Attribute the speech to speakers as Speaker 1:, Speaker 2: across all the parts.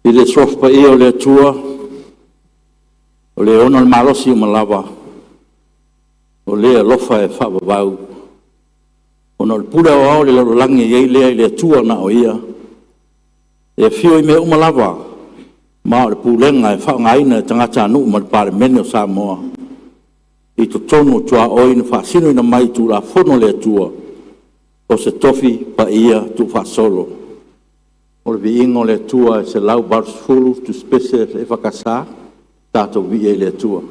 Speaker 1: I le Suafa Paia o le Atua o Le ona le malosi uma lava, o Le alofa e faavavau, ona o le pule aoao a le lalolagi e i ai lea i le Atua na o Ia, e afio i mea uma lava, ma o le pulega e faaaogaina e tagatanuu ma le Palemene o Samoa i totonu o tuaoi na faasinoina mai i Tulafono a le Atua, o se Tofi Paia Tuufaasolo. O le viiga o le Atua e 180 tusipese a le EFKS, tatou viia ai le Atua.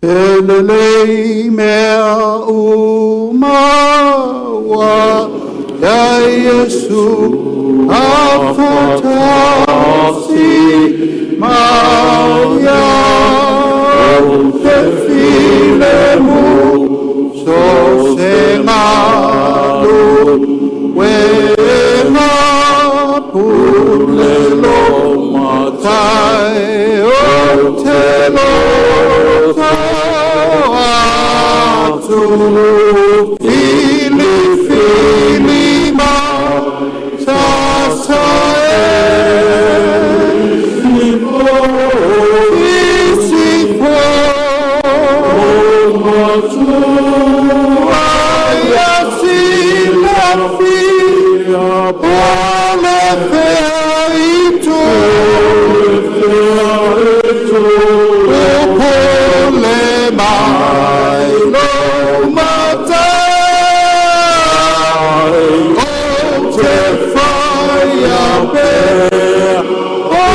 Speaker 1: E lelei mea uma ua i ai Iesu na faatasi ma Ia, o se filemu, so o se galuega, Puleono
Speaker 2: Matai ou te loto atu, filifili ma sasa e, Sisifo. Ua ia silafia po o le fea itu, Popole mai lou matai, ou te faia pea o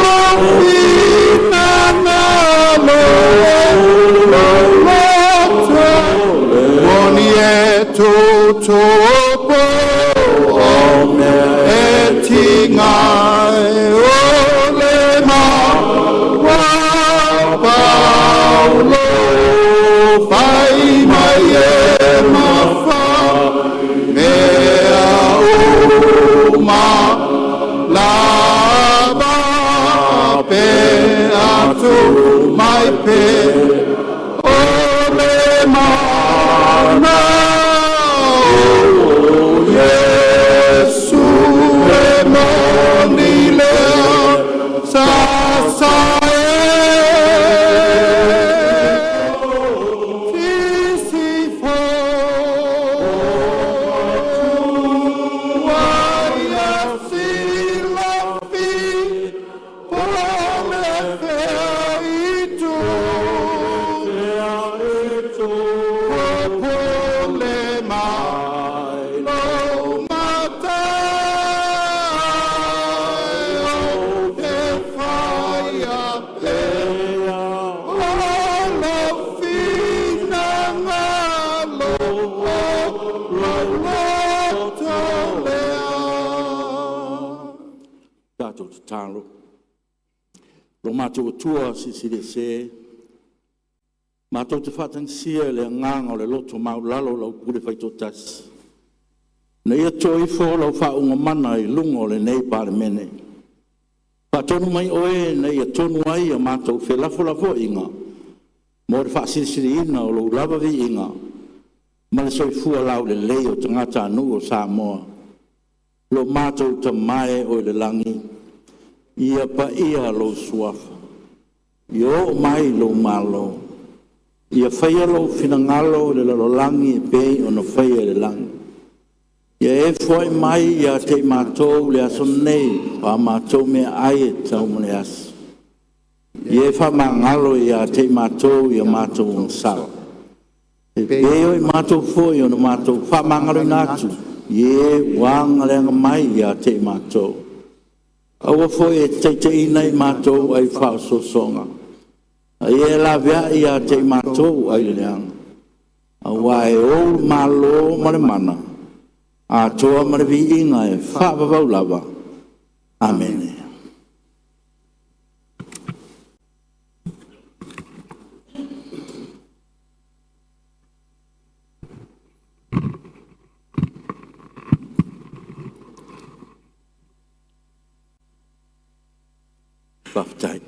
Speaker 2: lou finagalo, lou loto moni e tutupu o mea e tiga ai o le mapaupaulo, fai mai e mafa mea uma lava, pe a tuu mai pea o le mana o Iesu, e moni lea, sasa e, Sisifo. Ua ia silafia po o le fea itu, Popole mai lou matai, ou te faia pea o lou finagalo, o lou loto lea.
Speaker 1: Tatou tatalo. Lo matou Atua Silisili Ese, matou te faatagisia i le agaga o le loto maualalo lau pule faitoatasi, ina ia toto ifo lau faauuga mana i luga o lenei Palemene. Faatonu mai Oe ina ia tonu ai a matou felafolafoaiga mo le faasilisiliina o Lou lava viiga ma le soifua laulelei o tagatanuu o Samoa. Lo matou Tama e oe i le lagi, ia paia lou Suafa, ia oo mai lou Malo, ia faia lou finagalo i le lalolagi e pei ona faia i le lagi. Ia e foai mai ia te i matou i le aso nei o a matou meaai e tatau mo le aso. Ia e faamagalo ia te i matou i a matou agasala, e pei o i matou foi ona matou faamagaloina atu i e ua agaleaga mai ia te i matou. Aua foi e te taitaiina i matou ai le faaosoosoga, a ia e laveai ia te i matou ai le leaga, aua e Ou le Malo ma le Mana, atoa ma le Viiga e faavavau lava. Amene. Faafetai.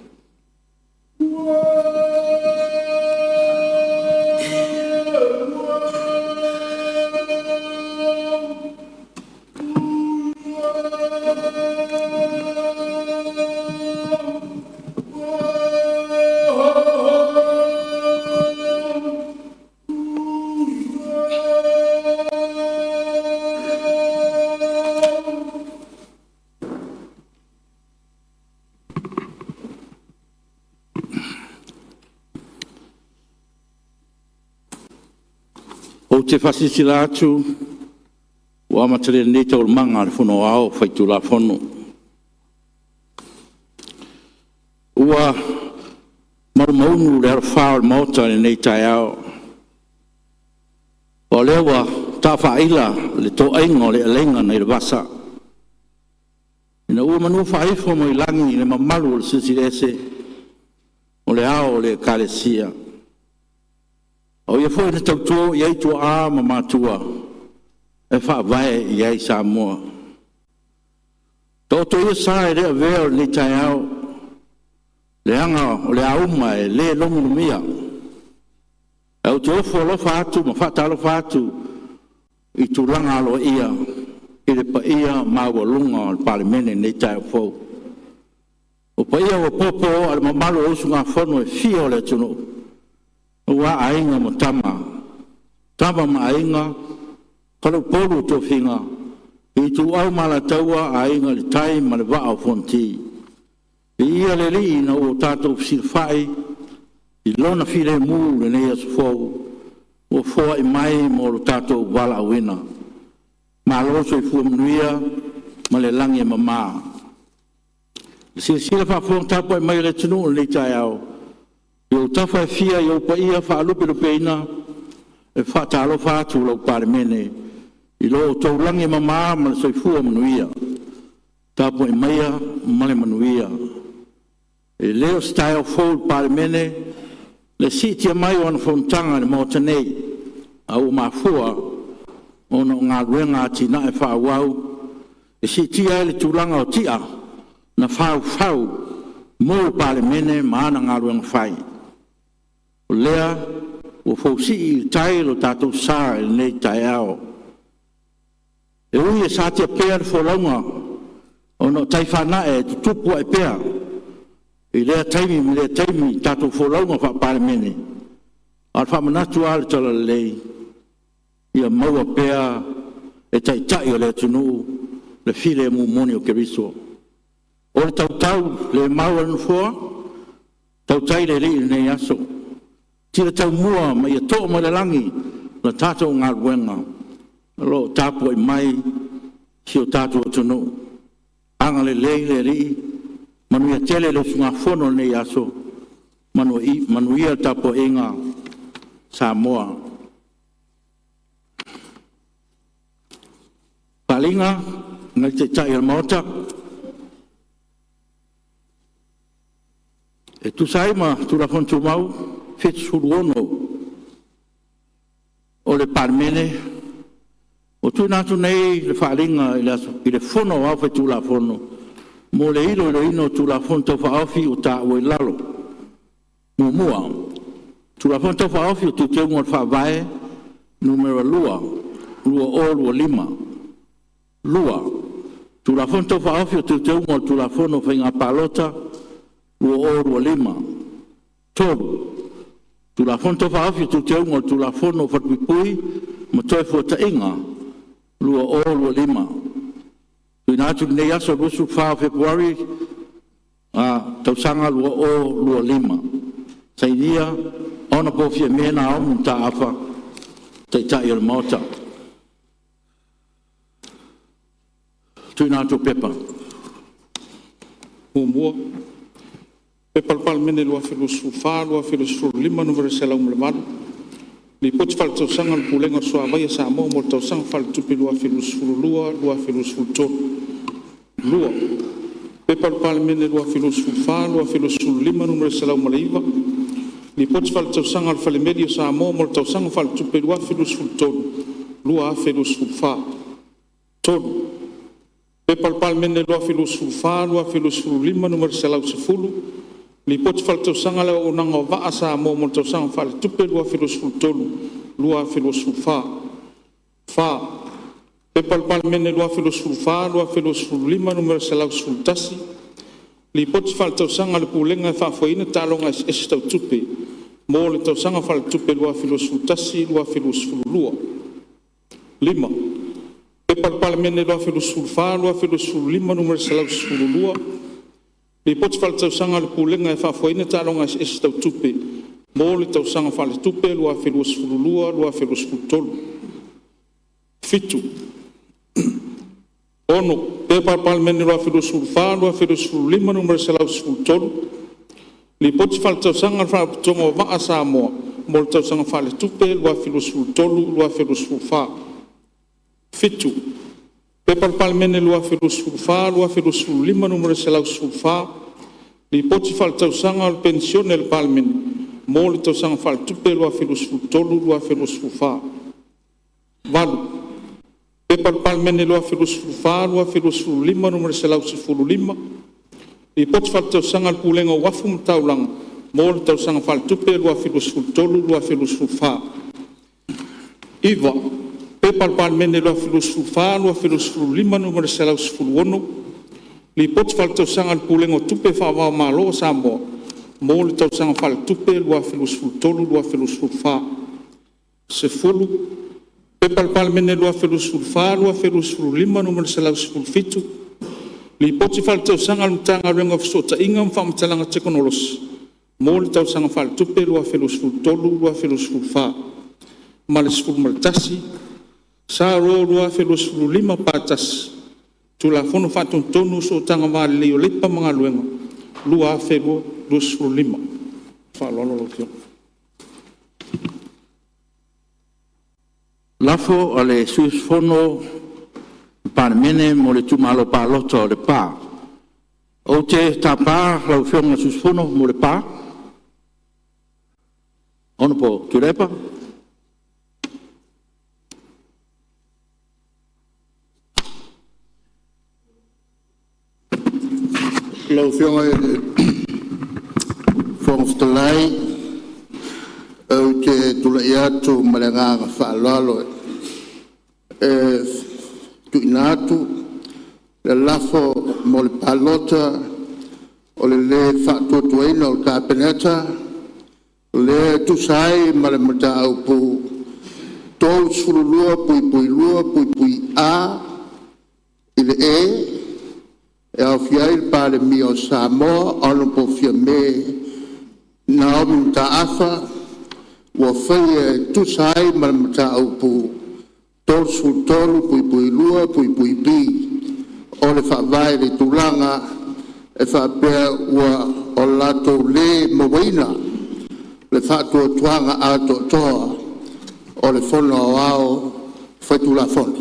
Speaker 1: Ou te faasilasila atu ua amatalia nei Taualumaga a le Fono Aoao Faitulafono. Ua malumaunu le alofā o le Maota i lenei taeao, aua o lea ua tafaaila le toaiga o le aleiga nai le vasa, ina ua manua faaifo mai lagi le mamalu o le Silisili Ese, o le Ao o le Ekalesia, o Ia foi na tauto i ai tuaa ma matua e faavae i ai Samoa. Taoto ia sa e le avea o lenei taeao leaga o le auma e le lomilomia. Ae ou te ofo alofa atu ma faatalofa atu i tulaga aloaia i le paia maualuga o le Palemene i lenei taeao fou. O paia ua popo a o le mamalu o usugafono e fia o le atunuu, aua Aiga ma Tama, Tama ma Aiga, Faleupolu o tofiga, Ituau ma Alataua, Aiga i le Tai ma le Vaa o Fonoti. Viia le Alii ina ua tatou fesilafai i Lona filemu i lenei aso fou ua foai mai mo lo tatou valaauina. Malo le soifua manuia ma le lagi e mama. I le silasila faafofoga tapuai mai a le atunuu i lenei taeao i ou tafa e fia i ou paia faalupelupeina, e faatalofa atu lau Palemene i lo outou lagi e mama ma le soifua manuia. Tapuai maia ma le manuia. E le o se taeao fou i le Palemene le siitia mai o ana fonotaga i le Maota nei, a ua mafua ona o galuega atinae faaauau e siitia ai le tulaga o ti'a na faufau mo le Palemene ma ana galuega fai. O lea ua fousii i le tai lo tatou sa i lenei taeao. E ui e satia pea le folauga ona o tai fanae e tutupu ae pea i lea taimi ma lea taimi i tatou folauga faa-Palemene, a o le faamanatu lava o le Talalelei, ia maua pea e Taitai o le atunuu le filemu moni o Keriso. O le tautaulemau a le Nofoa, tautai le Alii i lenei aso, tila taumua ma ia to mai le lagi la tatou galuega o lo o tapuai mai si o tatou atunuu. Agalelei le Alii, manuia tele le usugafono i lenei aso, manuia le tapuaiga Samoa. Faaaliga nai Taitai o le Maota. E tusa ai ma Tulafono Tumau 76 o le Palemene, ua tuuina atu nei le Faaaliga i le Fono Aoao Faitulafono mo le iloiloina o Tulafono Tau Faaofi ua taua i lalo: 1. Tulafono Tau Faaofi o Teuteuga o le Faavae (Nu.2) 2025. 2. Tulafono Tau Faaofi o Teuteuga o le Tulafono o Faiga Palota 2025. 3. Tulafono Tau Faaofi o Teuteuga o le Tulafono o Falepuipui ma Toefuataiga 2025. TUUINA ATU i lenei aso 24 o Fepuari, tausaga 2025. Sainia: Hon Fiame Naomi Mataafa, Taitai o le Maota. Tuuina atu o Pepa. 1. P.P.2024/2025 Nu.108, Lipoti Faaletausaga a le Pulega o le Suavai a Samoa mo le Tausaga Faaletupe 2022/2023. 2. P.P.2024/2025 Nu.109, Lipoti Faaletausaga a le Falemeli o Samoa mo le Tausaga Faaletupe 2023/2024. 3. P.P.2024/2025 Nu.110, Lipoti Faaletausaga a le Auaunaga o Vaa a Samoa mo le Tausaga Faaletupe 2023/2024. 4. P.P.2024/2025 Nu.111, Lipoti Faaletausaga a le Pulega e Faafoeina Taaloga Eseese Tau Tupe mo le Tausaga Faaletupe 2021/2022. 5. P.P.2024/2025 Nu.112, Lipoti Faaletausaga a le Pulega e Faafoeina Taaloga Eseese Tau Tupe mo le Tausaga Faaletupe 2022/2023. 7. 6. P.P.2024/2025 Nu.113, Lipoti Faaletausaga a le Faalapotopotoga o Vaa a Samoa mo le Tausaga Faaletupe 2023/2024. 7. P.P.2024/2025 Nu.114, Lipoti Faaletausaga o le Penisione a le Palemene mo le Tausaga Faaletupe 2023/2024. 8. P.P.2024/2025 Nu.115,
Speaker 3: Lipoti Faaletausaga a le Pulega o Uafu ma Taulaga mo le Tausaga Faaletupe 2023/2024. 9. P.P.2024/2025 Nu.116, Lipoti Faaletausaga a le Pulega o Tupe Faava-o-Malo a Samoa mo le Tausaga Faaletupe 2023/2024. 10. P.P.2024/2025 Nu.117, Lipoti Faaletausaga a le Matagaluega o Fesootaiga ma Faamatalaga Tekonolosi mo le Tausaga Faaletupe 2023/2024. Ma le 11. S.R 2025/1, Tulafono Faatonutonu o Sootaga Va Lelei o Leipa ma Galuega 2025. Ma le faaaloalo lau Afioga. Lafo a le Sui Usufono o le Palemene mo le Itumalo Palota o Lepa. Ou te tapa lau Afioga i le sui usufono mo Lepa, Hon Tuilaepa.
Speaker 2: Lau Afioga i le Fofoga Fetalai ou te tulai atu ma le agaga faaaloalo e tuuina atu le lafo mo le Palota o le Lē Faatuatuaina o le Kapeneta, lea e tusa ai ma le Mataupu 32(2)(a) i le (e), e aofia ai le Palemia o Samoa Honourable Fiame Naomi Mataafa ua faia e tusa ai ma le Mataupu 33(2)(b) o le Faavae i le tulaga e faapea; Ua o latou lē mauaina le faatuatuaga atoatoa o le Fono Aoao Faitulafono.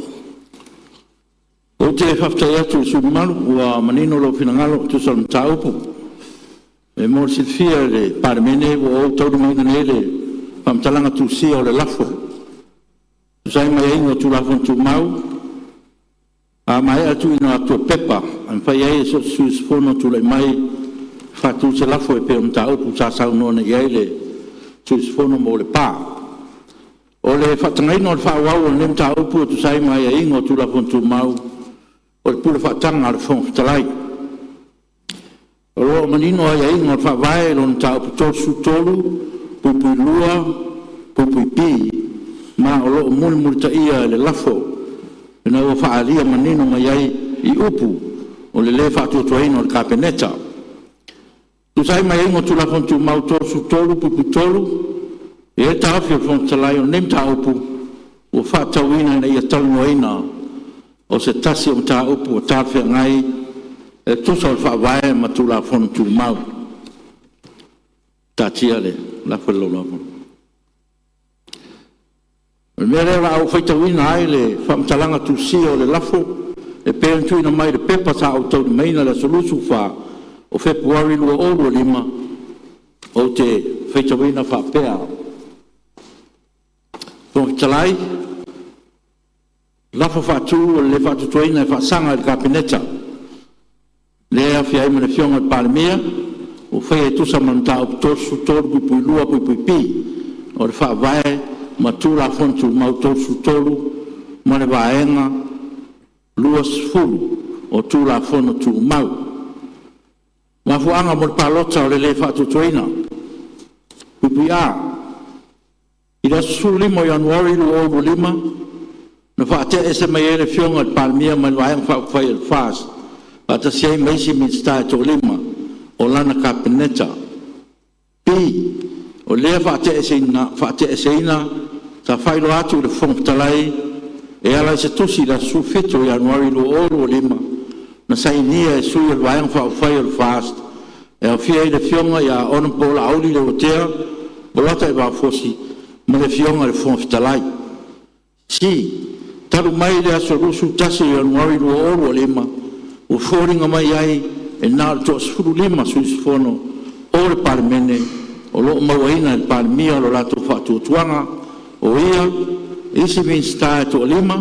Speaker 1: Ou te faafetai atu i le sui usufono mamalu ua manino lou finagalo e tusa o le mataupu. E mo le silafia e le Palemene ua ou taulimaina nei le faamatalaga tusia o le lafo. E tusa ai ma aiaiga o Tulafono Tumau, a maea le tuuina atu o pepa e mafai ai e so o se sui usufono tulai mai e faatu se lafo e pei o le mataupu sa saunoa nei i ai le sui usufono mo Lepa. O le faatagaina o le faaauau o lenei mataupu e tusa ai ma aiaiga o Tulafono Tumau, o le pule faataga a le Fofoga Fetalai. O lo o manino aiaiga o le Faavae i lona Mataupu 33(2)(b) ma o lo o mulimulitaia e le lafo ina ua faaalia manino mai ai i upu o le lē Faatuatuaina o le Kapeneta. E tusa ai ma aiaiga o Tulafono Tumau 33(3), e i ai le taofi o le Fofoga Fetalai, o lenei mataupu ua faatatauina ina ia talanoaina o se tasi o mataupu ua talafeagai e tusa o le Faavae ma Tulafono Tumau. Taatia le lafo i le Laulau-a-Fono. O le mea lea o le a ou faitauina ai le faamatalaga tusia o le lafo e pei ona tuuina mai i le pepa sa ou taulimaina i le aso 24 o Fepuari 2025, ou te faitauina faapea: Fofoga Fetalai, Lafo Faatu o le Lē Faatuatuaina e faasaga i le Kapeneta, lea e aofia ai ma le Afioga i le Palemia, ua faia e tusa ma le Mataupu 33(2)(b) o le Faavae ma Tulafono Tumau 33 ma le Vaega 20 o Tulafono Tumau. Mafuaaga mo le Palota o le Lē Faatuatuaina. (A). I le aso 15 o Ianuari 2025, na faatiaese mai ai le Afioga i le Palemia mai le Vaega Faaupufai a le FAST faatasi ai ma isi Minisita e toalima o lana Kapeneta. (B). O lea faatiaeseina sa faailoa atu i le Fofoga Fetalai e ala i se tusi i le aso 17 o Ianuari 2025 na sainia e sui o le Vaega Faaupufai a le FAST e aofia ai le Afioga ia Hon Laauli Leuatea Polataivao Fosi ma le Afioga i le Fofoga Fetalai. C. Talu mai le aso 21 o Ianuari 2025, ua foliga mai ai e na o le toa-15 sui usufono o le Palemene o lo o mauaina e le Palemia lo latou faatuatuaga, o ia, isi Minisita e toalima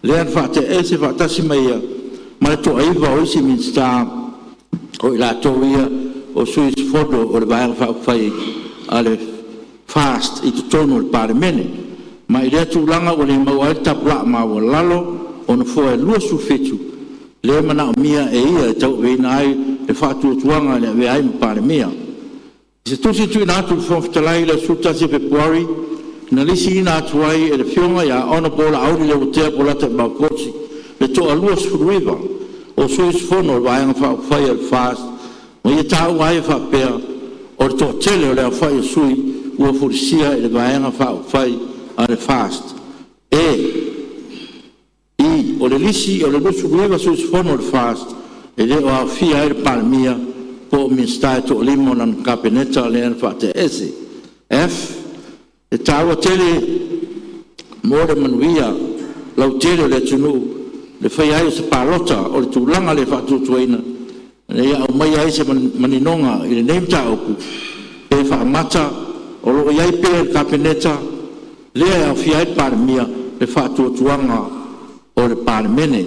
Speaker 1: lea na faatiaese faatasi ma ia, ma le toa-9 o isi Minisita
Speaker 3: O i latou ia o sui usufono o le Vaega Faaupufai a le FAST i totonu o le Palemene. Ma i lea tulaga ua le maua ai le tapulaa maualalo o nofoa e 27 lea e manaomia e ia e tauaveina ai le faatuatuaga e avea ai ma Palemia. I se tusi na tuuina atu i le Fofoga Fetalai i le aso 11 o Fepuari, na lisiina atu ai e le Afioga ia Hon Laauli Leuatea Polataivao Fosi le toa-29 o sui usufono o le Vaega Faaupufai a le FAST, ma ia taua ai e faapea, o le toatele o le aofai o sui ua fulisia e le Vaega Faaupufai a le FAST. E. I. O le lisi o le 29 sui usufono o le FAST e le o aofia ai le Palemia po o Minisita e toalima o lana Kapeneta lea na faataatiaese. F. E taua tele mo le manuia lautele o le atunuu le faia ai o se palota o le tulaga lea faatuatuaina ina ia aumaia ai se maninoga i lenei mataupu, pe faamata o lo o i ai pea i le Kapeneta lea e aofia ai le Palemia le faatuatuaga o le Palemene.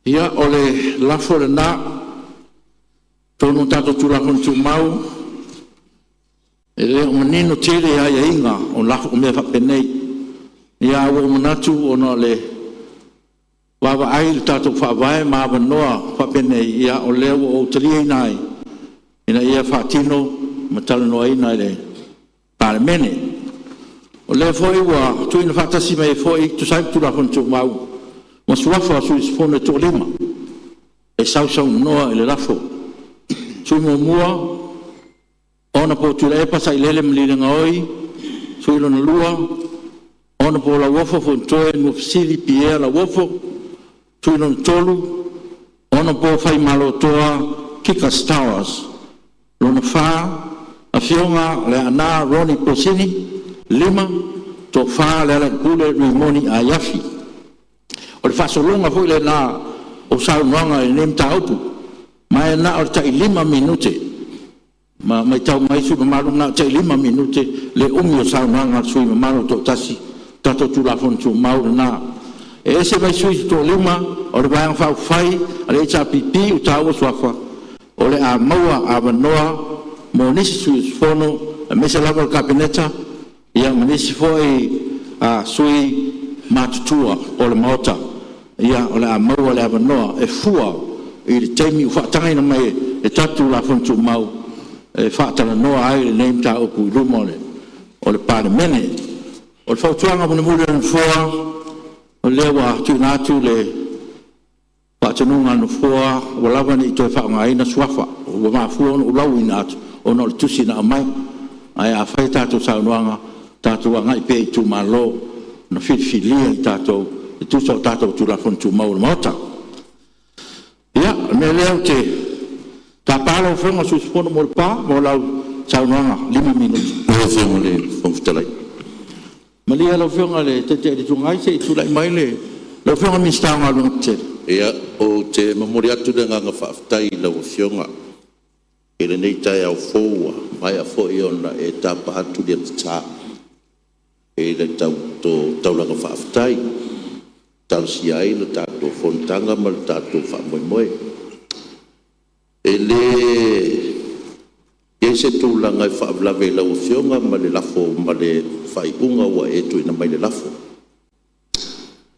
Speaker 3: Ia, o le lafo lena. Atonu o tatou Tulafono Tumau e le o manino tele aiaiga o lafo o mea faapenei. Ae ua ou manatu ona o le vaavaai i le tatou Faavae ma avanoa faapenei, ia o lea ua ou taliaina ai ina ia faatino ma talanoaina e le Palemene. O lea foi ua tuuina faatasi mai ai foi e tusa ai ma Tulafono Tumau ma suafa o sui usufono e toalima e sausaunoa i le lafo. Sui muamua, Honorable Tuilaepa Sailele Malielegaoi. Sui lona lua, Honorable Lauofo Fonotoe Nuafesili Pierre Lauofo. Sui lona tolu, Honorable Faimalotoa Kika Stowers. Lona fa, Afioga Leaana Ronnie Posini. 5. Tofa LEALAILEPULE Rimoni Aiafi. O le faasologa foi lena o saunoaga i lenei mataupu, ma e na o le tai 5 minute. Ma matau mai sui usufono mamalu, na o le tai 5 minute le umi o saunoaga a le sui usufono mamalu e toatasi, o le tatou Tulafono Tumau lena. E ese mai sui usufono se toalima o le Vaega Faaupufai a le HRPP ua taua suafa o le a maua avanoa mo nisi sui usufono aemaise lava le Kapeneta ma nisi foi sui matutua o le Maota. O le a maua le avanoa e fua i le taimi ua faatagaina mai e le tatou Tulafono Tumau e faatalanoa ai lenei mataupu i luma o le Palemene. O le fautuaga mulimuli a le Nofoa, o lea ua tuuina atu le faatonuga a le Nofoa ua lava ne i toe faaaogaina suafa. Ua mafua ona ou lauina atu ona o le tusi na aumai. Ae a fai a tatou saunoaga, tatou agai pea i Itumalo na filifilia i tatou e tusa o tatou Tulafono Tumau a le Maota. Ia, o le mea lea ou te tapa lau Afioga i le sui usufono mo Lepa mo lau saunoaga e 5 minute. Lau Afioga i le Fofoga Fetalai. Malie lau Afioga i le Taitai o le Itu Agai se i tulai mai lau Afioga i le Minisita o Galuega Tetele.
Speaker 2: Ia, ou te momoli atu le agaga faafetai i lau Afioga i lenei taeao fou ua maea foi ona e tapa atu le ata i le taulaga faafetai e talosia ai le tatou fonotaga ma le tatou faamoemoe. E leai se tulaga e faalavelave i lau Afioga ma le lafo ma le faaiuga ua e tuuina mai i le lafo.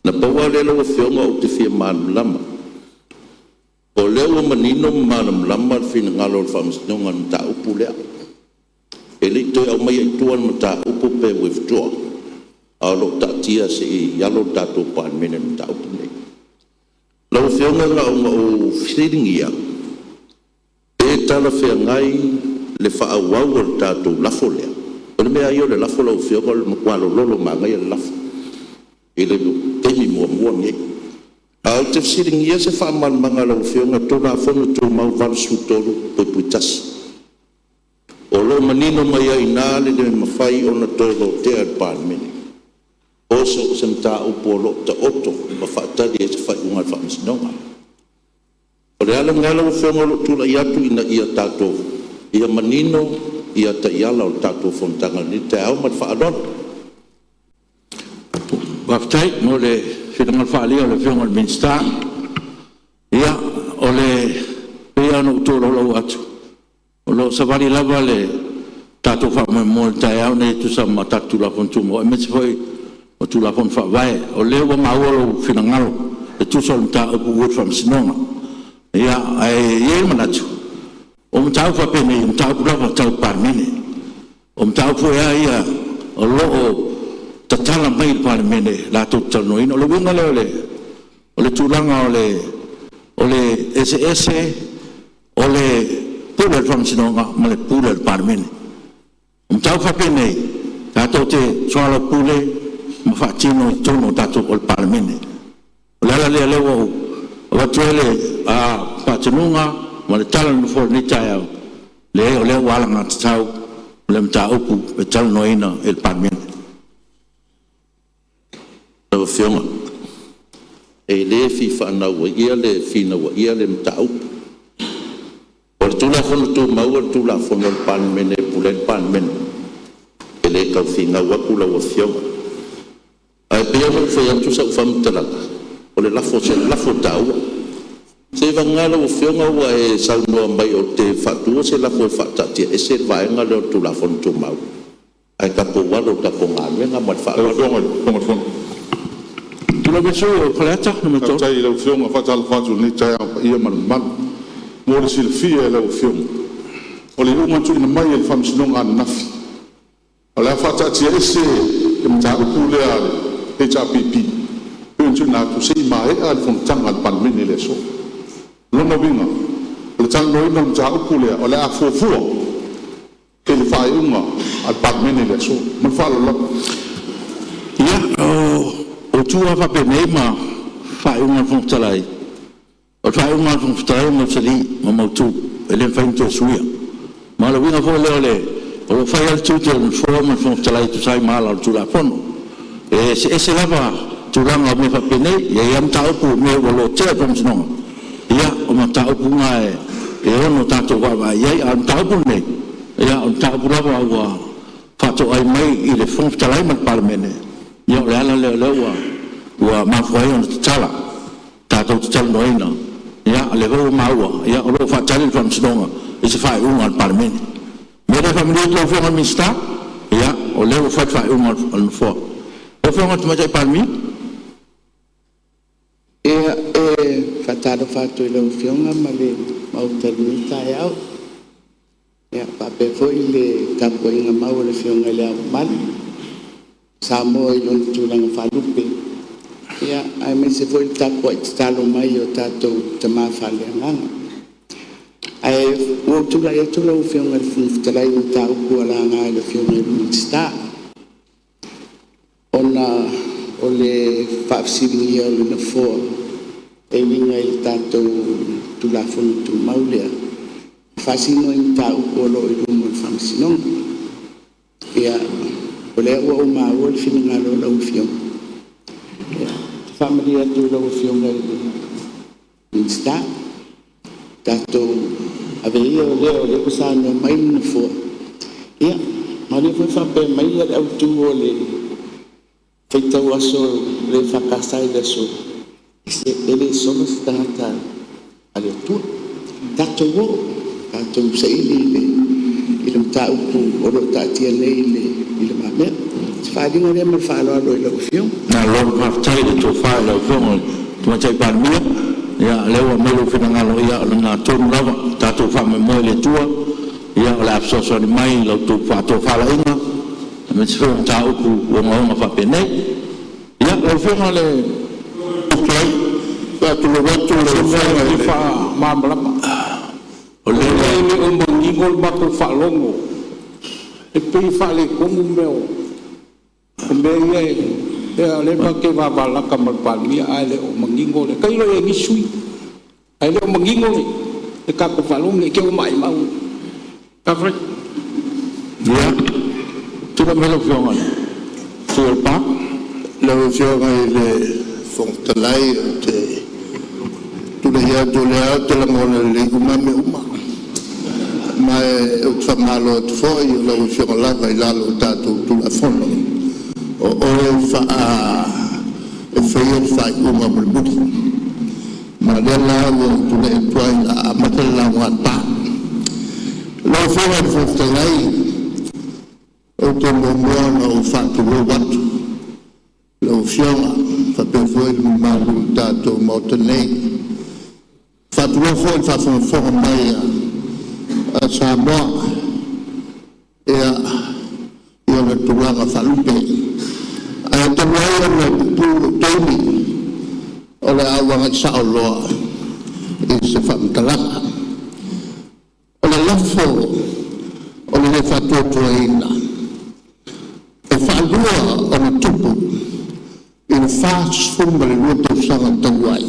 Speaker 2: Na pau lava lea lau Afioga ou te fia malamalama, o lea ua manino ma malamalama le finagalo o le Faamasinoga i le mataupu lea. E le i toe aumaia i tua le mataupu pe withdraw, ae o lo o taatia se i alo le tatou Palemene i le mataupu lenei. Lau Afioga na ona ou fesiligia pe talafeagai le faaauau o le tatou lafo lea. O le mea lava ia o le lafo lau Afioga o le matua lololo manaia le lafo i le taimi muamua lenei. Ae ou te fesiligia se faamalamalamaga a lau Afioga i le Tulafono Tumau 83(1). O lo o manino mai ai i ina le le mafai ona toe lotea e le Palemene o so o se mataupu o lo o taoto ma faatali ai se faaiuga a le Faamasinoga. O le ala lena lau Afioga o lou tulai atu ina ia tatou… ia manino ia taiala o le tatou fonotaga i lenei taeao. Ma le faaaloalo.
Speaker 3: Faafetai mo le finagalo faaalia o le Afioga i le Minisita. Ia, e pei lava ona ou tolaulau atu, o lo o savali lava le tatou faamoemoe i le taeao lenei e tusa ma tatou Tulafono Tumau aemaise foi o Tulafono Faavae. O lea ua maua lou finagalo e tusa o le mataupu ua i le Faamasinoga. Ia, ae i ai le manatu, o mataupu faapenei, o mataupu lava tau Palemene. O mataupu foi lava ia o lo o tatala mai i le Palemene latou te talanoaina. O le uiga lea o le tulaga o le eseese o le pule a le Faamasinoga ma le pule a le Palemene. O mataupu faapenei tatou te soalaupule ma faatino i totonu o le Palemene. O le ala lea o lea ua ou avatu ai le faatonuga ma le tala a le Nofoa i lenei taeao, leai o lea ua alagatatau le mataupu e talanoaina e le Palemene.
Speaker 4: Lau Afioga, e le fia finauaia le mataupu. O le Tulafono Tumau o le Tulafono a le Palemene e pule ai le Palemene. E le tau finau atu lau Afioga. Ae pei ona ou fai atu sau faamatalaga, o le lafo o se lafo taua. Seiavagana lau Afioga ua e saunoa mai ou te faatu se lafo e faataatiaese le vaega lea o le Tulafono Tumau ae tatou alo i le tatou galuega. Ma le faaaloalo.
Speaker 3: Tulai mai le sui usufono mo Faleata 3.
Speaker 5: Faafetai i lau Afioga. E faatalofa atu i lenei taeao i le paia ma le mamalu. Mo le silafia e lau Afioga, o le iuga na tuuina mai e le Faamasinoga ananafi, o le a faataatiaese le mataupu lea a le HRPP pei ona tuuina atu se i maea le fonotaga a le Palemene i le aso. O lona uiga, o le talanoaina o le mataupu lea, o le a fuafua i le faaiuga a le Palemene i le aso. Ma le faaaloalo lava.
Speaker 3: Ia, o tu lava faapenei ma faaiuga a le Fofoga Fetalai, o le faaiuga lava a le Fofoga Fetalai e mausali ma mautu, e le mafai ona toe suia. Ma o le uiga foi lea o lo o fai lava le tiute o le Nofoa ma le Fofoga Fetalai e tusa ai ma ala o le Tulafono. E eseese lava tulaga o mea faapenei. E i ai lava mataupu o mea ua lotea e le Faamasinoga, ia o mataupu na e ono tatou vaavaai i ai. A o le mataupu lenei, ia o le mataupu lava ua faatoai mai i le Fofoga Fetalai ma le Palemene, ia o le ala lea o lea ua mafua ai ona tatala tatou te talanoaina. O lea foi ua maua o lo o faatali le Faamasinoga i se faaiuga a le Palemene. O le mea lea e faamalie atu i lau Afioga i le Minisita, ia o lea ua fai le faaiuga a le Nofoa. Lau Afioga i le Tamaitai Palemia.
Speaker 2: E faatalofa atu i lau Afioga ma le Maota i lenei taeao, e faapea foi le tapuaiga mau a le Afioga i Le Ao Mamalu o Samoa i ona tulaga faalupe, aemaise foi le tapuai tatalo mai a o tatou tama faaleagaga. Ae ua ou tulai atu lau Afioga i le Fofoga Fetalai i mataupu ua laga e le Afioga i le Minisita, ona o le faafesiligia o le Nofoa e uiga i le tatou Tulafono Tumau lea e faasino i mataupu o lo o i luma o le Faamasinoga. Ia, o lea ua ou maua le finagalo o lau Afioga. Ou te faamalie atu i lau Afioga i le Minisita, tatou ave ia o lea ua saunoa mai le Nofoa, ia ma o lea foi e faapea mai le autu o le faitau aso o le EFKS i le aso, e le sola se tagata a le Atua. Tatou o, tatou saili i le mataupu o lo o taatia nei i lumamea. O se faaaliga lea ma le faaaloalo i lau Afioga.
Speaker 3: Malo faafetai i le tofa i lau Afioga i le Tamaitai Palemia. O lea ua aumai lou finagalo, ia o lena tonu lava. Tatou faamoemoe i le Atua o le a fesoasoani mai i la outou faatofalaiga aemaise foi o mataupu ogaoga faapenei. Ia, lau Afioga i le
Speaker 2: Fofoga Fetalai…
Speaker 6: O se mea e fia faamalamalama.
Speaker 3: O lea
Speaker 6: Ona e le o manino le matou faalogo, e pei e faaletonu mea o mea ia o lea tatou te vavalata ma le Palemia ae le o manino le… Tailo i ai i nisi sui usufono, ae le o manino le tatou faalogo ne i te i ua maimau. Faafetai.
Speaker 3: Ia, tulai mai lau Afioga i le sui usufono o Lepa.
Speaker 2: Lau Afioga i le Fofoga Fetalai ou te tulai atu, o lea ou te lagona lelei uma lava mea uma. Ma ou te faamalo atu foi o lau Afioga lava i lalo o tatou Tulafono, o oe e faia le faaiuga mulimuli. Ma o lea la ua ou tulai atu ai o le a amata le lauga a Ta. Lau Afioga i le Fofoga Fetalai, ou te muamua ona ou faatulou atu i lau Afioga faapea foi le mamalu o le tatou Maota nei. E faatulou foi i le faafogafoga mai a Samoa i ona tulaga faalupe. Ae talu ai ona e puupuu lou taimi, o le a ou agai sao loa i se faamatalaga. O le lafo o le lē Faatuatuaina e faalua ona tupu i le 42 tausaga talu ai.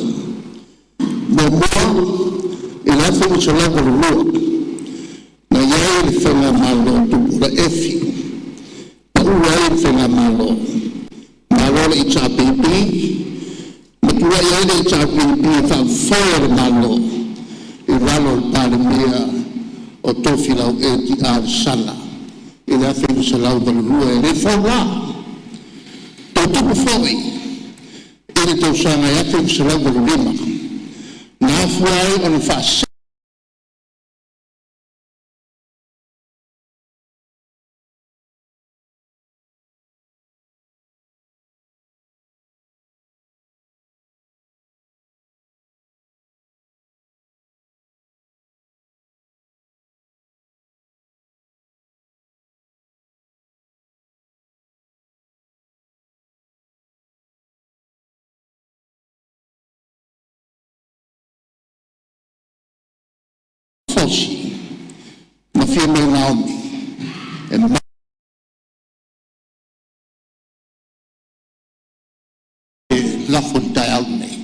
Speaker 2: Muamua i le 1982, na i ai le faigamalo a Tupuola Efi, pau ai le faigamalo, malo le HRPP ma tulai ai le HRPP e faafoe le Malo i lalo o le Palemia o Tofilau Eti Alesana i le 1982. E le fou la. Toe tupu foi i le tausaga e 1985, na afua ai ona faasee Fosi ma Fiame Naomi e lafo i le taeao lenei.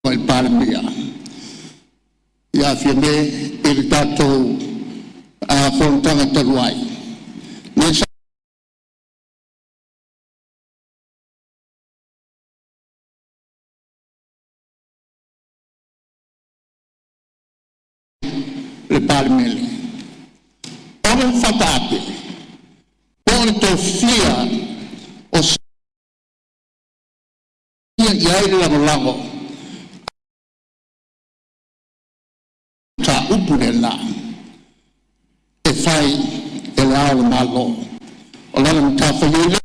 Speaker 2: O le Palemia ia Fiame i le tatou fonotaga talu ai, lea sa le Palemene. O le faataape po o le tofia o i ai le lagolago a le mataupu lena e fai e Le Ao o le Malo. O lana matafaioi lea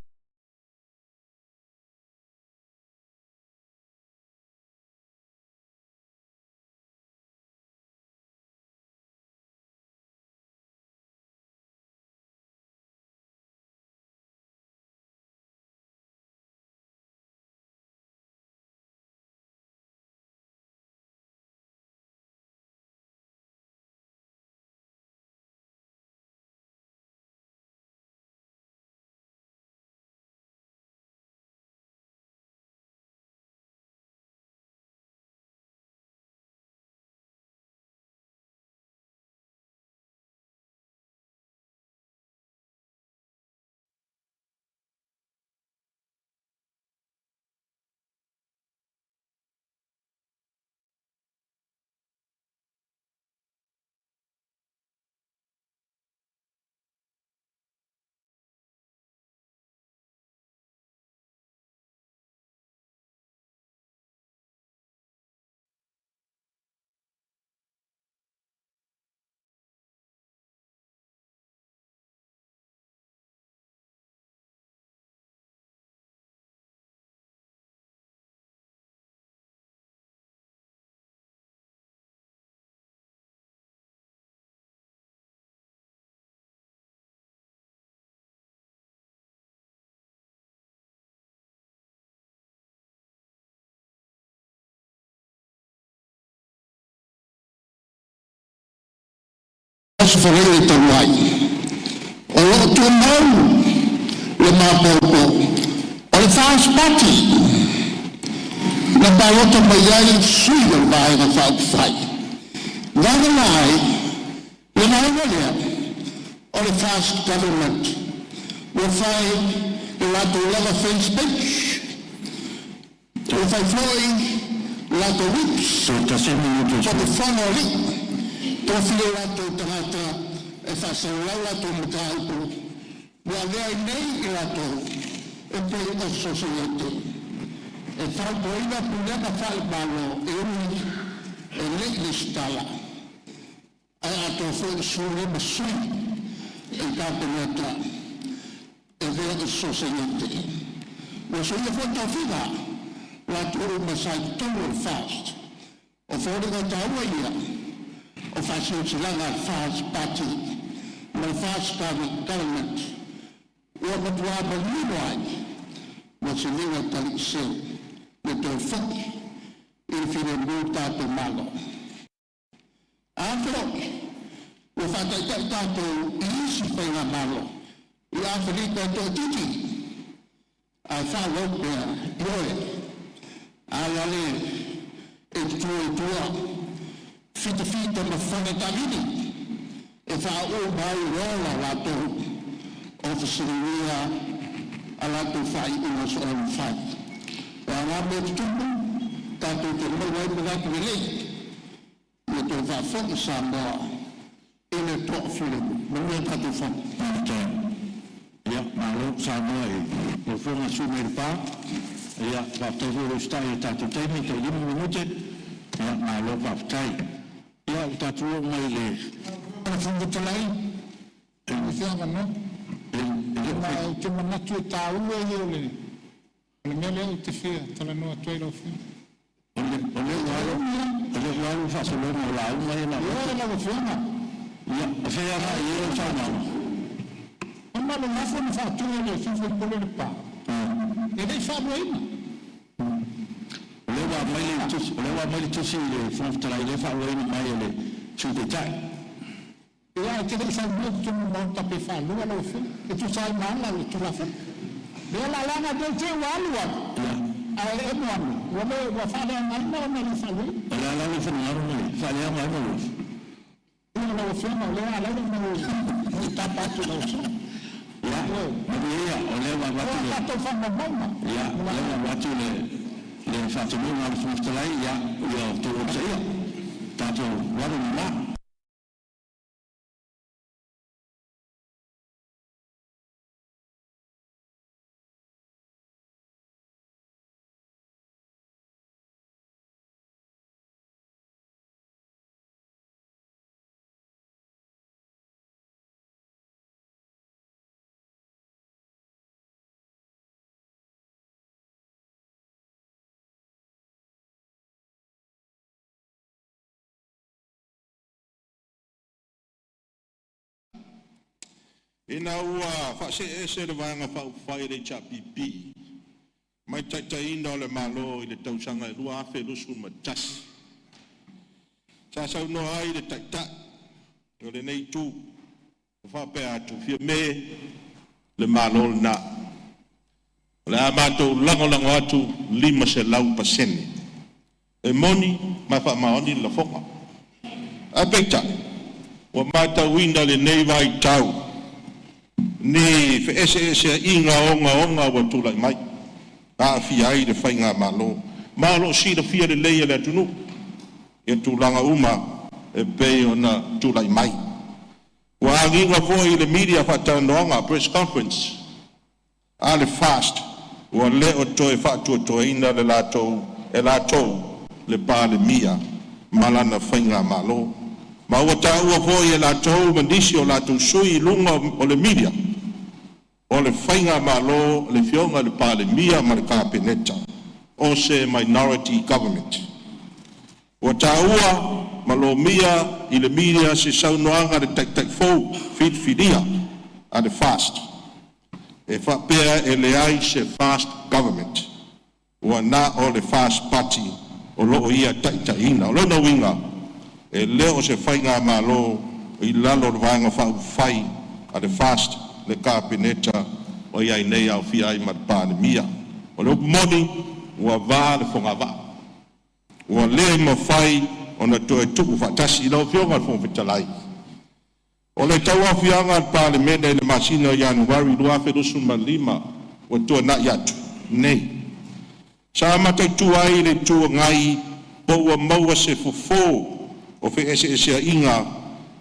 Speaker 2: Aso Faraile talu ai, o lo o tumau le maopoopo o le FAST Party na palota mai ai sui o le Vaega Faaupufai. Vagana ai Le vaega lea o le FAST Government ua fai le latou lava fence page, ua fai foi le latou whips po o fono a alii, tofia o latou tagata e faasalalau latou mataupu ua avea ai nei i latou e pei o se sosiaete. E fautuaina Pulega faale-Malo e ui e le i resitala, ae atoa foi le 15 sui i le Kapeneta e avea o se sosiaete. Ua suia foi tofiga o latou uma sa i totonu o le FAST. O foliga taua ia o faasilasilaga a le FAST Party ma le FAST Government ua matua manino ai ma se le taliese le toe foi i le filemu lo tatou Malo. A foi ua faataitai tatou i isi faigamalo i Afelika e toaitiiti, ae faaauau pea? Ioe, a le e tutu ai i tua, fitafita ma fafaga taavili e faauu uma ai le ola o latou o fesiligia a latou faaiuga soona fai. O a mea e tutupu, tatou te maua ai manatu lelei ia toe faafoi Samoa i le toafilemu. Manuia le tatou Fono.
Speaker 3: Faafetai. Ia, malo saunoa i lau Afioga i le sui usufono mai Lepa. Ia, faafetai foi le usitai i le tatou taimi, tai 5 minute. Ia malo faafetai. Ia, ua tatou oo mai i le
Speaker 7: Le Fofoga Fetalai, pe maua se avanoa? Ma ou te manatu o le taua ia o le mea lea ou te fia talanoa atu ai i lau Afioga.
Speaker 3: O lea ua alu le faasologa o lauga ia na
Speaker 7: Ioe lau Afioga.
Speaker 3: Ia, o fea e agai i ai lau saunoaga?
Speaker 7: Ona o le lafo na faatu e le sui usufono o Lepa, e le i faaluaina.
Speaker 3: O lea ua aumai le tusi, o lea ua aumai le tusi i le Fofoga Fetalai lea e faaluaina mai e le Sui Taitai.
Speaker 7: Ia, ae te le i saunoa i totonu o le Maota pe faalua lau Afioga, e tusa ai ma ala o le Tulafono. Lea o le a laga atu ai te i ua alu alu, ae emo ane ua le ua faaleaogaina ona e le i faaluaina.
Speaker 3: O le a la lou finagalo ma le faaleaoga ai ma lua?
Speaker 7: Ia lau Afioga, o lea e ala ai ona ou tapa atu i lau Afioga.
Speaker 3: Ia, malie ia, o lea ua avatu
Speaker 7: O
Speaker 3: le
Speaker 7: tatou faamaumauga.
Speaker 3: Ia, o lea ua avatu le faatonuga a le Fofoga Fetalai, ia outou onosaia. Tatou alu i
Speaker 8: Ina ua faasee ese le Vaega Faaupufai a le HRPP mai le taitaiina o le Malo i le tausaga 2021, sa saunoa ai le Taitai o lenei Itu ma faapea atu, “Fiame, le Malo lena, o le a matou lagolago atu 500%.” E moni ma e faamaoni le lafoga. Ae peitai, ua matauina i lenei vaitau ni feeseeseaiga ogaoga ua tulai mai, aafia ai le Faigamalo, ma o lo o silafia lelei e le atunuu ia tulaga uma e pei ona tulai mai. Ua agiga foi i le media faatalanoaga, press conference a le FAST, ua le o toe faatuatuaina e latou le Palemia ma lana Faigamalo, ma ua taua foi e latou ma nisi o latou sui i luga o le media, o le Faigamalo a le Afioga i le Palemia ma le Kapeneta, o se minority government. Ua taua ma lomia i le media se saunoaga a le Taitai fou filifilia a le FAST e faapea e leai se FAST Government, ua na o le FAST Party o lo o ia taitaiina. O lona uiga, e le o se Faigamalo i lalo o le Vaega Faaupufai a le FAST le Kapeneta o i ai nei, aofia ai ma le Palemia. O le upu moni, ua va le fogavaa, ua le mafai ona toe tuufaatasi. Lau Afioga i le Fofoga Fetalai, O le tauaofiaga a le Palemene i le masina o Ianuari 2025 ua tuanai atu nei, sa mataitu ai e le Itu Agai po ua maua se fofo o feeseeseaiga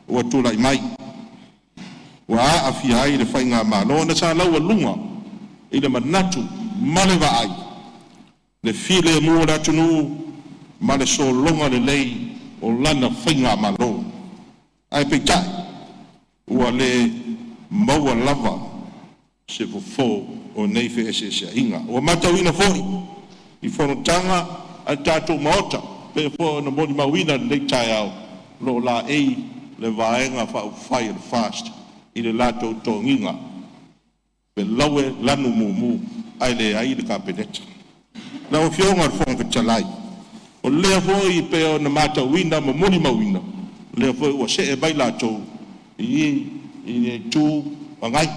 Speaker 8: ua tulai mai, ua aafia ai le Faigamalo, ona sa laualuga i le manatu ma le vaai le filemu o le atunuu ma le sologa lelei o lana faigamalo. Ae peitai, ua le maua lava se fofo o nei feeseeseaiga. Ua matauina foi i fonotaga a le tatou Maota, pei foi ona molimauina i lenei taeao, o lo o laei le Vaega Faaupufai a le FAST i le latou toniga felaue lanumumu ae leai le Kapeneta. Lau Afioga i le Fofoga Fetalai, o lea foi e pei ona matauina ma molimauina, o lea foi ua see mai latou i le Itu Agai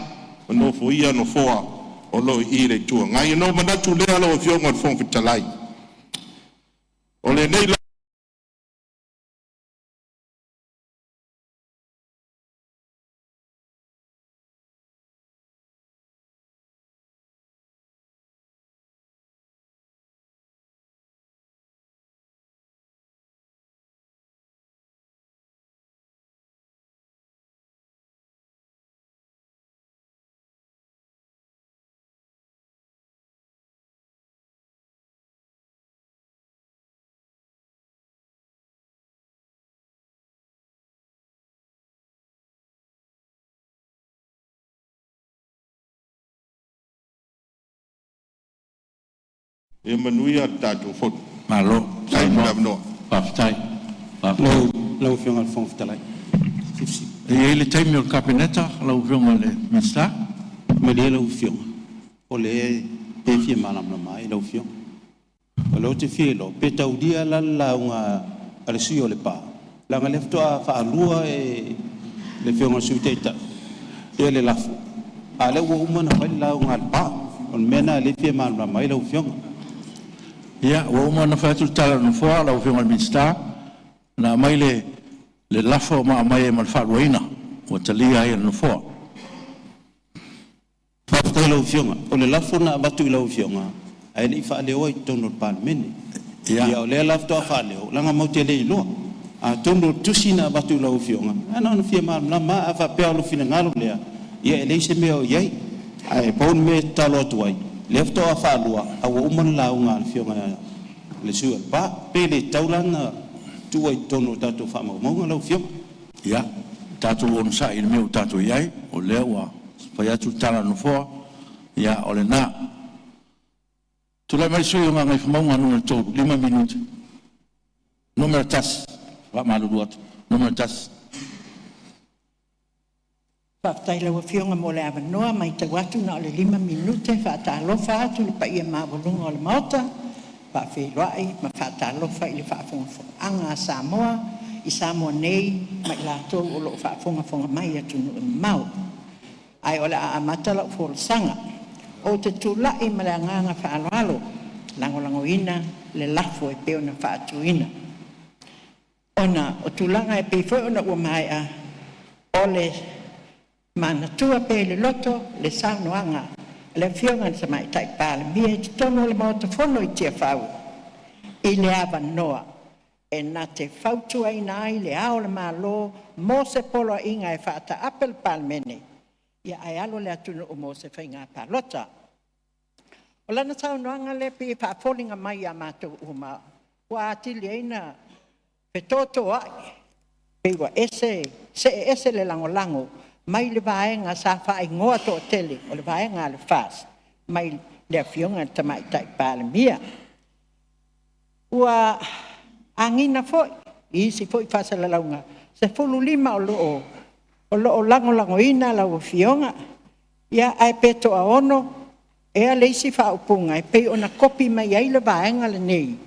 Speaker 8: ma nofoia nofoa o lo o i le Itu Agai. Ona ou manatu lea lau Afioga i le Fofoga Fetalai, o lenei la manuia le tatou Fono.
Speaker 3: Malo
Speaker 8: Faafetai mo le
Speaker 3: saunoa.
Speaker 8: avanoa.
Speaker 3: Faafetai. Faafetai.
Speaker 9: Lau Afioga i le Fofoga Fetalai, se fesili.
Speaker 3: E i ai le taimi o le Kapeneta lau Afioga i le Minisita.
Speaker 9: Malie lau Afioga, o lea e fia malamalama ai lau Afioga. O lea ou te fia iloa, pe taulia la le lauga a le sui usufono o Lepa, leaga o lea faatoa faalua e le Afioga i le Sui Taitai le lafo, a o lea ua uma ona fai le lauga a Lepa. O le mea lena o lea e fia malamalama ai lau Afioga.
Speaker 3: Ia, ua uma ona fai atu le tala a le Nofoa lau Afioga i le Minisita, na aumai le lafo ma aumai ai ma le faaluaina ua talia ai e le Nofoa.
Speaker 9: Faafetai i lau Afioga. O le lafo na avatu i lau Afioga ae le i faaleoa i totonu o le Palemene. Ia o lea la faatoa faaleo, leaga matou te le iloa. Atonu o le tusi na avatu i lau Afioga, ia na ona fia malamalama lava. A faapea o lou finagalo lea, ia e leai se mea o i ai. Ae pau le mea e tatalo atu ai, o lea faatoa faalua ae ua uma le lauga a le Afioga i le sui usufono o Lepa. Pe le tatau la ona tuu i totonu o tatou faamaumauga lau Afioga?
Speaker 3: Ia, tatou onosai i le mea ua tatou i ai, o lea ua fai atu le tala a le Nofoa, ia o lena. Tulai mai le sui usufono mo Gagaifomauga 3, 5 minute. 1, faamalulu atu, 1.
Speaker 10: Faafetai i lau Afioga mo le avanoa. E matau atu na o le 5 minute. E faatalofa atu i le paia maualuga o le Maota, e faafeiloai ma faatalofa i le faafogafogaaga a Samoa i Samoa nei ma i latou o lo o faafogafoga mai i atunuu e mamao. Ae o le a amata lau folasaga. Ou te tulai ma le agaga faaaloalo e lagolagoina le lafo e pei ona faatuina, ona o tulaga e pei foi ona ua maea ona manatua pea i le loto le saunoaga a le Afioga i le Tamaitai Palemia i totonu o le Maota Fono i Tiafau i le avanoa e na te fautuaina ai Le Ao o le Malo mo se Poloaiga e faataape a le Palemene, ae alo le atunuu mo se faiga palota. O lana saunoaga lea e pei e faafoliga mai ia matou uma ua atili ai ona fetotoai, pei ua ese see ese le lagolago mai le vaega sa faaigoa toatele o le Vaega a le FAST mai le Afioga i le Tamaitai Palemia. Ua agiga foi i isi foi faasalalauga, e 15 o lo o lagolagoina lau Afioga, ae pe toaono ea le isi faaupuga e pei ona kopi mai ai le vaega lenei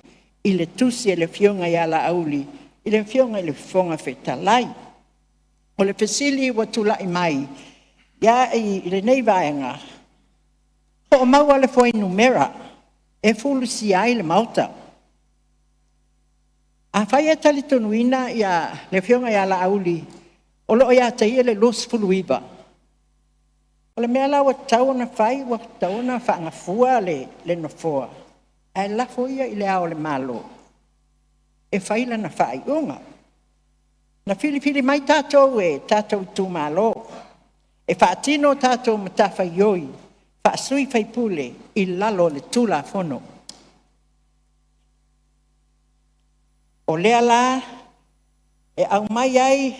Speaker 10: i le tusi a le Afioga ia Laauli i le Afioga i le Fofoga Fetalai. O le fesili ua tulai mai i lenei vaega, po o maua le fuainumera e fulisia ai le Maota? Afai e talitonuina le Afioga ia Laauli O lo o ia te ia le 29. O le mea la ua tatau ona fai, ua tatau ona faagafua le Nofoa, ae lafo ia i le Ao o le Malo e fai lana faaiuga. Na filifili mai tatou e tatou itumalo e faatino tatou matafaioi faa-sui usufono i lalo o le Tulafono. O lea la e aumai ai,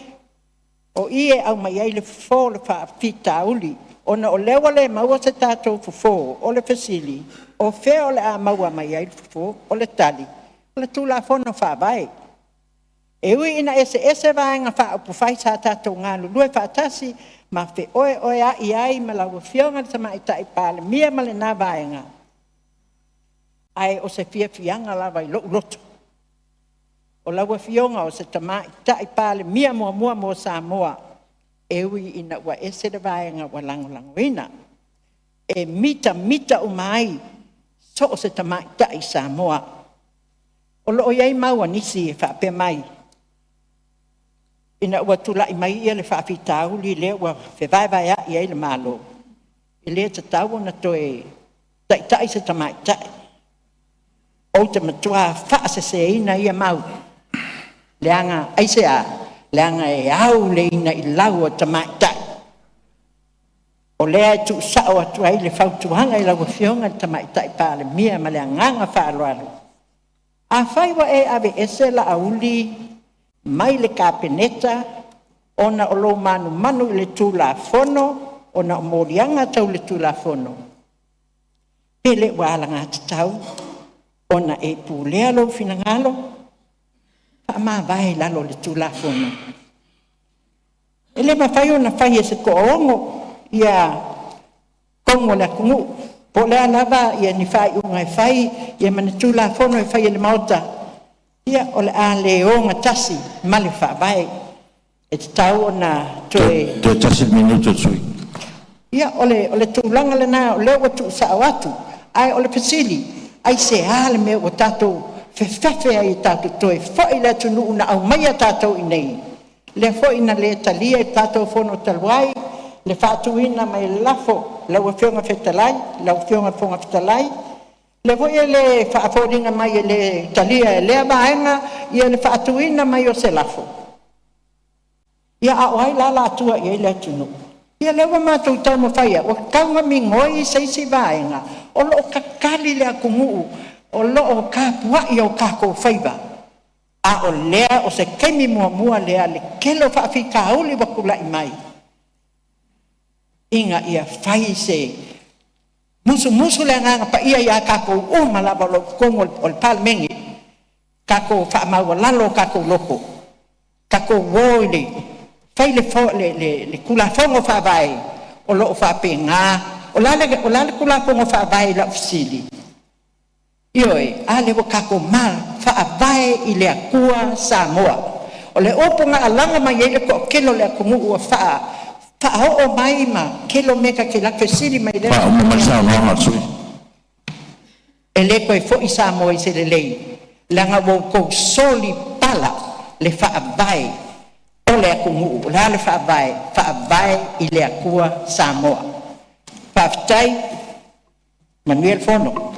Speaker 10: o i e aumai ai le fofo o le faafitauli, ona o lea ua le maua se tatou fofo. O le fesili, o fea o le a maua mai ai le fofo? O le tali, o le Tulafono Faavae. E ui ina eseese Vaega Faaupufai sa tatou galulue faatasi ma feoeoeai ai ma lau Afioga i le Tamaitai Palemia ma lena Vaega, ae o se fiafiaga lava i lou loto, o lau Afioga o se Tamaitai Palemia muamua mo Samoa, e ui ina ua ese le vaega ua lagolagoina. E mitamita uma ai so o se tamaitai Samoa. O lo o i ai mau a nisi e faapea mai, ina ua tulai mai le faafitauli lea ua fevaevaeai ai le Malo, e le tatau ona toe taitai se tamaitai. Ou te matua faaseseina ia mau, leaga aisea? Leaga e au le ina i lau a tamaitai. O lea e tuusao atu ai le fautuaga i lau Afioga i le Tamaitai Palemia ma le agaga faaaloalo. Afai ua e aveese Laauli mai le Kapeneta ona o lou manumanu i le Tulafono ona o moliaga tau le Tulafono, pe le ua alagatatau ona e pulea lou finagalo, faamavae i lalo o le Tulafono? E le mafai ona fai e se toa-ono ia tonu a le atunuu, po o le a lava ni faaiuga e fai ma ni Tulafono e fai e le Maota, ia o le a le ogatasi ma le Faavae. E tatau ona toe…
Speaker 3: Toe tasi le minute o le sui usufono.
Speaker 10: Ia, o le tulaga lena o lea ua tuusao atu, ae o le fesili; aisea le mea ua tatou fefefe ai tatou te toe foi i le atunuu na aumaia tatou i inei? Lea foi na le talia e le tatou Fono talu ai le faatuina mai o le lafo lau Afioga i le Fofoga Fetalai, lea foi e le foliga mai e le talia e lea vaega le faatuina mai o se lafo. Ia a o ai la o le a tua i ai le atunuu? Ia lea ua matou taumafai atu, ua tatau ona migoi se isi vaega o lo o tatali le atunuu o lo o tapuai o tatou faiva, a o lea o se taimi muamua lea i le tele o faafitauli ua tulai mai ina ia fai se musumusu le Agaga Paia ia tatou uma lava o lo o i totonu o le Palemene, tatou faamaualalo o tatou loto, tatou o e fai le Tulafono Faavae o lo o faapena. O le a le Tulafono Faavae i lau fesili? Ioe. A lea ua tatou faavae i le Atua Samoa. O le upu na alaga mai ai le toatele o le atunuu ua faaoo mai ma tele o mea ta te alu atu fesili mai i lea.
Speaker 3: Faauma mai le saunoaga a le sui usufono.
Speaker 10: E le toe foi Samoa i se lelei leaga ua outou solipala le Faavae o le atunuu. O le a le Faavae? E Faavae i le Atua Samoa. Faafetai, manuia le fono.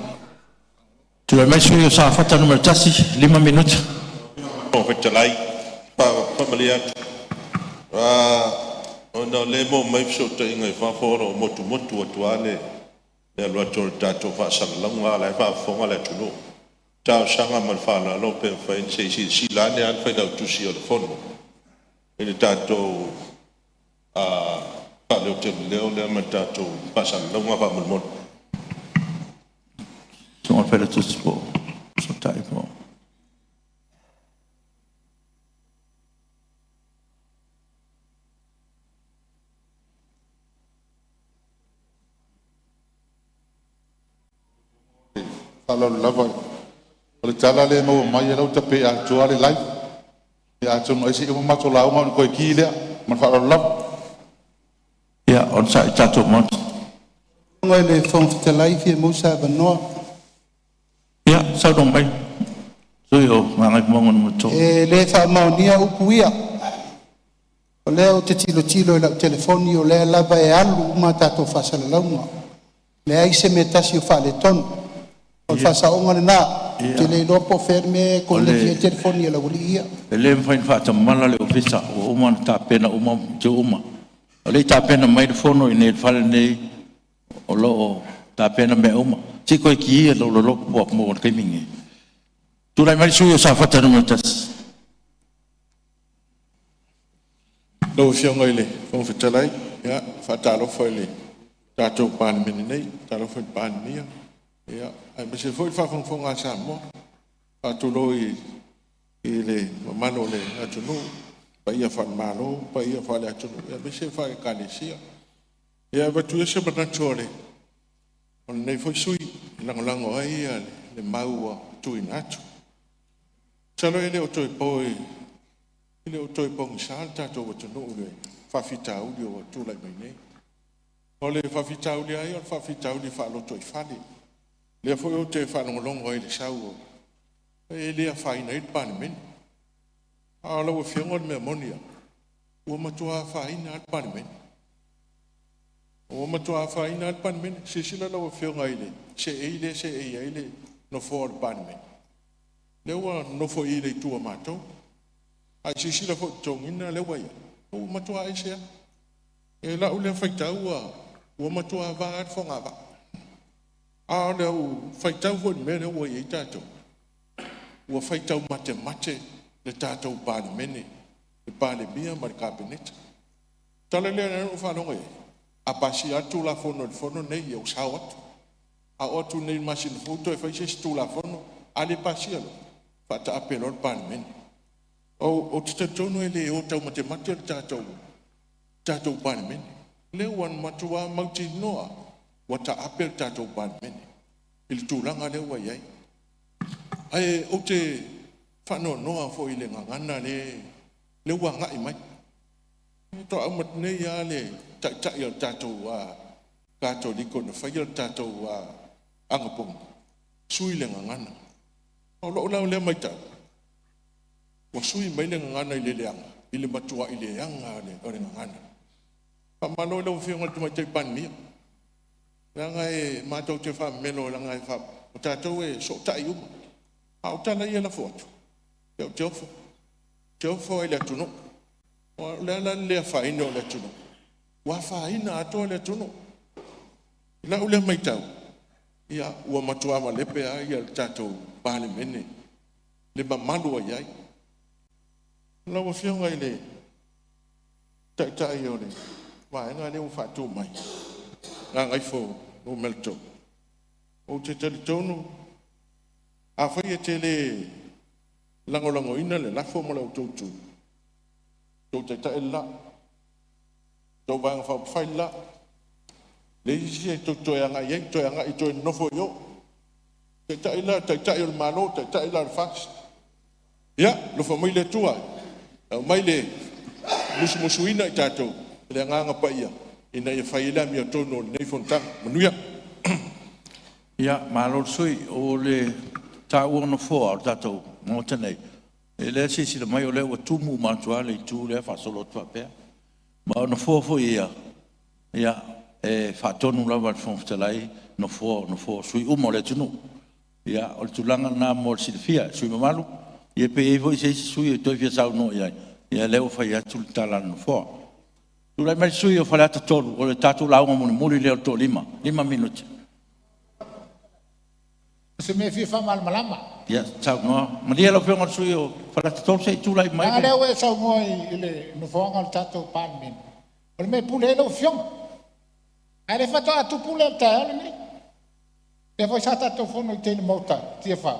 Speaker 3: Tulai mai le sui usufono mo Safata 1, 5 minute.
Speaker 8: Fofoga Fetalai, e faamalie atu, ona o lea e maua mai fesootaiga i fafo o lo o motumotu atu lava le alu atu o le tatou faasalalauga, a o la e faafofoga le atunuu. Talosaga ma le faaaloalo pe mafai ona se i silasila ane lava le Failautusi o le Fono i le tatou faaleoteleleo lea ma le tatou faasalalauga faamolemole.
Speaker 5: Faaaloalo lava. O le tala lea e maua mai o la e ua tape atoa lava le live. Ia atonu ai se i uma matou lauga ona toe ki lea. Ma le faaaloalo lava.
Speaker 3: Ia, onosai le tatou Maota.
Speaker 11: Lau Afioga i le Fofoga Fetalai e fia maua se avanoa.
Speaker 3: Ia, saunoa mai le sui usufono mo Gagaifomauga 3.
Speaker 11: E le faamaonia upu ia. O lea ou te tilotilo i lau telefoni o lea lava e alu uma a tatou faasalalauga, leai se mea e tasi o faaletonu. O le faasaoga lena, ou te le iloa po o fea le mea e koneti ai le telefoni a le aualii ia.
Speaker 3: E le mafai ona faatamala le Ofisa, ua uma ona tapena uma itu uma. A o le i tapena mai le fono i inei i le fale lenei, o lo o tapena mea uma. Se i toe ki ia lou loloto i le taimi lenei. Tulai mai le sui usufono mo Safata 1.
Speaker 8: Lau Afioga i le Fofoga Fetalai, e faatalofa i le tatou Palemene nei, faatalofa i le Palemia, aemaise foi le faafogafoga a Samoa. E faatulou i le mamalu o le atunuu i paia faale-Malo, paia faale-atunuu aemaise faale-Ekalesia. Ia, e avatu ia se manatu o lenei foi sui usufono e lagolago ai le mau ua tuuina atu. Masalo e le o toe pogisa le tatou atunuu i le faafitauli ua tulai mai nei. O le faafitauli lava ia o le faafitauli faalotoifale, lea foi ou te faalogologo ai i le sau o… e le afaina ai le Palemene. A o lau Afioga o le mea moni lava, ua matua afaina lava le Palemene. Ua matua afaina lava le Palemene. Silasila lau Afioga i le seei lea e seei ai le nofoa o le Palemene, lea ua nonofo i le itu a matou. A e silasila foi i le totogiina lea ua i ai, ua matua ese lava. I lau lea faitau ua matua va lava le fogavaa. A o lau faitau foi i le mea lea ua i ai tatou, ua faitau matemate le tatou Palemene, le Palemia ma le Kapeneta. O le tala lea na ou faalogo i ai, a pasia lava le Tulafono i le fono lenei, ia ua sao atu. A oo atu nei i le masina fou toe fai se isi Tulafono, a le pasia loa, faataape loa le Palemene. Ou te talitonu e le o taumatemate le tatou Palemene, o lea ua matua mautinoa lava ua taape le tatou Palemene i le tulaga lea ua i ai. Ae ou te faanoanoa foi i le gagana lea ua agai mai. Faatoa uma atu nei lava le Taitai o le tatou Katoliko na faia le tatou anapogi, sui le gagana. O lau la lea matau, ua sui mai le gagana i le leaga i le matuai leaga lava o le gagana. Faamalo i lau Afioga i le Tamaitai Palemia, leaga e matou te faamemelo leaga o tatou e soosootai uma. A o tala ia e lafo atu, ia ou te ofo, ou te ofo lava i le atunuu. O le a la le le afaina o le atunuu? Ua afaina atoa le atunuu. I lau lea matau, ia ua matua malepe lava le tatou Palemene, le mamalu ua i ai. Lau Afioga i le Taitai o le Vaega lea ua faatu mai, Gagaifo 3, ou te talitonu afai e te le lagolagoina le lafo ma la outou Itu, le tou Taitai le la, le tou Vaega Faaupufai le la, leai se isi e tou te toe agai i ai, toe agai e toe nonofo i o. Le Taitai le la o le Taitai o le Malo, le Taitai le la o le FAST. Ia, alofa mai le Atua e aumai le musumusuina i tatou e le Agaga Paia ina ia fai ai le amiotonu o lenei fonotaga. Manuia.
Speaker 3: Ia, malo le sui usufono. O le taua o nofoa o le tatou Maota nei, o lea e silasila mai o lea ua tumu uma atu lava le itu lea faasolo atu faapea. Ma o nofoa foi ia, e faatonu lava e le Fofoga Fetalai nofoa o sui usufono uma o le atunuu. Ia, o le tulaga lena mo le silafia e sui usufono mamalu. Ia pe i ai foi se isi sui usufono e toe fia saunoa i ai, ia o lea ua fai atu le tala a le Nofoa. Tulai mai le sui usufono mo Faleata 3, o le tatou lauga mulimuli lea o le toalima, 5 minute.
Speaker 7: O se mea e fia faamalamalama.
Speaker 3: Ia saunoa. Malie lau Afioga i le sui usufono mo Faleata 3 se i tulai mai le… Leaga o lea ua e saunoa i le nofoaga o le tatou Palemene, o le mea e pule ai lau Afioga. A o lea faatoa tupu lea i le taeao lenei. O lea foi sa tatou fono i tai i le Maota i Tiafau,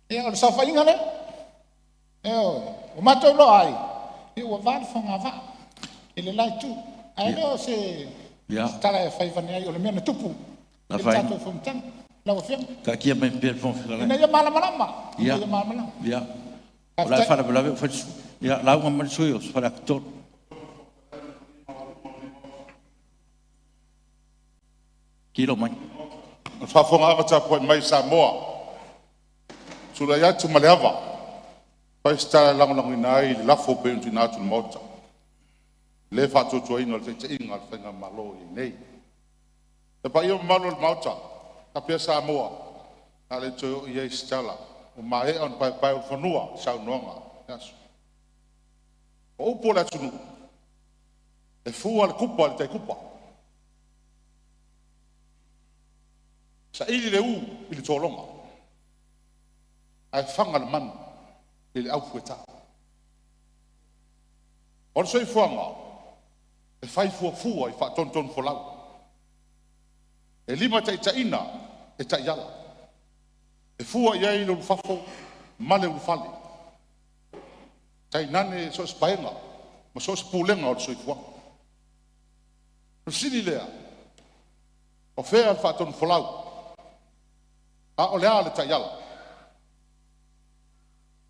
Speaker 3: ia o le saofaiga lea. Ioe. Ua matou iloa ai ua va le fogavaa i le la itu, ae le o se tala e fai avane ai, o le mea na tupu i le tatou fonotaga lau Afioga, Taatia mai pea i le Fofoga Fetalai.
Speaker 7: Ina ia malamalama, ina ia malamalama.
Speaker 3: Ia, o le a le faalavelave ua fai le… Ia lauga mai le sui usufono mo Faleata 3. Kilo mai.
Speaker 5: O le faafofogaaga tapuai mai a Samoa, e tulai atu ma le ava e fai se tala e lagolagoina ai le lafo e pei ona tuuina atu i le Maota. Le faatuatuaina o le taitaiga o le Faigamalo o i ai nei. Le paia ma mamalu o le Maota faapea Samoa, o le a le toe oo i ai se tala ua maea ona paepaeulufanua saunoaga o le aso. O upu a le atunuu, e fua le tupa i le tai tupa, saili le u i le tologa, ae faga le manu i le aufueta. O le soifuaga, e fai fuafua i faatonutonufolau, e limataitaiina e taiala, e fua i ai le ulufafo ma le ulufale, tainane so o se paega ma so o se pulega o le soifuaga. O le fesili lea, o fea le faatonufolau, a o le a le taiala?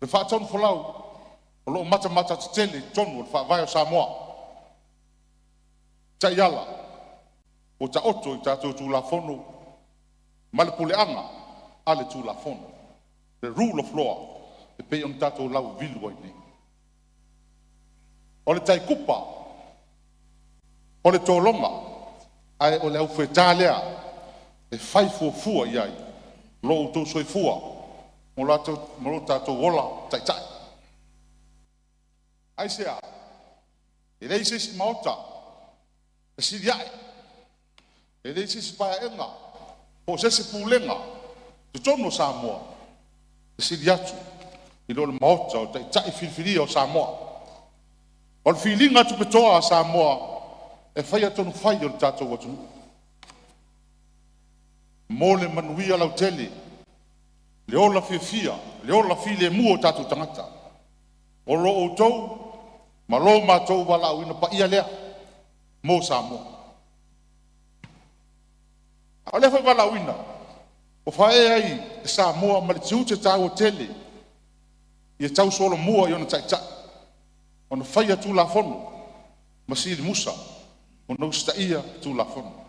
Speaker 5: O le faatonufolau o lo o matamata tetele i totonu o le Faavae o Samoa. Taiala ua taoto i tatou Tulafono ma le puleaga a le Tulafono, the Rule of Law e pei ona tatou lauivilu ai nei. O le tai tupa, o le tologa, ae o le aufueta lea e fai fuafua i ai lo outou soifua ma lo tatou ola taitai. Aisea? E leai se isi Maota e sili a'e, e leai se isi Paeaiga po o se isi Pulega i totonu o Samoa e sili atu i lo le Maota o Taitai filifilia o Samoa. O le filiga tupetoa a Samoa e faia tonu fai o le tatou atunuu mo le manuia lautele, le ola fiafia, le ola filemu o tatou tagata. O lo outou ma lo matou valaauina paia lea mo Samoa. A o lea foi valaauina ua faaee ai e Samoa ma le tiute taua tele ia tausolomua i ona Taitai ona faia Tulafono ma silimusa ona usitaia Tulafono.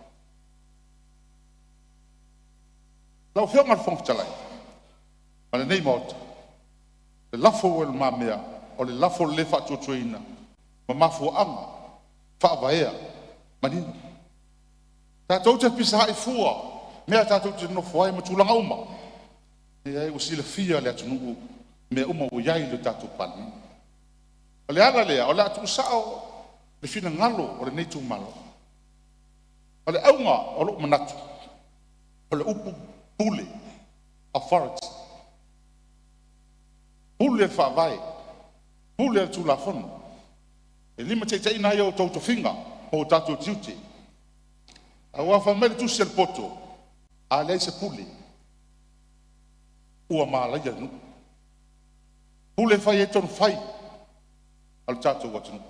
Speaker 5: Lau Afioga i le Fofoga Fetalai ma lenei Maota, o le lafo ua i lumamea, o le lafo o le lē Faatuatuaina ma mafuaaga faavaea manino. Tatou te fetasaai fua i mea tatou te nonofo ai ma tulaga uma, leai ua silafia e le atunuu mea uma ua i ai le tatou Palemene. O le ala lea o le a tuusao le finagalo o lenei itumalo. O le auga o lou manatu, o le upu pule, authority, pule le Faavae, pule le Tulafono e limataitaiina ai outou tofiga ma o tatou tiute. Aua fai mai le tusi a le poto, a leai se pule, ua malaia le nuu. Pule e fai ai tonu fai a lo tatou atunuu.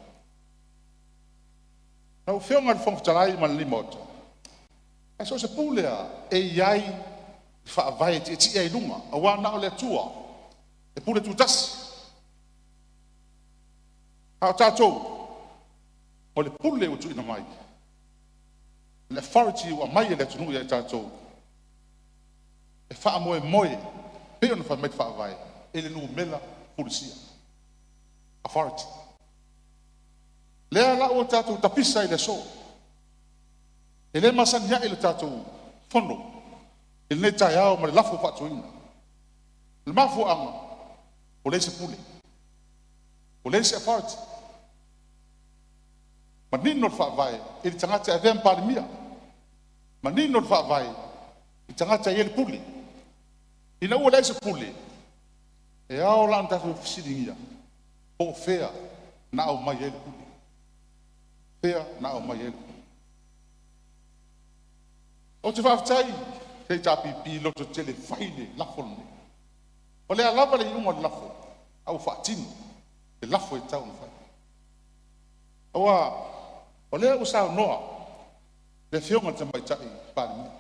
Speaker 5: Lau Afioga i le Fofoga Fetalai ma lenei Maota, ae so o se pule lava e i ai faavae e tietie ai i luga, aua na o le Atua e pule tutasi, a o tatou, o le pule ua tuuina mai, le authority ua aumai e le atunuu ia i tatou e faamoemoe pei ona fai mai le Faavae i le numera fulisia, authority. Lea la ua tatou tapisa ai i le aso, e le masani ai le tatou Fono i lenei taeao ma le lafo faatuina. O le mafuaaga ua leai se pule, ua leai se authority. Manino le Faavae i le tagata e avea ma Palemia, manino le Faavae i tagata e i ai le pule. Ina ua leai se pule, e ao la ona tatou fesiligia po o fea na aumai ai le pule, fea na aumai ai le pule. Ou te faafetai i le HRPP i le lototetele e fai le lafo lenei. O le a lava le iuga o le lafo, a ua faatino le lafo e tatau ona fai. Aua o lea ua saunoa le Afioga i le Tamaitai Palemia,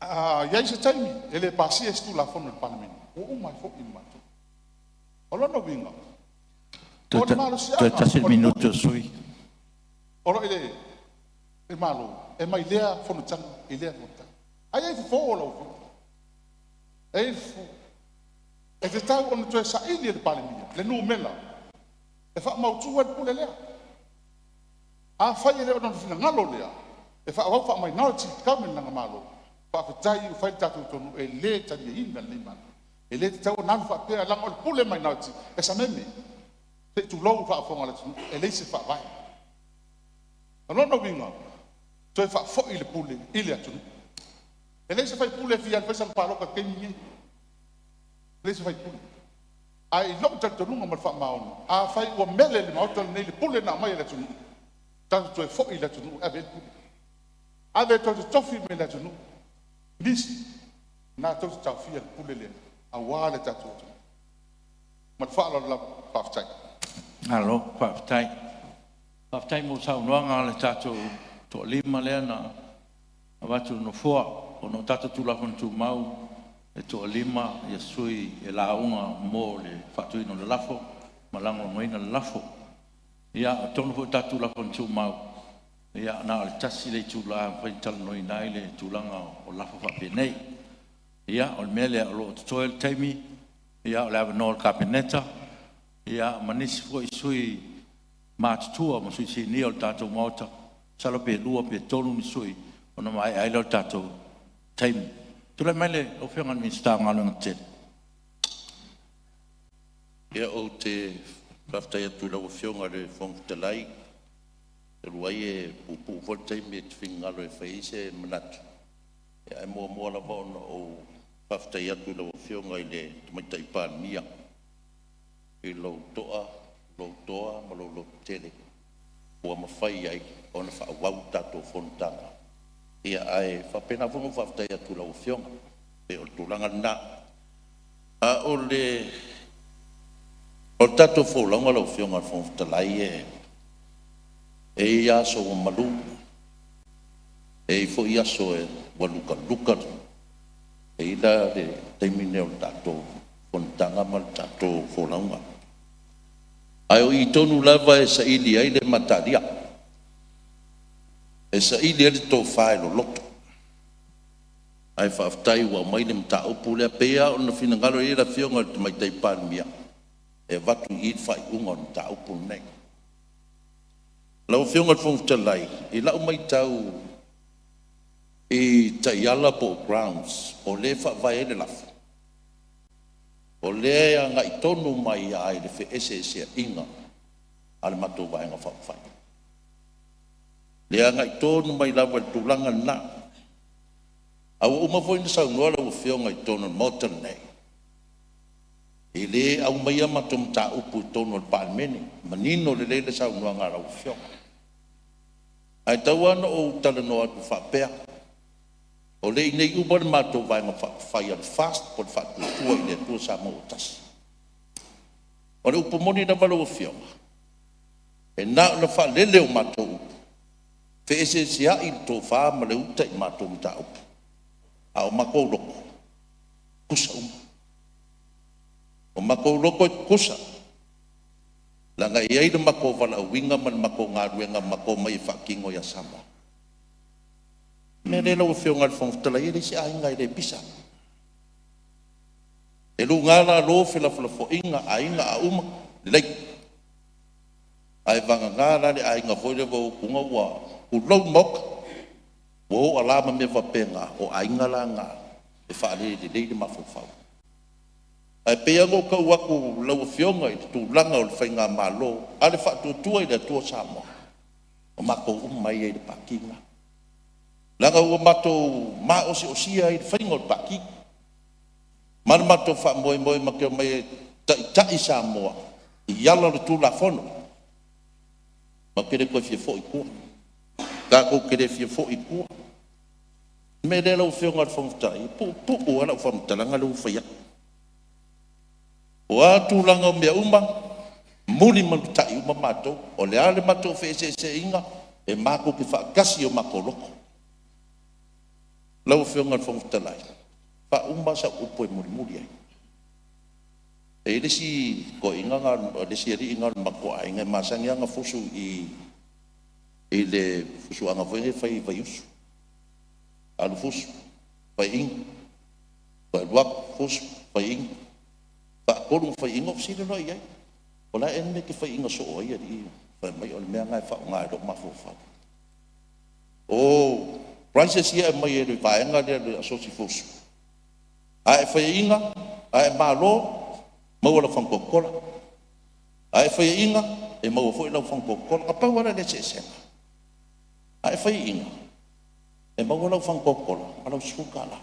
Speaker 5: a i ai se taimi e le pasia ai se Tulafono e le Palemene, ua uma ai foi ma matou. O lona uiga, o le
Speaker 3: Toe
Speaker 5: malosiaga
Speaker 3: tasi le
Speaker 5: o le
Speaker 3: minute
Speaker 5: pule
Speaker 3: o le sui usufono.
Speaker 5: o lo o i le Malo e mai lea fonotaga i lea fonotaga. Ae i ai fofo o lau Afioga, e i ai fofo. E tatau ona toe saili e le Palemia le numera E faamautu ai le pule lea. Afai e le o lona finagalo lea e faaauau faa-minority government lana Malo, faafetai ua fai le tatou tonu e le taliaina e lenei Malo. E le tatau ona alu faapea leaga o le pule a le minority e sameme, se i tulou le faafofoga a le atunuu, e leai se faavae. O lona uiga toe faafoi le pule i le atunuu. E leai se faipule e fia alu e fai sana palota i le taimi lenei, e leai se faipule. Ae i lou talitonuga ma le faamaoni, afai ua mele i le Maota lenei le pule na aumai e le atunuu, tatou toe foi i le atunuu e ave i ai le pule. Ave tou te totofi mai le atunuu nisi latou te taofia le pule lea aua le tatou atunuu. Ma le faaaloalo lava. Faafetai.
Speaker 3: Malo faafetai. Faafetai mo saunoaga a le tatou toalima lea na avatu e le Nofoa. Ona o tatou Tulafono Tumau e toalima sui e lauga mo le faatuina o le lafo ma lagolagoina le lafo. Ia atonu foi o tatou Tulafono Tumau, na o le tasi le itula e mafai ona talanoaina ai le tulaga o lafo faapenei. Ia, o le mea lea o lo o totoe le taimi, o le avanoa o le Kapeneta ma nisi foi sui usufono matutua ma sui sinia o le tatou Maota. Masalo pe lua pe tolu ni sui usufono ona maea ai lea o le tatou taimi. Tulai mai lau Afioga i le Minisita o Galuega Tetele.
Speaker 4: Ia, ou te faafetai atu i lau Afioga i le Fofoga Fetalai, talu ai e puupuu foi le taimi e te finagalo e fai ai se manatu. Ae muamua lava ona ou faafetai atu i lau Afioga i le Tamaitai Palemia i lou toa, lou toa ma lou lototele ua mafai ai ona faaauau le tatou fonotaga. Ae faapena foi ona ou faafetai atu i lau Afioga. E pei o le tulaga lena. A o le tatou folauga lau Afioga i le Fofoga Fetalai, e i ai lava aso ua malu, e i ai foi aso ua lukaluka. E i ai la le taimi lenei o le tatou fonotaga ma le tatou folauga. Ae o i tonu lava e saili ai le mataalia, e saili ai le tofa e loloto. Ae faafetai ua aumai le mataupu lea. E pei lava ona finagalo i ai le Afioga i le Tamaitai Palemia e avatu i i le faaiuga o le mataupu lenei. Lau Afioga i le Fofoga Fetalai, i lau matau i taiala po o grounds o lea e faavae ai le lafo, o lea e agai tonu mai lava i le feeseeseaiga a le matou Vaega Faaupufai. E agai tonu mai lava i le tulaga lena. A ua uma foi ona saunoa lau Afioga i totonu o le Maota lenei, e le aumaia matou mataupu i totonu o le Palemene, e manino lelei le saunoaga a lau Afioga. Ae tau lava ina ou talanoa atu faapea, o lea e i inei uma le matou Vaega Faaupufai a le FAST po o le Faatuatua i le Atua Samoa ua Tasi. O le upu moni lava lau Afioga, e na ona faalele o matou upu, feeseeseai le tofa ma le uta i matou mataupu, a o matou loto, e tutusa uma. O matou loto e tutusa, leaga e i ai le matou valaauina ma le matou galuega na matou omai e faatino ia Samoa. O le mea lea lau Afioga i le Fofoga Fetalai, e leai se aiga e le pisa. E luga lalo felafolafoaiga a aiga a uma, e lelei. Ae vagana la le aiga foi lea ua o atu ua, tulou le Maota, ua o ala ma mea faapena, o aiga la na e faalelelei le mafaufau. Ae pei lava ona ou tau atu lau Afioga i le tulaga o le faigamalo a le Faatuatua i le Atua Samoa, o matou uma lava e i ai i le Pati lena, leaga ua matou maosiosia ai i le faiga o le Pati ma le matou faamoemoe matou te omai e taitai Samoa i ala o le Tulafono. Matou te le toe fia foi i tua, tatou te le fia foi i tua. O le mea lea lau Afioga i le Fofoga Fetalai, e puupuu lava lau faamatalaga lea ua fai atu. O a tulaga o mea uma, mulimulitai uma matou. O le a le matou feeseeseaiga, e matou te faatasi i o matou loto. Lau Afioga i le Fofoga Fetalai, e faauma lava sau upu e mulimuli ai. E i ai le isi toeaina lena, le isi alii lena o le matou aiga e masani lava ona fusu i i le fusuaga foi lea e fai i Vaiusu. Alu fusu, faiaina, toe alu atu fusu, faiaina. Faatolu ona faiaina ou fesili loa i ai. O le a ea le mea e te faiaina soo ai alii ia fai mai o le mea lena e faaaoga e lou mafaufau? O prizes ia e aumai e le vaega lea o le Asosi Fusu, a e faiaina, a e malo, maua lau fagu Coca-Cola, a e faiaina e maua foi lau fagu Coca-Cola. Na pau lava lea o le eseesega, a e faiaina e maua lau fagu Coca-Cola ma lau $10. O le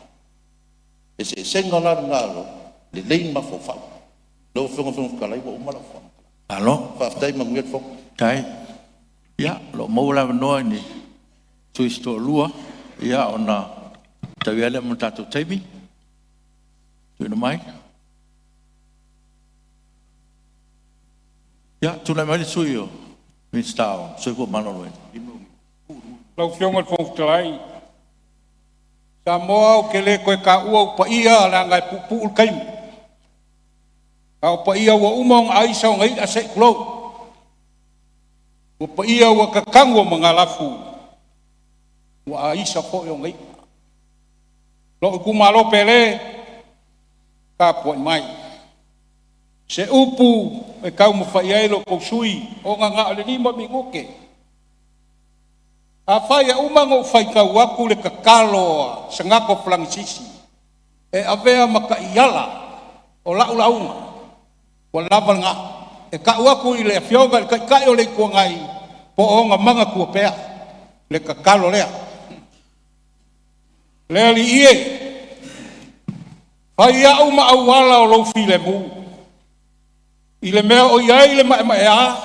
Speaker 4: eseesega la lena o le lelei mafaufau. Lau Afioga i le Fofoga Fetalai ua uma lau faamatalaga.
Speaker 3: Malo.
Speaker 4: Faafetai, manuia le fono.
Speaker 3: Faafetai. Ia, o lo o maua le avanoa i ni sui usufono se toalua ona fetaui ai lea ma le tatou taimi tuuina mai. Ia, tulai mai le Sui Minisita o le Soifua Maloloina.
Speaker 6: Lau Afioga i le Fofoga Fetalai, Samoa ou te le toe taua ou paia leaga e puupuu le taimi, a o paia ua uma ona aisa ona i'a se i tulou. O paia ua tatanu ona magalafu, ua aisa foi ona i'a. Lou itumalo pele, tapuai mai, se upu e taumafai ai lo outou sui usufono ona na o le 5 minute. Afai e uma ona ou faitau atu le tatalo a Saanato Felanisisi e avea ma taiala o lau lauga, ua lava lena. E tau atu i le Afioga i le Taitai o le Itu Agai po o ona manatua pea le tatalo lea. Le Alii e, fai au ma auala o lou filemu, i le mea o i ai le maemaea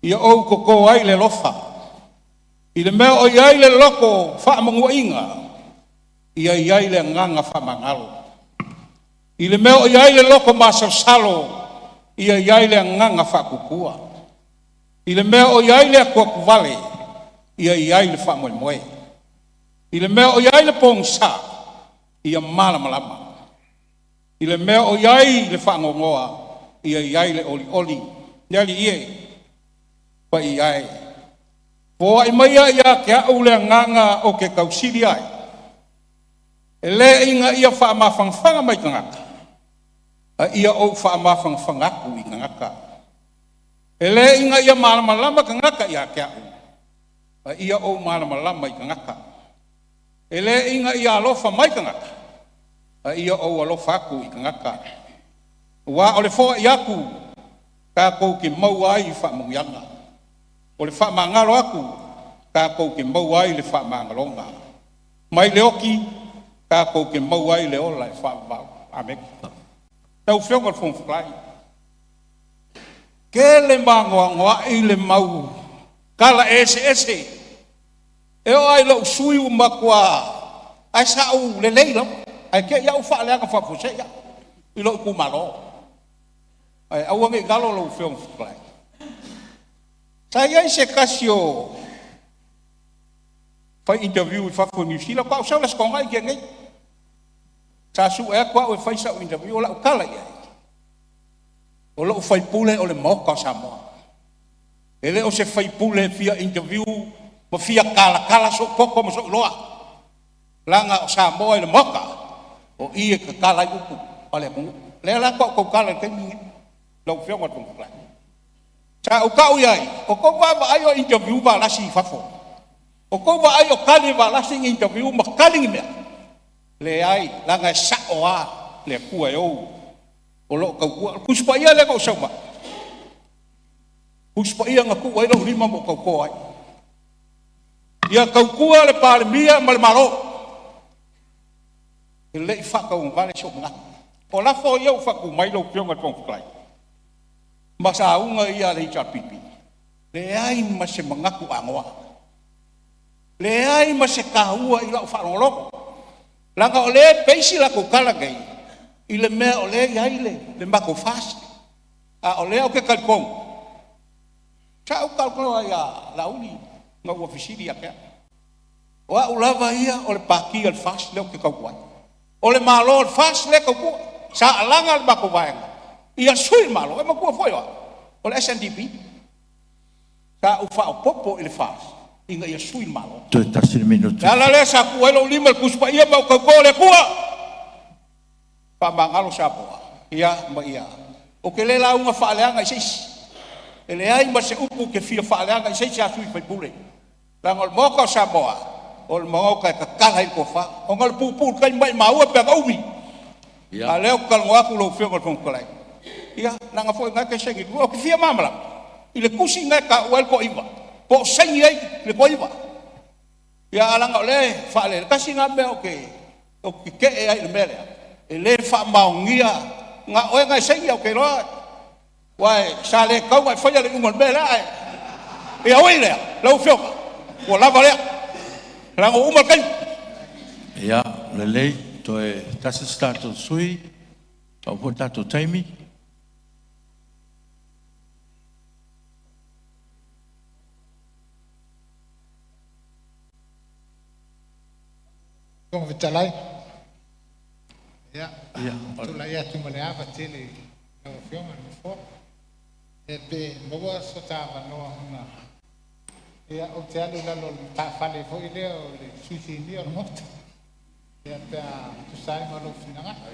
Speaker 6: ia ou toto ai le alofa, i le mea o i ai le loto faamanuaina, ia i ai le agaga faamagalo. I le mea o i ai le loto masalosalo, ia i ai le agaga faatuatua. I le mea o i ai le atuatuvale, ia i ai le faamoemoe. I le mea o i ai le pogisa, ia malamalama. I le mea o i ai le faanoanoa, ia i ai le olioli. Le Alii e, paia e, foai maia ia te au le agaga ou te tausili ai, e le ina ia faamafanafana mai tagata, a ia ou faamafanafana atu i tagata. E le ina ia malamalama tagata ia te au, a ia ou malamalama i tagata. E le ina ia alofa mai tagata, a ia ou alofa atu i tagata. Aua o le foai atu tatou te maua ai faamanuiaga, o le faamagalo atu tatou te maua ai le faamagaloga. Mai le oti tatou te maua ai le ola e faavavau. Amene. Lau Afioga i le Fofoga Fetalai, e tele ma anoanoai le mau tala eseese, e oo lava i lou sui usufono ua matua… ae sa ou lelei lava, ae te i lava ua faaleaga faafuasei au i lou itumalo. Ae aua ne i galo lau Afioga i le Fofoga Fetalai, sa i ai se tasi o fai interview i fafo i Niu Sila, faatoa ou sau i le Aso Toonai na tea nei. Sa sue atu au e fai sau interview, o lau tala i ai, o lou sui usufono o le Maota o Samoa, e le o se sui usufono e fia interview ma fia talatala sou poto ma sou iloa, leaga o Samoa i le Maota, o i e tatala ai upu a le atunuu. O lea la faatoa ou tautala i le taimi lenei lau Afioga i le Fofoga Fetalai. Sa ou tau i ai, ua outou vaavaai o interview Valasi i fafo? Ua outou vaai o tali e Valasi ni interview ma tali ni mea? Leai, leaga e sao lava le Atua e ou o lo o tautua. O le Tusi Paia lea na ou sau ma au, Tusi Paia na tuu ai lou lima ma ou tauto ai. Ia tautua le Palemia ma le Malo. E le i faatauagavale sou manatu. O lafo ia ua faatu mai lau Afioga i le Fofoga Fetalai, ma sauga ia a le HRPP, leai ma se manatu anoa, leai ma se taua i lau faalogologo, leaga o lea e base latou tala nei i le mea o lea e i ai le matou FAST. A o lea ou te talitonu, sa ou talatalanoa ia Laauli ina ua fesili ia te au, o au lava ia o le Pati a le FAST lea ou te tautua ai. O le Malo o le FAST lea e tautua. Sa alaga le matou vaega ia sui le Malo. E manatua foi o au o le SNDP. Sa ou faaopoopo i le FAST ina ia sui le Malo.
Speaker 3: Toe tasi le minute.
Speaker 6: O le ala lea sa tuu ai lou lima i le Tusi Paia ma ou tauto i le Atua, faamagalo Samoa ma ia Ou te le lauga faaleaga i se isi, e leai ma se upu ou te fia faaleaga i se isi lava sui usufono, leaga o le Maota o Samoa, o le Maota e tatala ai le tofa, ona o le puupuu i le taimi, maumau e pe a na umi. A o lea ou te talanoa atu lau Afioga i le Fofoga Fetalai, ia leaga foi o lena e te saini. Ou te fia malamalama i le tusi lena e taua ai le toa-9, po o saini ai le toa-9. Ia ae leaga o lea e faalele… Tasi lena mea ou te tetee ai i le mea lea, e le faamaonia, na o oe na e saini ae ou te iloa aua sa le tatau ona e faia le iuga o le mea lea. Ae ui i lea lau Afioga, ua lava lea, leaga ua uma le taimi.
Speaker 3: Ia, lelei, toe tasi se tatou sui usufono, ua uma foi le tatou taimi.
Speaker 7: Fofoga Fetalai, ia, ou te tulai atu ma le ava tele i lau Afioga i le Nofoa, ia pe maua so ta avanoa ona ou te alu i lalo o le matafale foi lea o le Sui Sinia o le Maota, pe a tusa ai ma lou finagalo.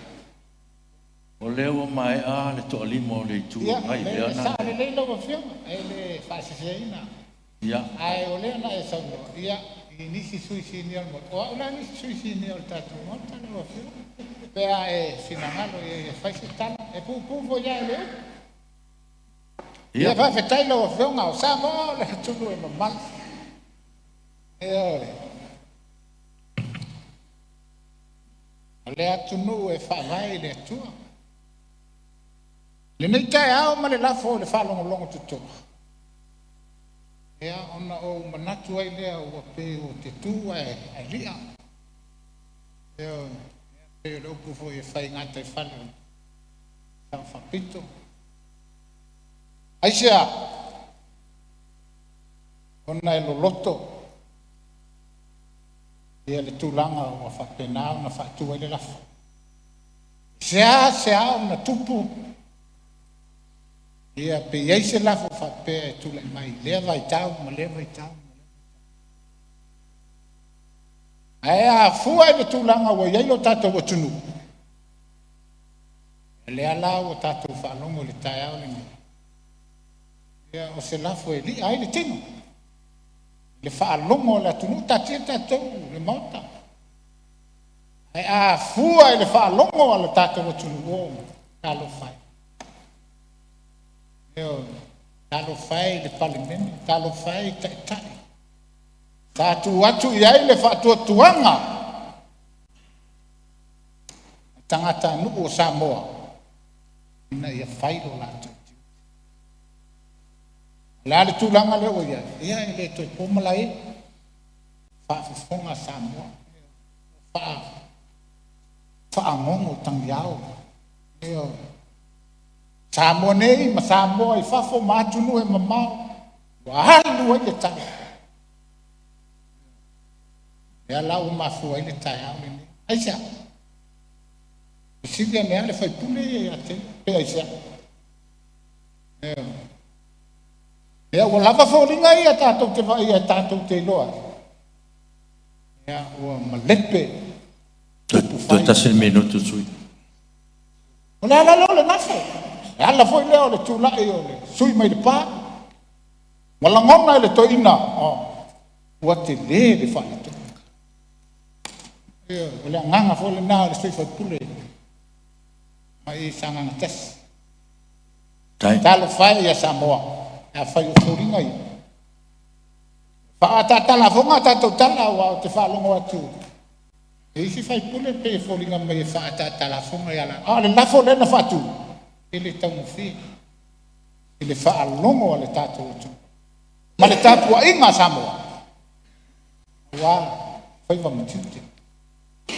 Speaker 3: O lea ua maea le toalima o le Itu
Speaker 7: Ia,
Speaker 3: Agai,
Speaker 7: e
Speaker 3: lea na…
Speaker 7: sao lelei lau Afioga, e le faaseseina. Ae o lea na e saunoa i nisi Sui Sinia o le Maota, o au la le isi Sui Sinia o le tatou Maota lau Afioga, pe a e finagalo i ai e fai se tala. E puupuu foi lava i le umi. Ia faafetai i lau Afioga, o Samoa o le atunuu e mamala. Ioe. O le atunuu e faavae i le Atua. I lenei taeao ma le lafo i le faalogologo totoa, ona ou manatu ai lea ua pei ou te tu ae lia, ioe, pei o le upu foi e fai i gataifale o le Sao Faapito. Aisea? Ona e loloto le tulaga ua faapena ona faatu ai le lafo. E seasea ona tupu pe i ai se lafo faapea e tulai mai i lea vaitau ma lea vaitau. Ae afua i le tulaga ua i ai lo tatou atunuu, o lea la ua tatou faalogo i le taeao lenei, ia o se lafo e li'a ai le tino i le faalogo a le atunuu. Taatia tatou le Maota, ae a fua i le faalogo a le tatou atunuu, o talofa e, ioe, talofa e i le Palemene, talofa e i Taitai sa tuu atu i ai le faatuatuaga o tagatanuu o Samoa ina ia fai lo latou tiute. O le a le tulaga lea ua i ai? Ia e le toe po malae, faafofoga Samoa, fagogo tagiao. Ioe. Samoa nei ma Samoa i fafo ma atunuu e mamao ua alu ai le tala, lea la ua mafua ai le taeao lenei. Aisea? Fesili ane lava le sui usufono ia ia te ia, pe aisea? Ioe. Ia ua lava foliga ia tatou te vaaia tatou te iloa ai, ia ua malepe
Speaker 3: Toe
Speaker 7: upufai.
Speaker 3: tasi le minute o le sui usufono.
Speaker 7: O le ala lea o le gafo, o le ala foi lea o le tulai o le sui usufono mai Lepa, ua lagona e le toeaina ua tele le faaletonu. Ioe, o le agaga foi lena o le sui usufono mai Sagaga 1. Talofa e ia Samoa, afai o foliga ia, faaataata a lafoga a tatou tala aua ou te faalogo atu i isi sui usufono e pei e foliga mai e faaataata a lafoga ia latou, a o le lafo lea na faatu, e le taugofie i le faalogo a le tatou atunuu ma le tapuaiga a Samoa aua faiva ma tiute. O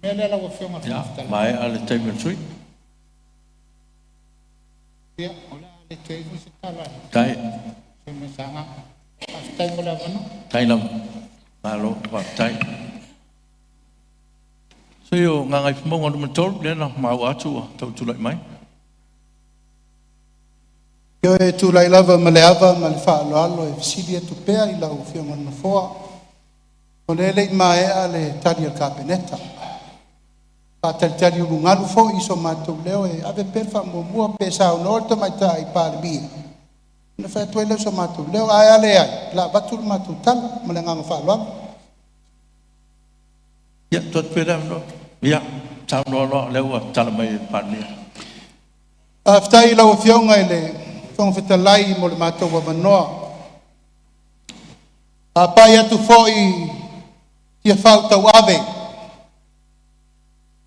Speaker 7: le mea lea lau Afioga i le
Speaker 3: Ia,
Speaker 7: Fofoga Fetalai,
Speaker 3: maea le taimi o le sui usufono.
Speaker 7: ia, o le a le toe i ai foi se tala a le
Speaker 3: Faafetai.
Speaker 7: sui usufono mai Sagaga. Faafetai mo le avanoa.
Speaker 3: Faafetai lava. Malo faafetai. Sui usufono o Gagaifomauga 3, lea na maua atu ua tau tulai mai.
Speaker 11: E tulai lava ma le ava ma le faaaloalo e fesili atu pea i lau Afioga i le Nofoa, o lea e le i maea le tali a le Kapeneta. Faatalitali ulugalu foi so matou leo e ave pea le faamuamua pe saunoa le Tamaitai Palemia ona fai atu ai lea o so matou leo. Ae a leai, o le a avatu le matou tala ma le agaga faaaloalo.
Speaker 3: Ia, tuu atu pea le avanoa. Ia, saunoa loa o lea ua tatala mai e le Palemia.
Speaker 11: Faafetai i lau Afioga i le Fofoga Fetalai mo le matou avanoa. E faapai atu foi i Tiafau tauave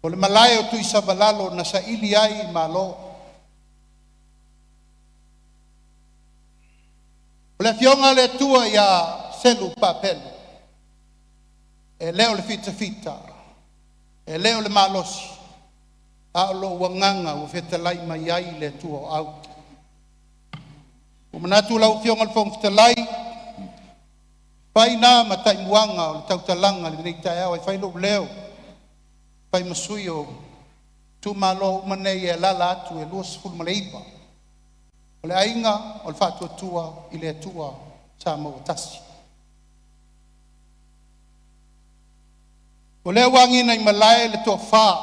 Speaker 11: o le malae o Tuisavalalo na saili ai malo. O le afioga a le Atua ia Selu Papelu, e le o le fitafita, e le o le malosi, a o lou agaga ua fetalai mai ai le Atua o Au. Ua manatu lau Afioga i le Fofoga Fetalai, fai na ma taimuaga o le tautalaga i lenei taeao e fai lou leo, fai ma sui o itumalo uma nei e alaala atu e 29, o le Aiga o le Faatuatua i le Atua Samoa ua tasi. O lea ua agiga i malae le tofa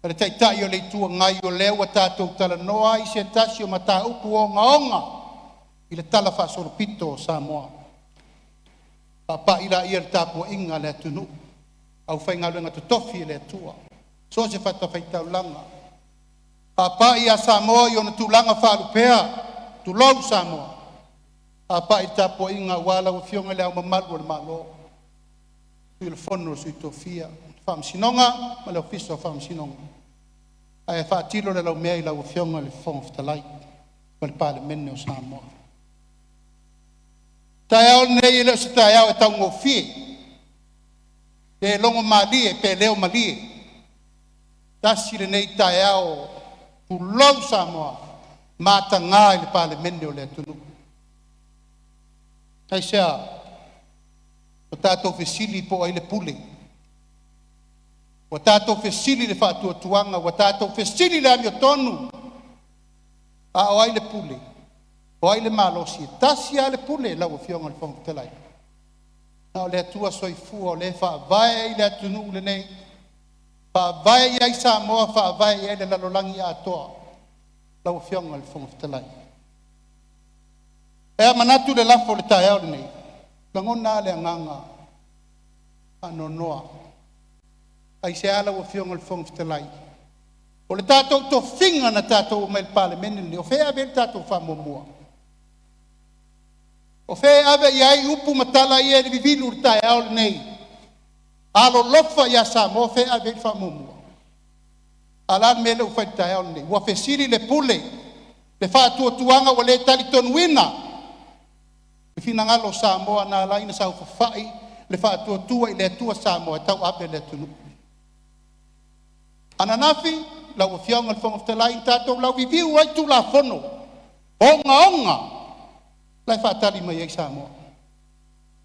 Speaker 11: a le Taitai o le Itu Agai, o lea ua tatou talanoa i se tasi o mataupu ogaoga i le talafaasolopito o Samoa. Faapai laia i le tapuaiga a le atunuu, aufaigaluega totofi a le Atua i so o se fatafaitaulaga. Faapai ia Samoa i ona tulaga faalupea, tulou Samoa. Faapai le tapuaiga aua lau Afioga i Le Ao Mamalu o le Malo, Sui o le Fono a Sui Tofia, Faamasinoga ma le Ofisa o Faamasinoga, ae faatilo le laumea i lau Afioga i le Fofoga Fetalai ma le Palemene o Samoa. O le taeao lenei e le o se taeao e taugofie, pe logomalie pe leo malie, tasi lenei taeao, tulou Samoa, mataga i le Palemene o le atunuu. Aisea? Ua tatou fesili po o ai le pule, ua tatou fesili i le faatuatuaga, ua tatou fesili i le amiotonu, a o ai le pule? O ai le malosi? E tasi lava le pule lau Afioga i le Fofoga Fetalai, na o le Atua Soifua o lea e faavae i le atunuu lenei, faavae i ai Samoa, faavae i ai le lalolagi atoa lau Afioga i le Fofoga Fetalai. E manatu le lafo i le taeao lenei, e lagona lava le agaga faanoanoa. Aisea lau Afioga i le Fofoga Fetalai? O le tatou tofiga na tatou omai i le Palemene lenei, o fea e ave i ai le tatou faamuamua? O fea e ave i ai upu ma tala ia e vivilu i le taeao lenei? Alolofa ia Samoa, o fea e ave i ai le faamuamua? A o le a le mea lea ua fai i le taeao lenei? Ua fesili le pule, le faatuatuaga ua le talitonuina le finagalo o Samoa na ala ai ona saofafai le Faatuatua i le Atua Samoa e tauave le atunuu. Ananafi lau Afioga i le Fofoga Fetalai na tatou lauiviu ai Tulafono ogaoga la e faatali mai ai Samoa.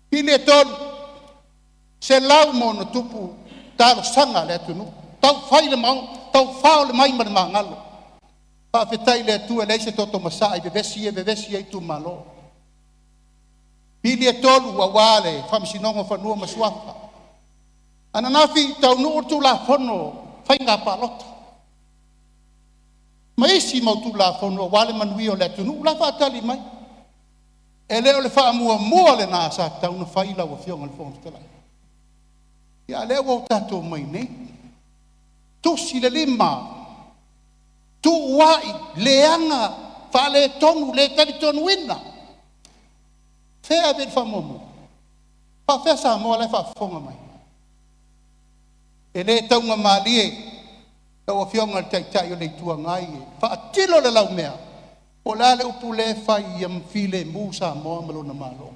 Speaker 11: Pili e 300+ talosaga a le atunuu, taufao le mai ma le magalo. Faafetai i le Atua e leai se toto masaa i vevesi ia e vevesi ai itumalo. Pili e tolu aua le Faamasinoga o Fanua ma Suafa. Ananafi taunuu le Tulafono o Faiga Palota ma isi mau Tulafono aua le manuia o le atunuu la e faatali mai. E le o le faamuamua lena sa tatau ona fai lau Afioga i le Fofoga Fetalai? A o lea ua tatou omai nei, tusi le lima, tuuai, leaga, faaletonu, le talitonuina. Fea e ave i ai le faamuamua? Faafefea Samoa la e faafofoga mai? E le taugamalie lau Afioga i le Taitai o le Itu Agai, e faatilo le laumea, po o le a le upu lea e fai ia filemu Samoa ma lona Malo.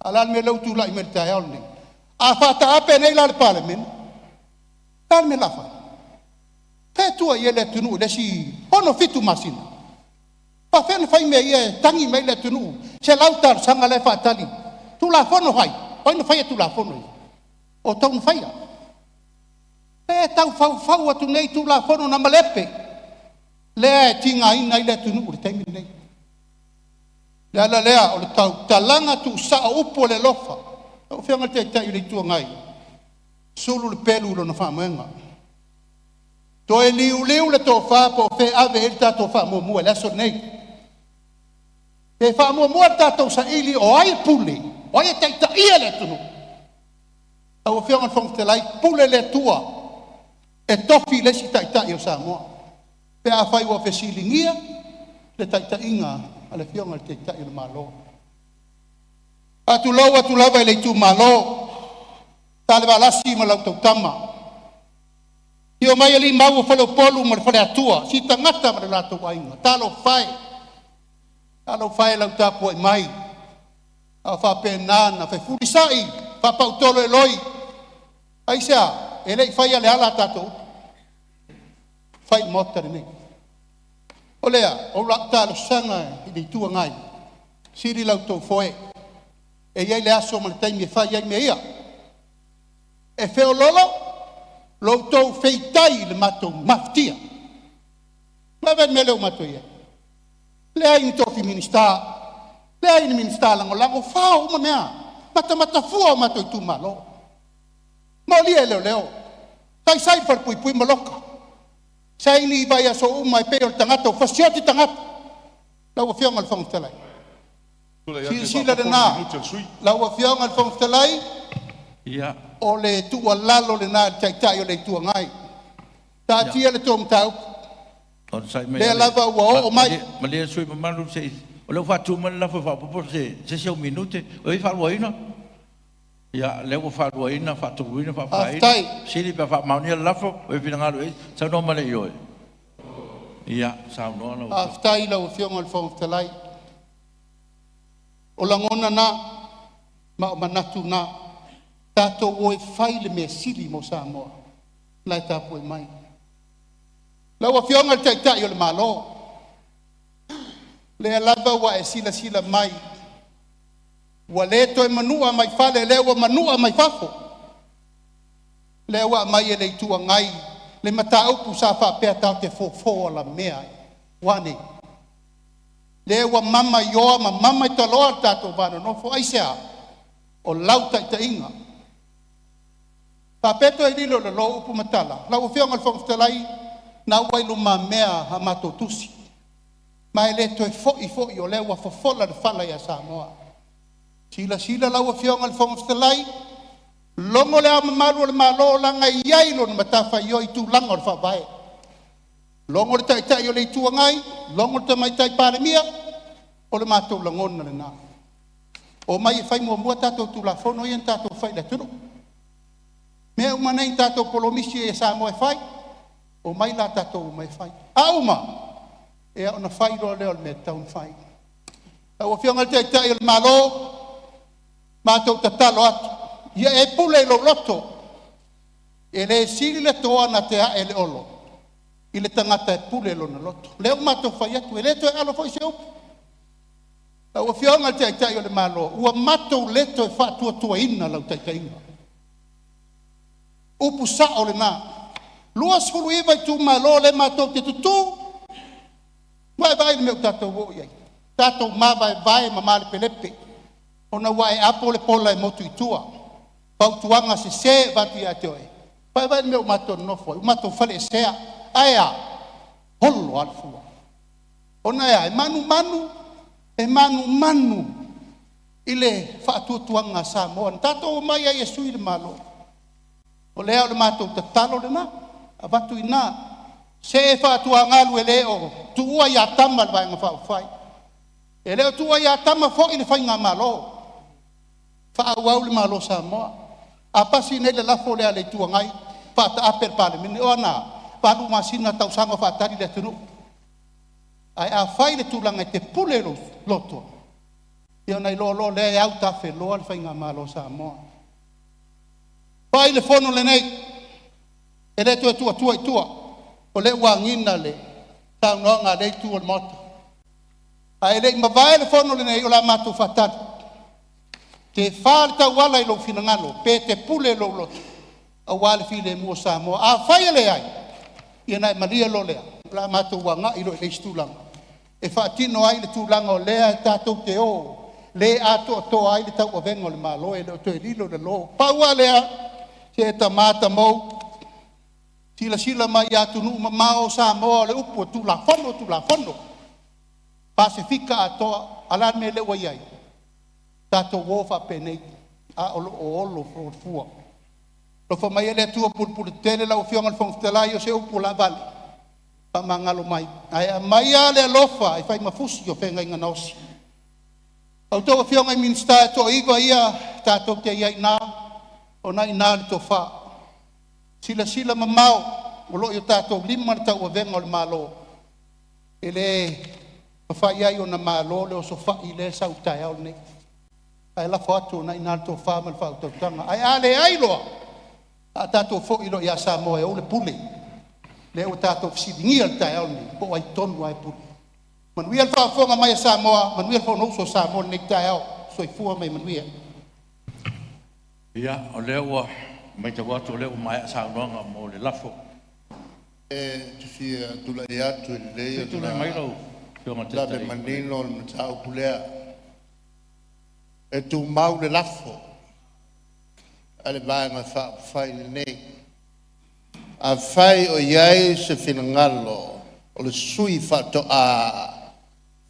Speaker 11: A o le a le mea lea ua tulai mai le taeao lenei? A faataape nei la le Palemene, o le a le mea o le a fai? O fea e tua i ai le atunuu i le isi 6, 7 masina? E faapefea ona fai mea ia e tagi mai ai le atunuu, 100 talosaga la e faatali. Tulafono ai? O ai na faia Tulafono ia? O outou na faia. E tau faufau atu nei Tulafono na malepe lea e tigaina ai le atunuu i le taimi lenei. O le ala lea o le tautalaga tuusao o upu o le alofa. Lau Afioga i le Taitai o le Itu Agai, sulu le pelu i lona faamoega. Toe liuliu le tofa po o fea e ave i ai le tatou faamuamua i le aso lenei. Pe faamuamua le tatou saili o ai e pule, o ai e taitaia le atunuu. Lau Afioga i le Fofoga Fetalai, pule le Atua e tofi le isi Taitai o Samoa pe afai ua fesiligia le taitaiga a le Afioga i le Taitai o le Malo. E faatulou atu lava i le itumalo Salevalasi ma lau tautama, afio mai alii Mau o Faleupolu ma le Faleatua, Sitagata ma le latou aiga, talofa e, talofa e i lau tapuai mai a o faapena ona fefulisai faapaautolo e Loi. Aisea? E le i faia e Leala a tatou upu, na fai i le Maota lenei. O lea, o lau talosaga i le Itu Agai, sili la outou foe, e i ai le aso ma le taimi e fai ai mea ia. E feoloolo lo outou feitai i le matou mafatia. Vaai i le mea lea ua matou i ai, leai ni tofi Minisita, leai ni Minisita Lagolago, fao uma mea, matamata fua o matou itumalo, molia e leoleo, saisai i falepuipui ma loka, saini vaiaso uma e pei o le tagata ua fasioti tagata. Lau Afioga i le Fofoga Fetalai, silasila lena, lau Afioga i le Fofoga Fetalai, o le tuualalo lena i le Taitai o le Itu Agai, taatia le tou mataupu,
Speaker 3: Onosai mai
Speaker 11: lea lava ua oo mai.
Speaker 3: Malie le sui usufono mamalu se i… O lea ua faatu mai le lafo e faaopoopo se isi ou minute. O ai e faaluaina? Ia, lea ua faaluaina, faatoluina, faafaina.
Speaker 11: Faafetai.
Speaker 3: Fesili pe a faamaonia le lafo. O ai e finagalo i ai? Saunoa mai le ioe. Ia, saunoa lau Afioga.
Speaker 11: Faafetai i lau Afioga i le Fofoga Fetalai. O lagona na ma o manatu na, tatou o e fai le mea sili mo Samoa la e tapuai mai. Lau Afioga i le Taitai o le Malo, lea lava ua e silasila mai ua le toe manua mai fale, lea ua manua mai fafo. Lea ua aumai e le Itu Agai le mataupu sa faapea tatou te fofo alamea ai. Ua a nei? Lea ua mamaioa ma mamaitaloa le tatou va nonofo. Aisea? O lau taitaiga. Faapea toe lilo i lalo upu ma tala? Lau Afioga i le Fofoga Fetalai, na ua i lumamea a matou tusi, ma e le toe foi foi o lea ua fofola le fala ia Samoa. Silasila lau Afioga i le Fofoga Fetalai, logo Le Ao Mamalu o le Malo leaga e i ai lona matafaioi i tulaga o le Faavae, logo le Taitai o le Itu Agai, logo le Tamaitai Palemia, o le matou lagona lena. Omai e fai muamua tatou Tulafono ia na tatou fai i le atunuu. Mea uma nei na tatou polomisi ai e Samoa e fai, omai la tatou omai e fai. A uma, ia ona fai loa lea o le mea e tatau ona fai. Lau Afioga i le Taitai o le Malo, matou te tatalo atu, ia e pule i lou loto, e le sili le toa na te ae le olo i le tagata e pule lona loto. O lea ua matou fai atu, e le toe alo foi se upu. Lau Afioga i le Taitai o le Malo, ua matou le toe faatuatuaina lau taitaiga. Upu sao lena. 29 itumalo lea matou te tutu, ua e vaai i le mea ua tatou oo i ai? Tatou mavaevae ma malepelepe ona ua e apo le pola e motu i tua. Fautuaga sese e avatu ia te oe, vaai i le mea ua matou nonofo ai, ua matou faleesea. Ae a? Olo lava le fua. Ona e a? E manumanu, e manumanu i le faatuatuaga a Samoa na tatou omai ai e sui le Malo. O lea o le matou tatalo lena, avatu i ina, se faatuagalu e le o tuua ia Tama le Vaega Faaupufai, e le o tuua ia Tama foi le faigamalo, faaauau le Malo o Samoa. A pasi nei le lafo lea a le Itu Agai, faataape le Palemene. O a na a? 8 masina, tausaga o faatali le atunuu. Ae a fai le tulaga e te pule i lou loto, ia ona iloa loa lea e autafeloa le faigamalo a Samoa. Fai le fono lenei, e le toe tuu atua i tua, o lea ua agiga le saunoaga a lea itu o le Maota. Ae le i mavae le fono lenei, o le a matou faatali. Pe fa le tauala i lou finagalo pe e te pule i lou loto aua le filemu o Samoa. Afai e leai, ia ona e malie loa lea, o le a matou agai loa i le isi tulaga e faatino ai le tulaga o lea tatou te o le atoatoa ai le tauavega o le Malo, e le o toe lilo i lalo. Pau lava lea, se tama tamou, Silasila mai i atunuu mamao, o Samoa o le upu e Tulafono Tulafono, Pasefika atoa. A o le a le mea lea ua i ai? Tatou o faapenei, a o lo o olo fuafua. Alofa maia le Atua pulepuletetele lau Afioga i le Fofoga Fetalai, o se upu ua laavale, faamagalo mai, ae aumaia le alofa e fai ma fusi o feagaiga na osi. A outou Afioga i Minisita e toa-9 ia tatou te i ai i ina, o lena e i ina le tofa. Silasila mamao o lo o i o tatou lima le tauavega o le Malo, e le mafai ai ona malo le osofai lea e sau i le taeao lenei. Ae lafo atu o lena e i ina le tofa ma le faautautaga. Ae a leai loa, o le a tatou foi loa ia Samoa e ou le pule, lea ua tatou fesiligia i le taeao lenei, po o ai tonu lava e pule. Manuia le faafofoga mai a Samoa, manuia le Fonousu a Samoa i lenei taeao. Soifua ma ia manuia.
Speaker 3: Ia, o lea ua matau atu o lea ua maea saunoaga mo le lafo.
Speaker 2: Ou te fia tulai atu e lelei
Speaker 3: Se i tulai
Speaker 2: ona
Speaker 3: mai lau Afioga i le
Speaker 2: ave
Speaker 3: Taitai.
Speaker 2: manino le mataupu lea. E tumau le lafo a le Vaega Faaupufai lenei. Afai o i ai se finagalo o le sui usufono faatoa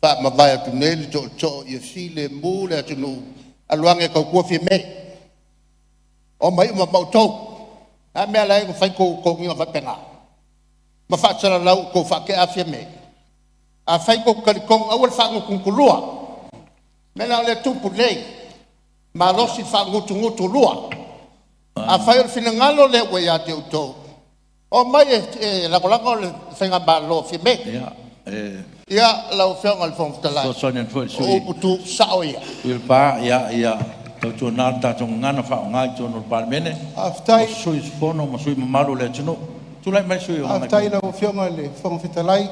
Speaker 2: faamavae atu nei le tootoo ia filemu le atunuu, alu ane e tautua Fiame, omai uma ma outou. O le a le mea e ala ai ona fai tou toniga faapena ma faasalalau ua outou faatea Fiame? Afai tou te talitonu, aua le faagutugutu lua. O le mea lena o lea e tupu nei, malosi faagutugutu lua. Afai o le finagalo lea ua ia te outou, omai e lagolago le Faigamalo a Fiame.
Speaker 3: Ia, e
Speaker 2: Ia, lau Afioga i le Fofoga Fetalai,
Speaker 3: fesoasoani atu foi i le
Speaker 2: o
Speaker 3: sui
Speaker 2: upu tuusao ia.
Speaker 3: usufono o Lepa, ia tautuana le tatou gagana faaaoga i totonu o le Palemene
Speaker 11: Faafetai.
Speaker 3: o sui usufono ma sui usufono mamalu o le atunuu. Tulai mai le sui usufono mo
Speaker 11: Faafetai i
Speaker 3: Gagaifomauga
Speaker 11: lau Afioga i le Fofoga Fetalai.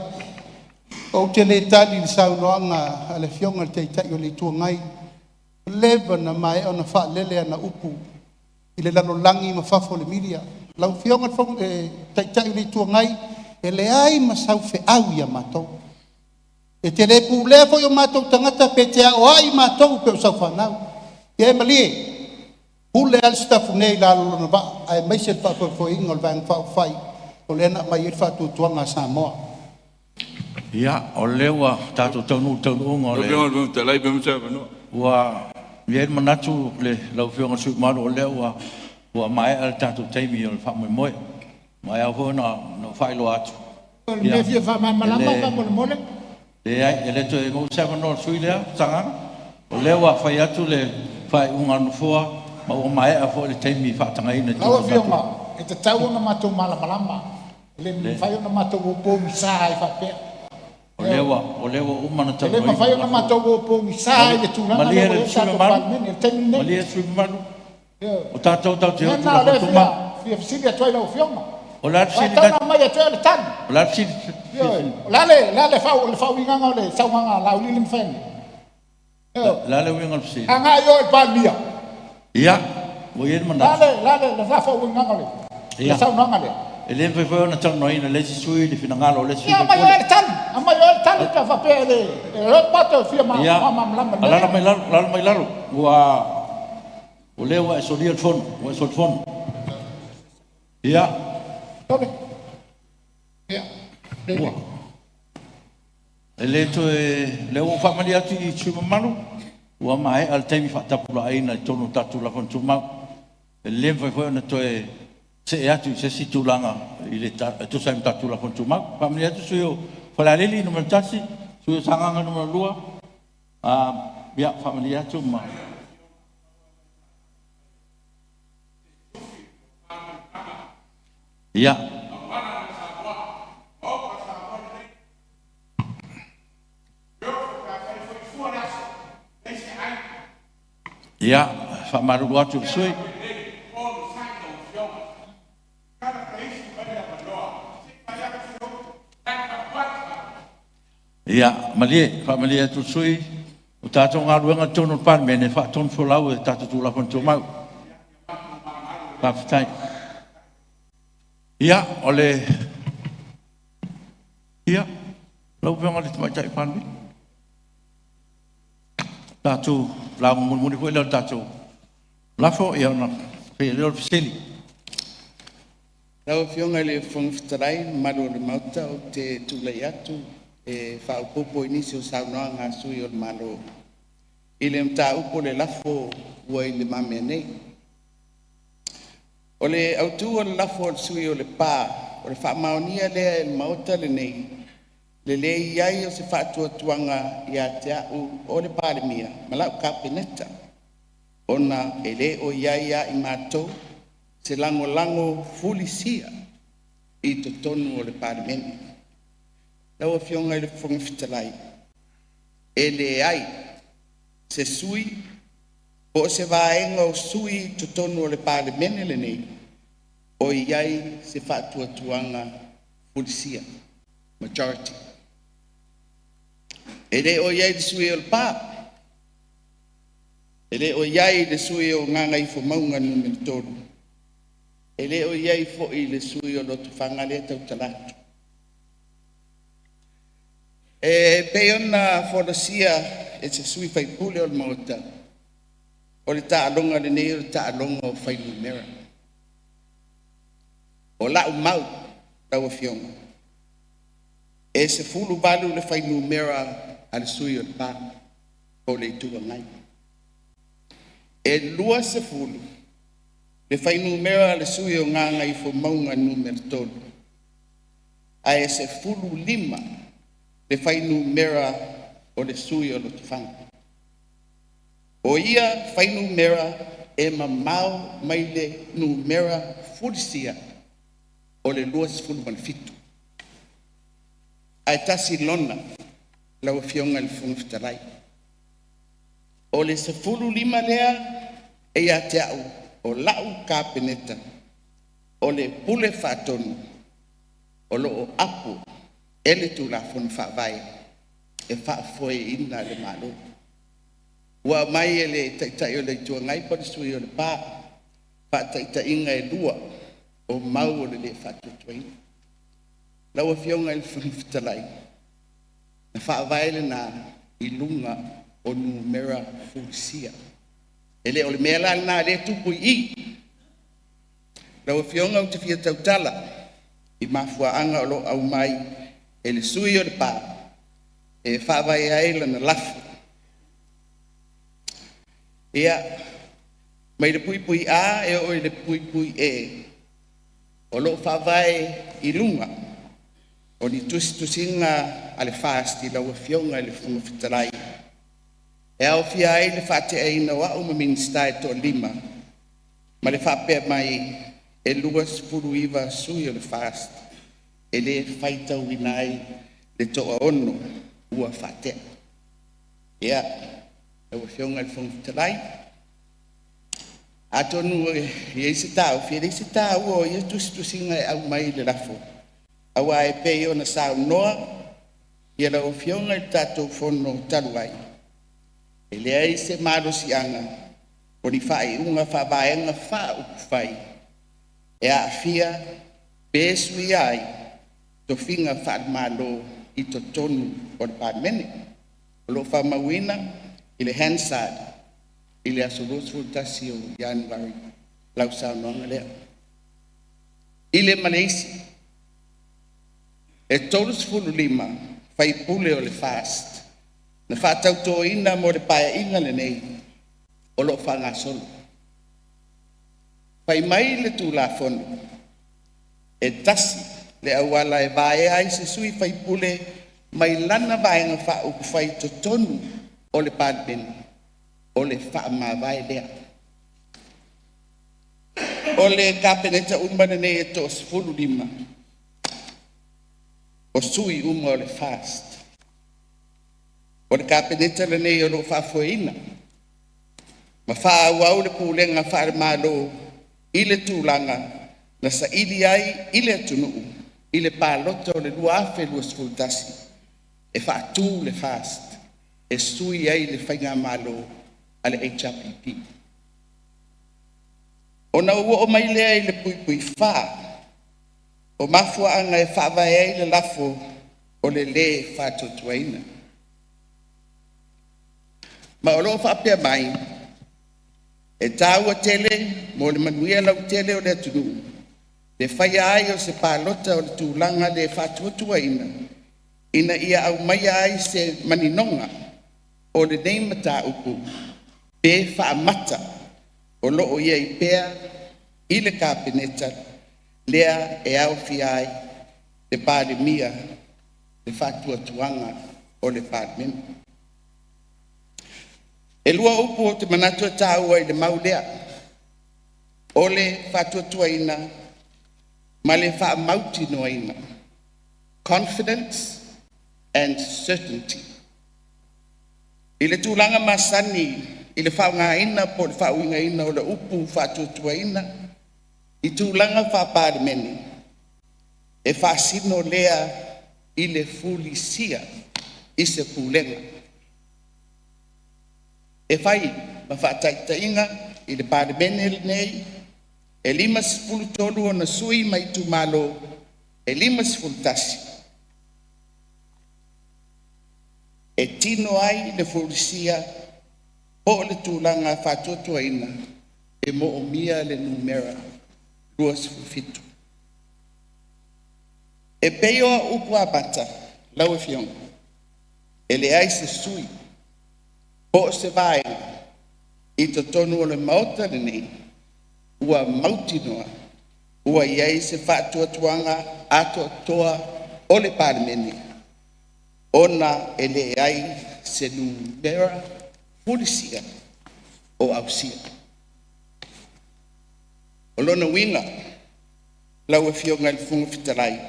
Speaker 11: Ou te le tali i le saunoaga a le Afioga i le Taitai o le Itu Agai, ua leva ona maea ona faalele ana upu i le lalolagi ma fafo o le media. Lau Afioga i le Taitai o le Itu Agai, e leai ma sau feau ia matou. E te le pulea foi o matou tagata pe te aoai matou pei o sau fanau. Ia e malie, pule lava le Sitafune i le la o lona vaa aemaise le faafoefoeina o le Vaega Faaupufai o lea na aumai ai le faatuatuaga a Samoa.
Speaker 3: Ia, o lea ua tatou taunuu i le taunuuga o
Speaker 12: Lau
Speaker 3: le
Speaker 12: Afioga i le Fofoga Fetalai pe maua se avanoa.
Speaker 3: Ua i ai le manatu lau Afioga i le sui usufono mamalu, o lea ua maea le tatou taimi o le faamoemoe. Ma e ao foi ona ou faailoa atu,
Speaker 7: O le
Speaker 3: ia,
Speaker 7: mea e fia
Speaker 3: e
Speaker 7: faamalamalama
Speaker 3: le
Speaker 7: faamolemole.
Speaker 3: leai, e le toe maua se avanoa o le sui usufono lea Sagaga. O lea ua fai atu le faaiuga a le Nofoa ma ua maea foi le taimi faatagaina i
Speaker 7: Lau
Speaker 3: totonu o le
Speaker 7: Afioga,
Speaker 3: tatou…
Speaker 7: e tatau ona matou malamalama. E le mafai ona matou o pogisa ai faapea.
Speaker 3: O lea
Speaker 7: Ioe.
Speaker 3: ua uma ona
Speaker 7: E le
Speaker 3: talanoaina
Speaker 7: mafai
Speaker 3: le
Speaker 7: ona
Speaker 3: lafo.
Speaker 7: matou o pogisa i le tulaga lea
Speaker 3: Malie
Speaker 7: ua i
Speaker 3: le
Speaker 7: ai le
Speaker 3: sui usufono
Speaker 7: tatou
Speaker 3: mamalu,
Speaker 7: Palemene i le taimi lenei.
Speaker 3: malie le sui usufono mamalu,
Speaker 7: Ioe.
Speaker 3: o tatou tatou
Speaker 7: O
Speaker 3: te o
Speaker 7: le
Speaker 3: i
Speaker 7: mea lena o
Speaker 3: Tulafono
Speaker 7: lea e
Speaker 3: Tumau.
Speaker 7: fia fesili atu ai i lau Afioga.
Speaker 3: O le a le
Speaker 7: Aua e
Speaker 3: fesili
Speaker 7: tatau
Speaker 3: la
Speaker 7: ona aumai ia te oe le tali.
Speaker 3: o le a le fesili?
Speaker 7: Ioe. O le a le faauigaga o le saunoaga a Laauli lea na fai nei? Ioe.
Speaker 3: O le a le uiga o le fesili?
Speaker 7: Agai oe i le Palemia.
Speaker 3: Ia, ua i ai le
Speaker 7: O le a
Speaker 3: manatu,
Speaker 7: le faauigaga o le
Speaker 3: ia,
Speaker 7: saunoaga lea?
Speaker 3: e le mafai foi ona talanoaina e le isi sui usufono le finagalo o le isi sui
Speaker 7: Ia aumai
Speaker 3: usufono.
Speaker 7: oe le tali, aumai oe le tali pe a faapea e le… O lea ua matou fia
Speaker 3: Ia,
Speaker 7: faamalamalama i le mea
Speaker 3: alaala
Speaker 7: lea.
Speaker 3: mai lalo, alaala mai lalo. O lea ua e solia le fono, ua e solifono. Ia,
Speaker 7: Sole! Ia,
Speaker 3: ua e le toe… O lea ua ou faamalie atu i sui usufono mamalu, ua maea le taimi faatapulaaina i totonu o tatou Tulafono Tumau. E le mafai foi ona toe see atu i se isi tulaga e tusa ai ma tatou Tulafono Tumau. E faamalie atu le sui usufono mo Falealili 1, sui usufono mo Sagaga 2, ia faamalie atu ma… Ia, ia, e faamalulu atu i le sui usufono. Ia, malie, e faamalie atu i le sui usufono, o tatou galuega i totonu o le Palemene, e faatonufolau e tatou Tulafono Tumau. Faafetai. Ia, o le… Ia, lau Afioga i le Tamaitai Palemia. Tatou lauga mulimuli foi lea o le tatou lafo ona faia lea o le fesili.
Speaker 9: Lau Afioga i le Fofoga Fetalai ma le mamalu o le Maota, ou te tulai atu e faaopoopo i nisi o saunoaga a sui o le Malo i le mataupu o le lafo ua i lumamea nei. O le autu o le lafo a le sui usufono o Lepa, o le faamaonia lea e le Maota lenei le leai ai o se faatuatuaga ia te au o le Palemia ma lau Kapeneta, ona e le o i ai ia i matou se lagolago fulisia i totonu o le Palemene. Lau Afioga i le Fofoga Fetalai, e leai se sui usufono po o se vaega o sui usufono i totonu o le Palemene lenei o i ai se faatuatuaga fulisia, majority. E le o i ai le sui usufono o Lepa, e le o i ai le sui usufono o Gagaifomauga Nu.3, e le o i ai foi le sui usufono o Lotofaga lea e tautala atu. E pei ona folasia e se sui usufono o le Maota, o le taaloga lenei o le taaloga o fuainumera. O lau mau lau Afioga, e 18 le fuainumera a le sui usufono o Lepa po o le Itu Agai, e 20 le fuainumera o le sui usufono o Gagaifomauga Nu.3, ae 15 le fuainumera o le sui usufono o Lotofaga. O ia fuainumera e mamao mai le numera fulisia o le 27. Ae tasi lona lau Afioga i le Fofoga Fetalai, o le 15 lea e ia te au o lau Kapeneta, o le Pule Faatonu o lo o apo e le Tulafono Faavae e faafoeina le Malo. Ua aumai e le Taitai o le Itu Agai po o le sui usufono o Lepa faataitaiga e lua o mau o le le faatuatuaina. Lau Afioga i le Fofoga Fetalai, na faavae lena i luga o numera fulisia. E le o le mea la lena o lea e tupu i i. Lau Afioga ou te fia tautala i mafuaaga o lo o aumai e le sui usufono o Lepa e faavae ai lana lafo. Ia, mai le (a) e oo i le (e), o lo o faavae i luga o ni tusitusiga a le FAST i lau Afioga i le Fofoga Fetalai, e aofia ai le faateaina o au ma Minisita e toalima ma le faapea mai, e 29 sui o le FAST e le faitauina ai le toaono ua faatea. Ia, lau Afioga i le Fofoga Fetalai, atonu e i ai se taofi, e leai se taua o ia tusitusiga e aumai i le lafo, aua e pei ona saunoa lau Afioga i le tatou Fono talu ai, e leai se malosiaga o ni faaiuga faa-Vaega Faaupufai e aafia pe suia ai tofiga faale-Malo i totonu o le Palemene. O lo o faamauina i le Hansard i le aso 21 o Ianuari lau saunoaga lea. I le ma le isi, e 35 sui usufono o le FAST na faatautoina mo le Paeaiga lenei o lo o faagasolo. Fai mai le Tulafono, e tasi le auala e vaea ai se sui faipule mai lana Vaega Faaupufai i totonu o le Palemene, o le faamavae lea. O le Kapeneta uma lenei e toa-15, o sui uma o le FAST. O le Kapeneta lenei o lo o faafoeina ma faaauau le pulega faale-Malo i le tulaga na saili ai i le atunuu i le palota o le 2021 e faatu le FAST e sui ai le faigamalo a le HRPP. Ona ou oo mai lea i le (4) o mafuaaga e faavae ai le lafo o le lē faatuatuaina. Ma o lo o faapea mai, e taua tele mo le manuia lautele o le atunuu.
Speaker 13: le faia ai o se palota o le tulaga le faatuatuaina ina ia aumaia ai se maninoga o lenei mataupu pe faamata o lo o i ai pea i le Kapeneta lea e aofia ai le Palemia le faatuatuaga o le Palemene. E 2 upu ou te manatu e taua i le mau lea, o le faatuatuaina ma le faamautinoaina, confidence and certainty. I le tulaga masani i le faaaogaina po o le faauigaina o le upu faatuatuaina i tulaga faa-Palemene, e faasino lea i le fulisia i se Pulega. E fai ma faataitaiga i le Palemene lenei, e 53 ona sui usufono mai itumalo e 51 e tino ai le fulisia po o le tulaga faatuatuaina e moomia le numera 27. E pei o au upu amata lau Afioga, e leai se sui usufono po o se Vaega i totonu o le Maota lenei ua mautinoa ua i ai se faatuatuaga atoatoa o le Palemene ona e leai se numera fulisia o ausia. O lona uiga lau Afioga i le Fofoga Fetalai,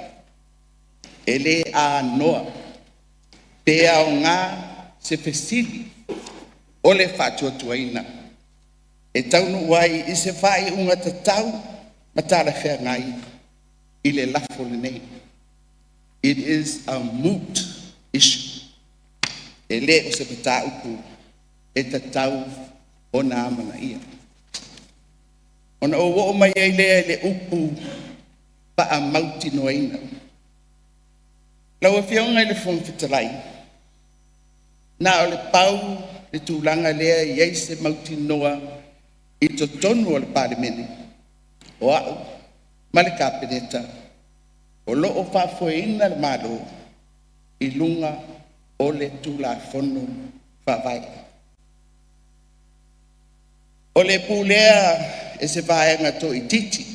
Speaker 13: e le anoa pe aoga se fesili o le faatuatuaina e taunuu ai i se faaiuga tatau ma talafeagai i le lafo lenei. It is a moot issue. E le o se mataupu e tatau ona amanaia. Ona ou oo mai ai lea i le upu faamautinoaina. Lau Afioga i le Fofoga Fetalai, na o le pau le tulaga lea e i ai se mautinoa i totonu o le Palemene, o au ma le Kapeneta o lo o faafoeina le Malo i luga o le Tulafono Faavae. O le pulea e se vaega toaitiiti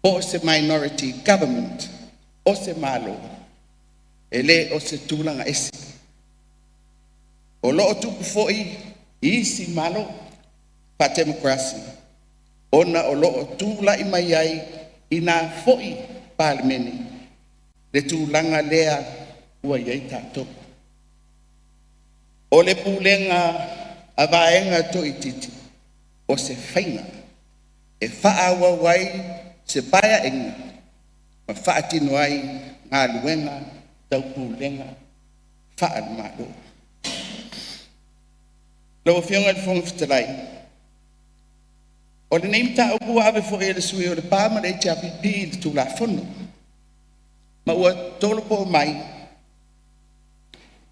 Speaker 13: po o se minority government o se Malo, e le o se tulaga ese. O lo o tupu foi i isi Malo faatemokarasi ona o lo o tulai mai ai i na foi Palemene le tulaga lea ua i ai tatou. O le pulega a vaega toaitiiti, o se faiga e faaauau ai se Paeaiga ma faatino ai galuega tau pulega faale-Malo. Lau Afioga i le Fofoga Fetalai, o lenei mataupu ua ave foi e le sui usufono o Lepa ma le HRPP i le Tulafono ma ua tolopo mai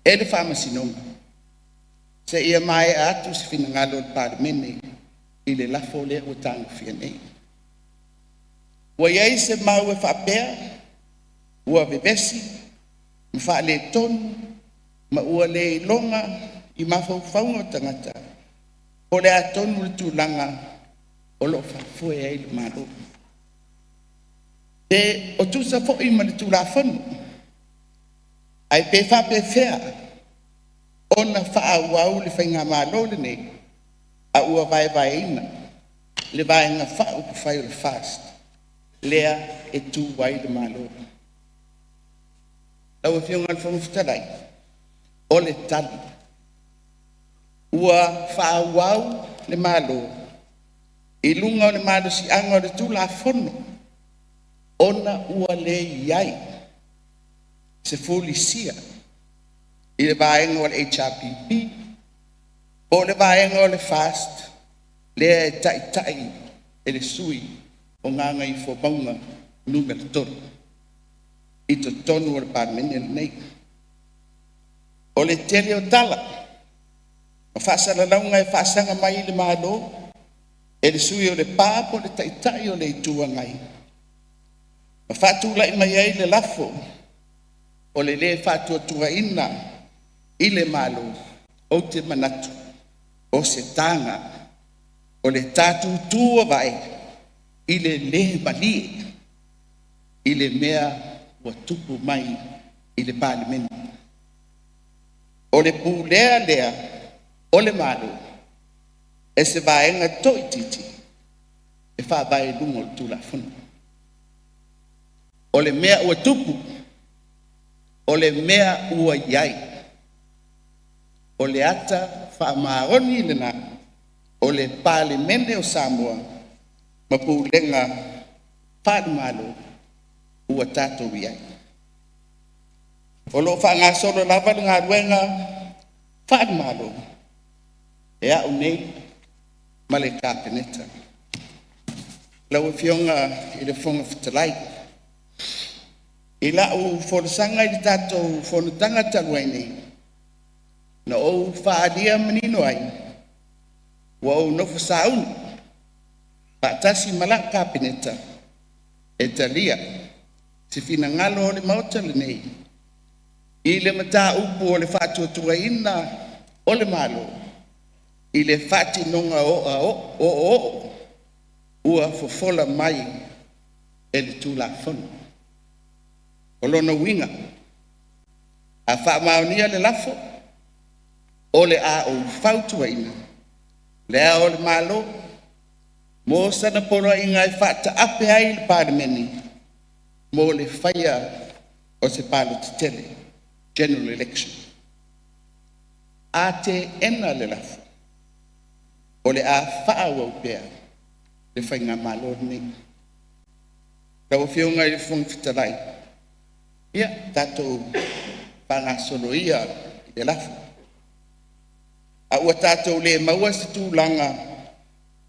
Speaker 13: e le Faamasinoga seia maea atu se finagalo o le Palemene i le lafo lea ua tagofia nei. Ua i ai se mau e faapea ua vevesi ma faaletonu ma ua le iloga i mafaufauga o tagata po o le a tonu le tulaga o lo o faafoe ai le Malo. Pe o tusa foi ma le Tulafono, ae pe faapefea ona faaauau le Faigamalo lenei a ua vaevaeina le Vaega Faaupufai o le FAST lea e tu ai le Malo. Lau Afioga i le Fofoga Fetalai, o le tali, ua faaauau le Malo i luga o le malosiaga o le Tulafono ona ua le i ai se fulisia i le vaega o le HRPP po o le vaega o le FAST lea e taitai e le sui usufono o Gagaifomauga Nu.3 i totonu o le Palemene lenei. O le tele o tala ma faasalalauga e faasaga mai i le Malo e le sui usufono o Lepa po o le Taitai o le Itu Agai. Ma faatulai mai ai le lafo o le lē Faatuatuaina i le Malo, ou te manatu o se taga o le ta tutu avae i le le malie i le mea ua tupu mai i le Palemene. O le pulea lea o le Malo e se vaega toaitiiti e faavae i luga o le Tulafono. O le mea ua tupu, o le mea ua i ai, o le ata faamaoni lena o le Palemene o Samoa ma pulega faale-Malo ua tatou i ai. O lo o faagasolo lava le galuega faale-Malo e au nei ma le Kapeneta. Lau Afioga i le Fofoga Fetalai, i lau folasaga i le tatou fonotaga talu ai nei, na ou faaalia manino ai, ua ou nofo sauni faatasi ma la'u Kapeneta e talia se finagalo o le Maota lenei i le mataupu o le faatuatuaina o le Malo i le faatinoga o'oo'o ua fofola mai e le Tulafono. O lona uiga, a faamaonia le lafo, o le a ou fautuaina Le Ao o le Malo mo sana Poloaiga e faataape ai le Palemene mo le faia o se Palota Tele, General Election. A teena le lafo, o le a faaauau pea le Faigamalo lenei. Lau Afioga i le Fofoga Fetalai, ia tatou faagasolo ia i le lafo, a ua tatou le maua se tulaga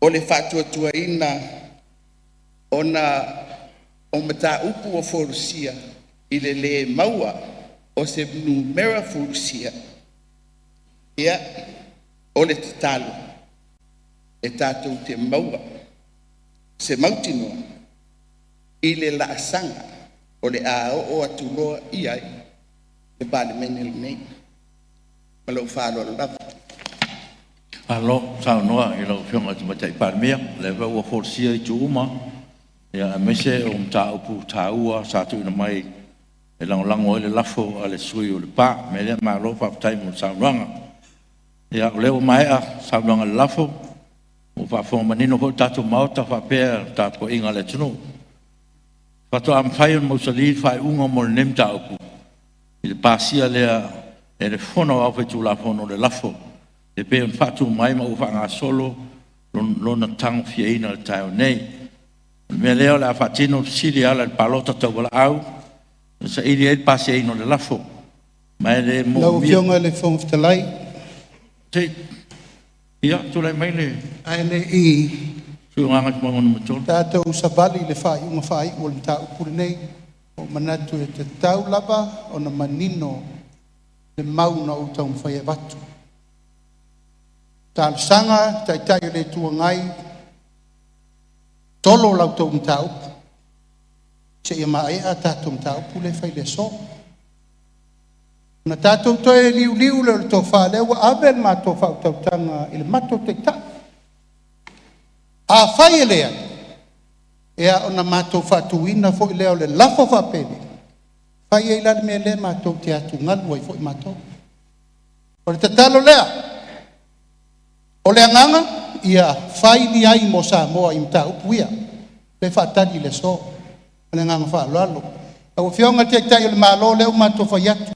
Speaker 13: o le faatuatuaina ona o mataupu ua folasia i le le maua o se numera fulisia. Ia, o le tatalo e tatou te maua se mautinoa i le laasaga o le a oo atu loa i ai le Palemene lenei. Ma lou faaaloalo lava.
Speaker 3: Malo saunoa i lau Afioga i le Tamaitai Palemia, o lea foi ua folasia itu uma, aemaise o mataupu taua sa tuuina mai e lagolago ai le lafo a le sui usufono o Lepa. O le mea lea, malo faafetai mo le saunoaga. Ia o lea ua maea saunoaga i le lafo, ua faafofoga manino foi le tatou Maota faapea le tapuaiga a le atunuu. Faatoa mafai ona mausali le faaiuga mo lenei mataupu i le pasia lea e le Fono Aoao Faitulafono o le lafo e pei ona faatu mai ma ua faagasolo lona tagofiaina i le taeao nei. O le mea lea o le a faatino le fesili e ala i le palota tauvalaau e saili ai le pasiaina o le lafo. Ma e le
Speaker 11: Lau
Speaker 3: moomia.
Speaker 11: Afioga i le Fofoga Fetalai,
Speaker 3: Ia, tulai mai le
Speaker 11: ae le i
Speaker 3: sui usufono mo Gagaifomauga 3.
Speaker 11: tatou savali i le faaiuga faaiu o le mataupu lenei, ua ou manatu e tatau lava ona manino le mau na ou taumafai e avatu. Talosaga i le Taitai o le Itu Agai, tolo la outou mataupu seia maea a tatou mataupu lea e fai i le aso. Ona tatou toe liuliu lea o le tofa, o lea ua ave le matou faautautaga i le matou Taitai. Afai e leai, ia ona matou faatuina foi lea o le lafo faapeni, fai ai la le mea lea matou te atugalu ai foi matou. O le tatalo lea, o le agaga ia fai ni ai mo Samoa i mataupu ia lea e faatali i le aso. Ma le agaga faaaloalo. Lau Afioga i le Taitai o le Malo, o lea ua matou fai atu,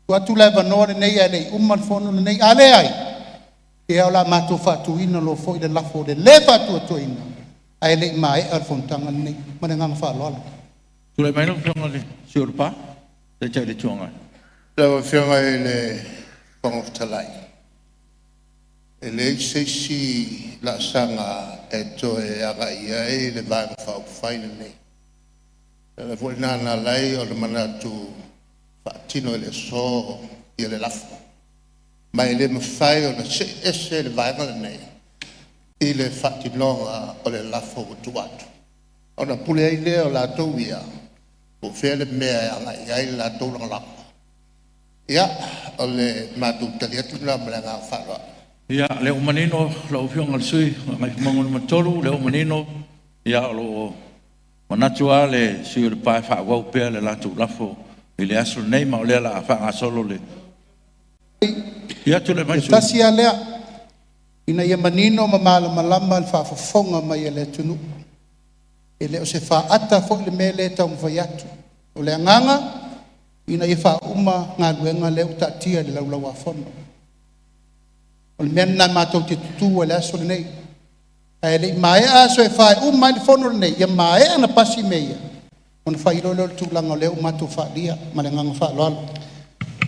Speaker 11: tuu atu le avanoa lenei ae le i uma le fono lenei. A leai, ia o le a matou faatuina loa foi le lafo o le lē faatuatuaina ae le i maea le fonotaga lenei. Ma le agaga faaaloalo.
Speaker 3: Tulai mai lau Afioga i le sui usufono mo Lepa, le Taitai o le Itu Agai.
Speaker 2: Lau Afioga i le Fofoga Fetalai, e leai se isi laasaga e toe agai i ai le Vaega Faaupufai lenei. O le ala foi lena na ala ai ona manatu e faatino i le aso le lafo, ma e le mafai ona se'e ese le Vaega lenei i le faatinoga o le lafo ua tuu atu. Ona pule ai lea o latou ia po o fea le mea e agai i ai le latou lagolago. Ia, o le matou tali atu lena ma le agaga faaaloalo.
Speaker 3: Ia, o lea ua manino lau Afioga i le sui usufono mo Gagaifomauga 3, o lea ua manino o lo o manatu lava le sui usufono o Lepa e faaauau pea le latou lafo i le aso lenei, ma o lea o le a faagasolo le… Ia, tulai mai le
Speaker 11: E
Speaker 3: sui usufono.
Speaker 11: Tasi lava lea, ina ia manino ma malamalama le faafofoga mai a le atunuu. E le o se faata foi le mea lea e taumafai atu. O le agaga ina ia faauma galuega lea ua taatia i le Laulau-a-Fono. O le mea lena matou te tutu ai i le aso lenei, ae le i maea aso e fa e uma ai le fono lenei, ia maea ona pasi mea ia, ona fai loa lea o le tulaga lea ua matou faaalia. Ma le agaga faaaloalo.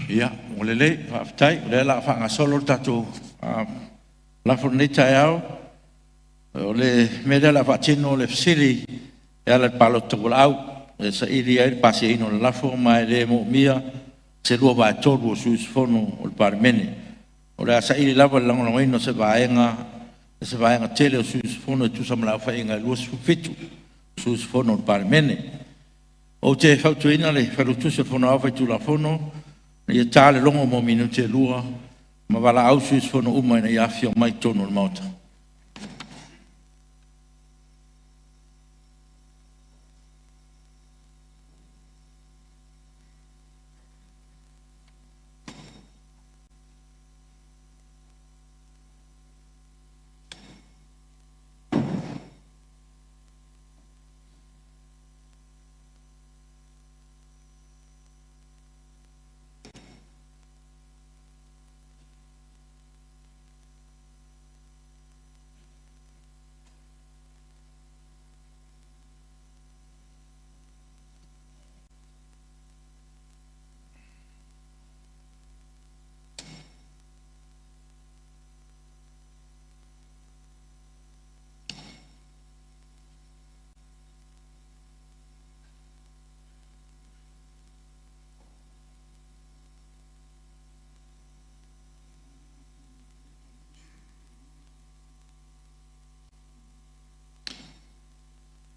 Speaker 3: Ia, ua lelei, faafetai. O lea o le a faagasolo le tatou lafo i lenei taeao. O le mea lea o le a faatino o le fesili e ala i le palota tauvalaau e saili ai le pasiaina o le lafo, ma e le moomia se 2/3 o sui usufono o le Palemene. O le a saili lava le lagolagoina o se vaega tele o sui usufono e tusa ma le aofaiga e 27 sui usufono o le Palemene. Ou te fautuaina le Failautusi o le Fono Aoao Faitulafono ina ia ta le logo mo minute e 2 ma valaau sui usufono uma ina ia afifio mai i totonu o le Maota.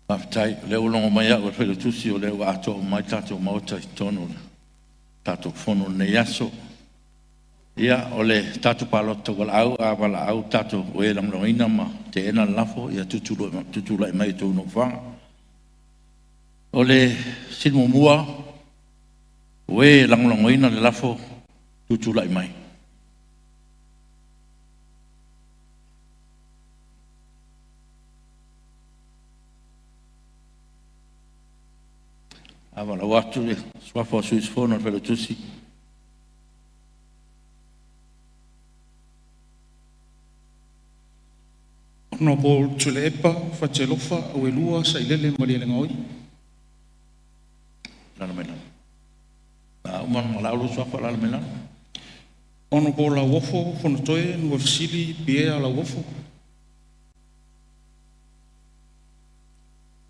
Speaker 3: Faafetai. O lea ua logo mai au e le Failautusi o lea ua atoa uma ai le tatou Maota i totonu o le tatou fono i lenei aso. Ia, o le tatou palota tauvalaau, a valaau o e lagolagoina ma teena le lafo, ia tutulai mai i o outou nofoaga. O le fesili muamua, o e lagolagoina le lafo, tutulai mai. A valaau atu le suafa o sui usufono o le Failautusi.
Speaker 14: Hon TUILAEPA Fatialofa Auelua Sailele Malielegaoi.
Speaker 3: Alaala mai lalo. A uma ona valaau lou suafa, alaala mai lalo.
Speaker 14: Hon Lauofo Fonotoe Nuafesili Pierre Lauofo.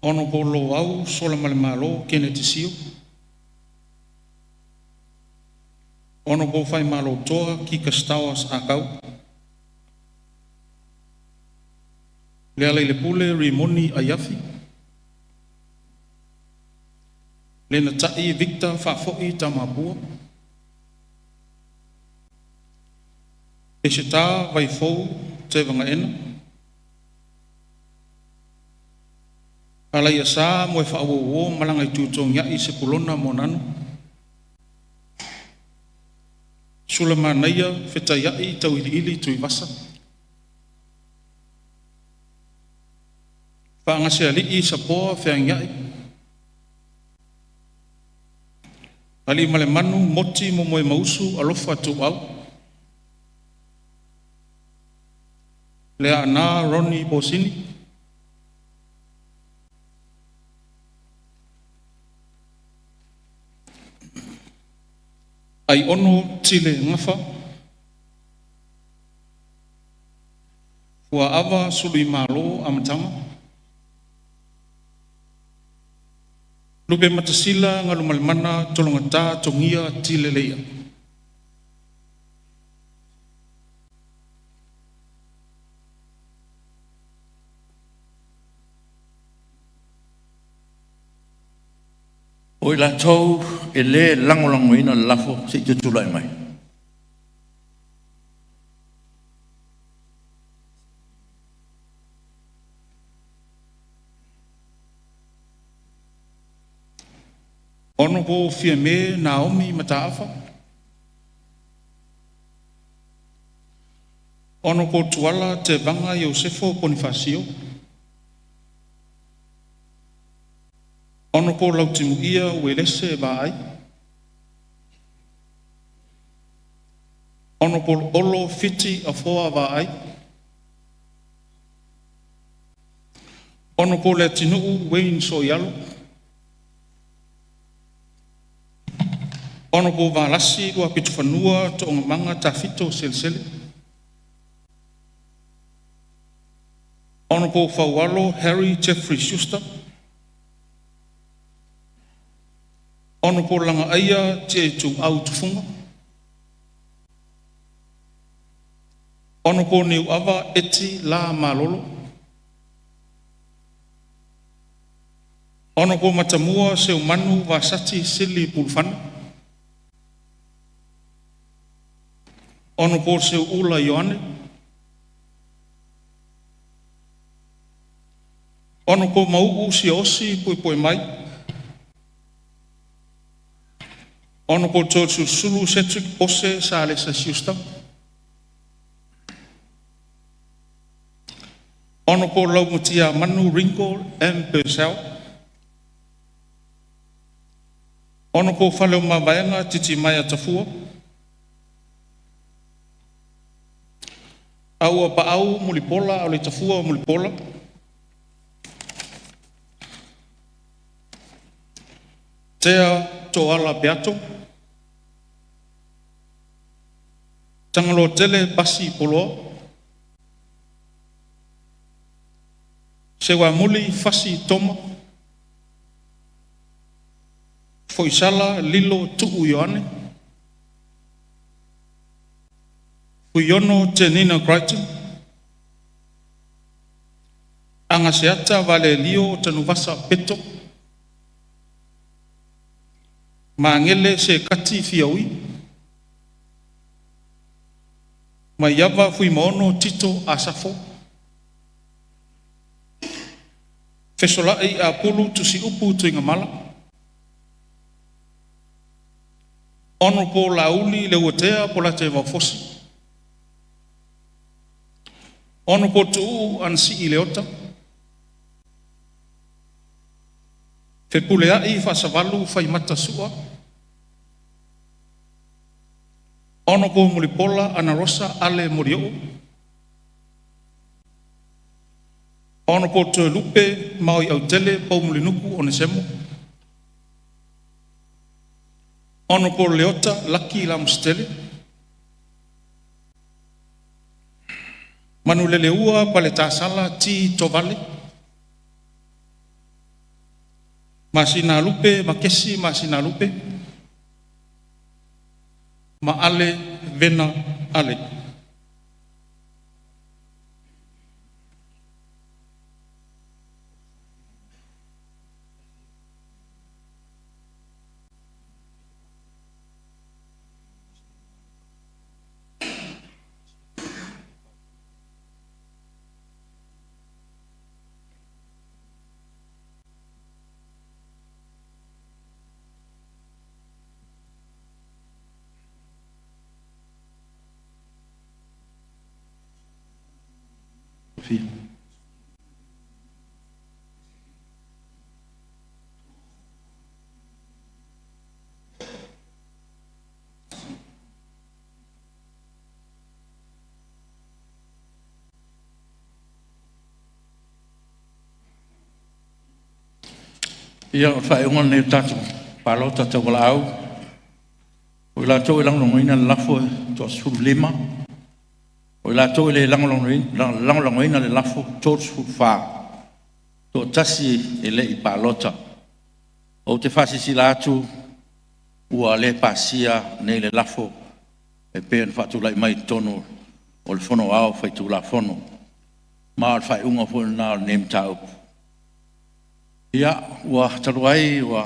Speaker 14: Hon Loau Solamalemalo Keneti Sio. Hon Faimalotoa Kika Stowers Ah Kau. LEALAILEPULE Rimoni Aiafi. LENATAI Victor Faafoi Tamapua. Peseta Vaifou Tevagaena. Alaiasa Moefaauouo Malagaitutogiai Sepulona Moananu. Sulamanaia Fetaiai Tauiliili Tuivasa. Faagasealii Sapoa Feagiai. Aliimalemanu Moti Momoemausu Alofa Tuuau. Leaana Ronnie Posini. Aiono Tile Gafa. Fuaava Suluimalo Amataga. Lupematasila Galumalemana Tologata Togia Tile Leia.
Speaker 3: O i latou e le lagolagoina le lafo se i tutulai mai.
Speaker 14: Honorable Fiame Naomi Mataafa. Honorable Tuala Tevaga Iosefo Ponifasio. Honorable Lautimuia Uelese Vaai. Honorable Olo Fiti Afoa Vaai. Honorable Leatinuu Wayne Sooialo. Honorable Valasi Luapitofanua Toogamaga Tafito Selesele. Honorable Faualo Harry Jeffrey Schuster. Honorable Lagaaia Tiaituau Tufuga. Honorable Niuava Eti L. Malolo. Honorable Matamua Seumanu Vasati Sili Pulufana. Honorable Seuula Ioane. Honorable Mau'u Siaosi Puepuemai. Honorable Toeolesulusulu Cedric Ose Salesa Schuster. Honorable Laumatiamanu Ringo M. Purcell. Honorable Faleomavaega Titimaea Tafua. Auapaau Mulipola Aleitafua Mulipola. Tea Toala Peato. Tagaloatele Pasi Poloa. Seuamuli Fasi Toma. Foisala Lilo Tuu Ioane. Fuiono Tenina Crichton. Agaseata Valelio Tanuvasa Peto. Magele Sekati Fiaui. Maiava Fuimaono Tito Asafo. Fesolai Apulu Tusiupu Tuigamala. Honorable Laauli Leuatea Polataivao Fosi. Honorable Tuuu Anasii Leota. Fepuleai Faasavalu Faimata Sua. Honorable Mulipola Anarosa Ale Molioo. Honorable Toelupe Maoiautele Poumulinuku Onesemo. Honorable Leota Laki Lamositele. Manuleleua Paletasala T. Tovale. Masinalupe Makesi Masinalupe. Maale Vena Ale.
Speaker 3: Ia, o le faaiuga lenei o le tatou palota tauvalaau. O i latou e lagolagoina le lafo e toa-15, o i latou e le lagolagoina le lafo e 34, toatasi e le i palota. Ou te faasilasila atu ua le pasia nei le lafo e pei ona faatulai mai i totonu o le Fono Aoao Faitulafono. Ma o le faaiuga foi lena o lenei mataupu. Ia, ua talu ai ua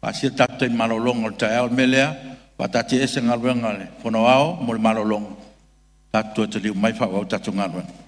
Speaker 3: Pasia le tatou taimi malologa o le taeao. O le mea lea, faataatiaese Galuega a le Fono Aoao mo le malologa, tatou toe taliu mai faaauau le tatou galuega.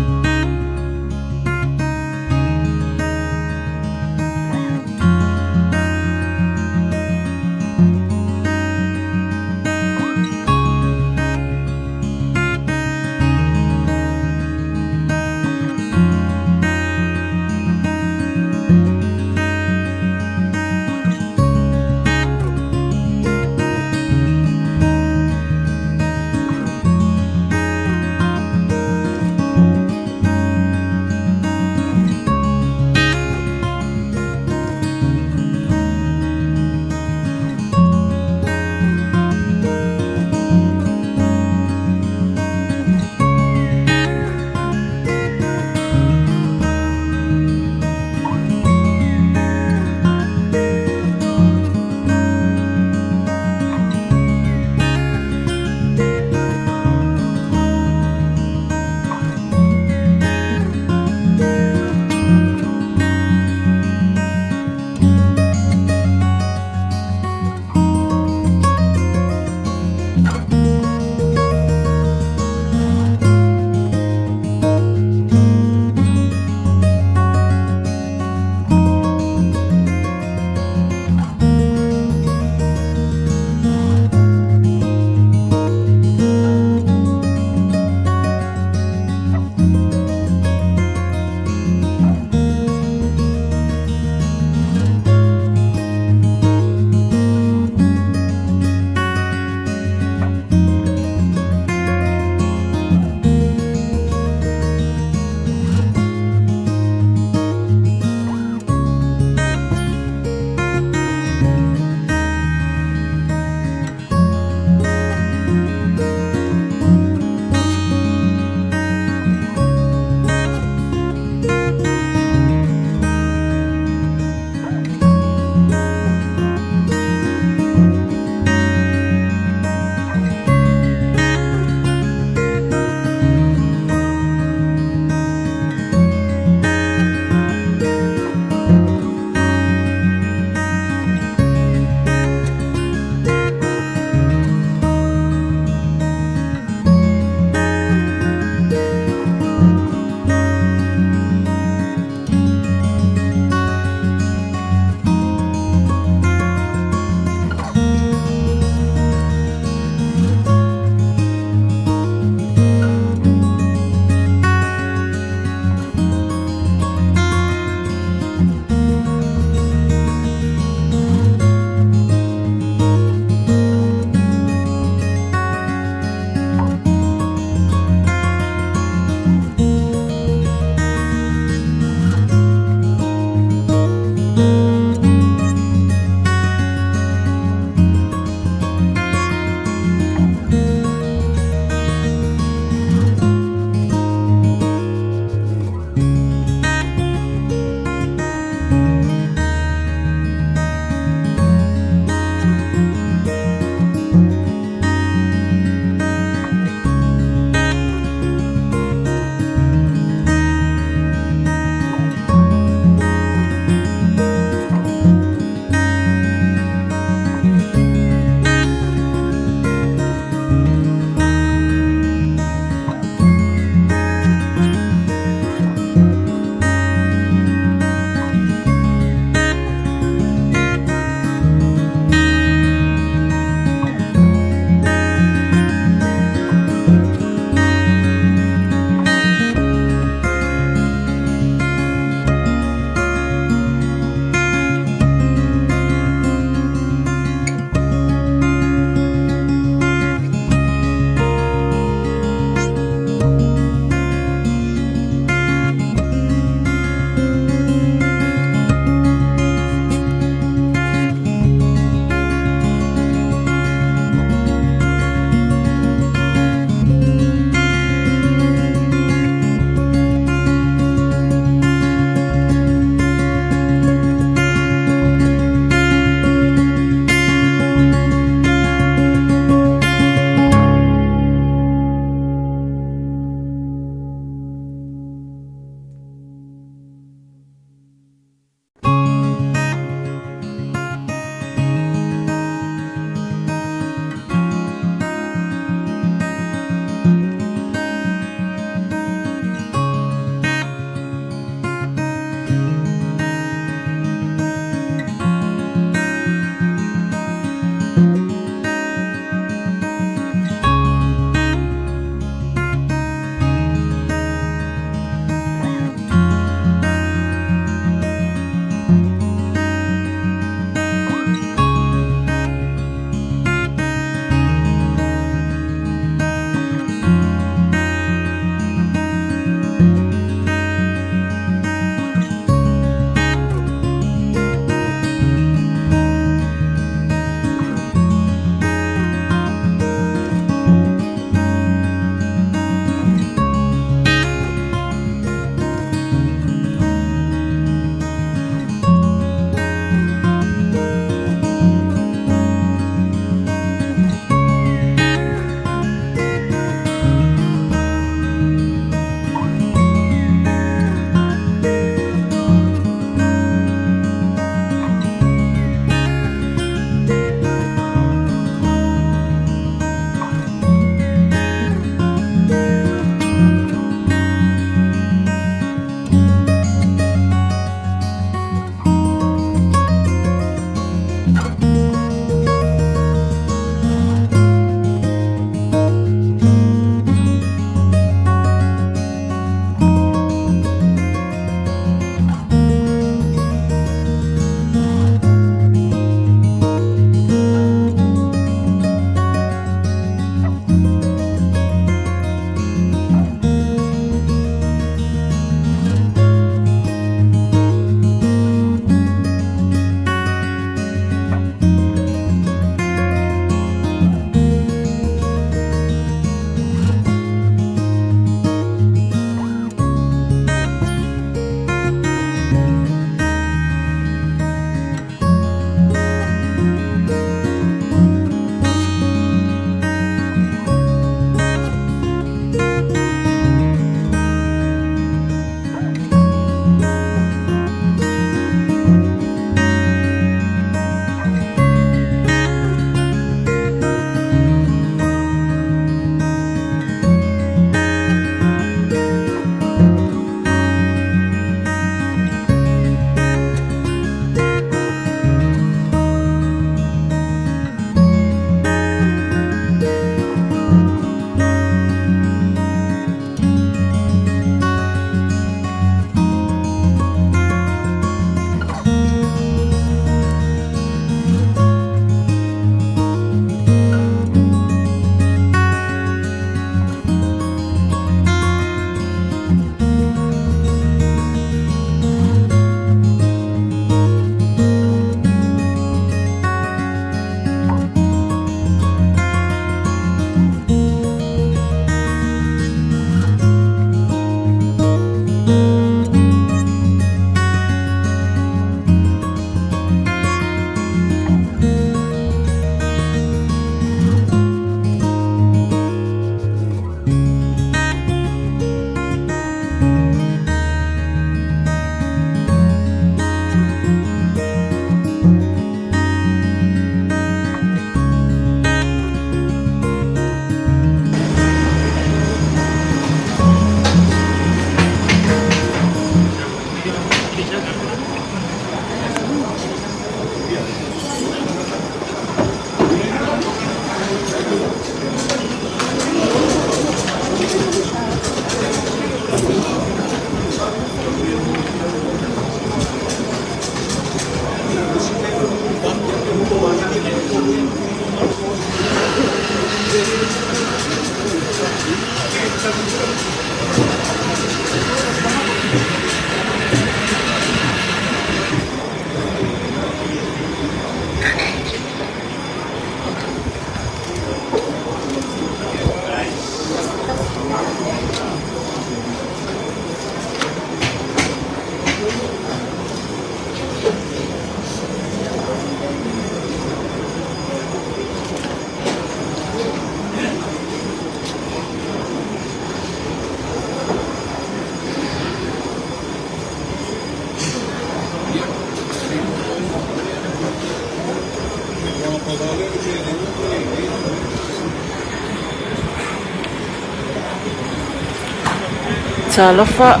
Speaker 15: Talofa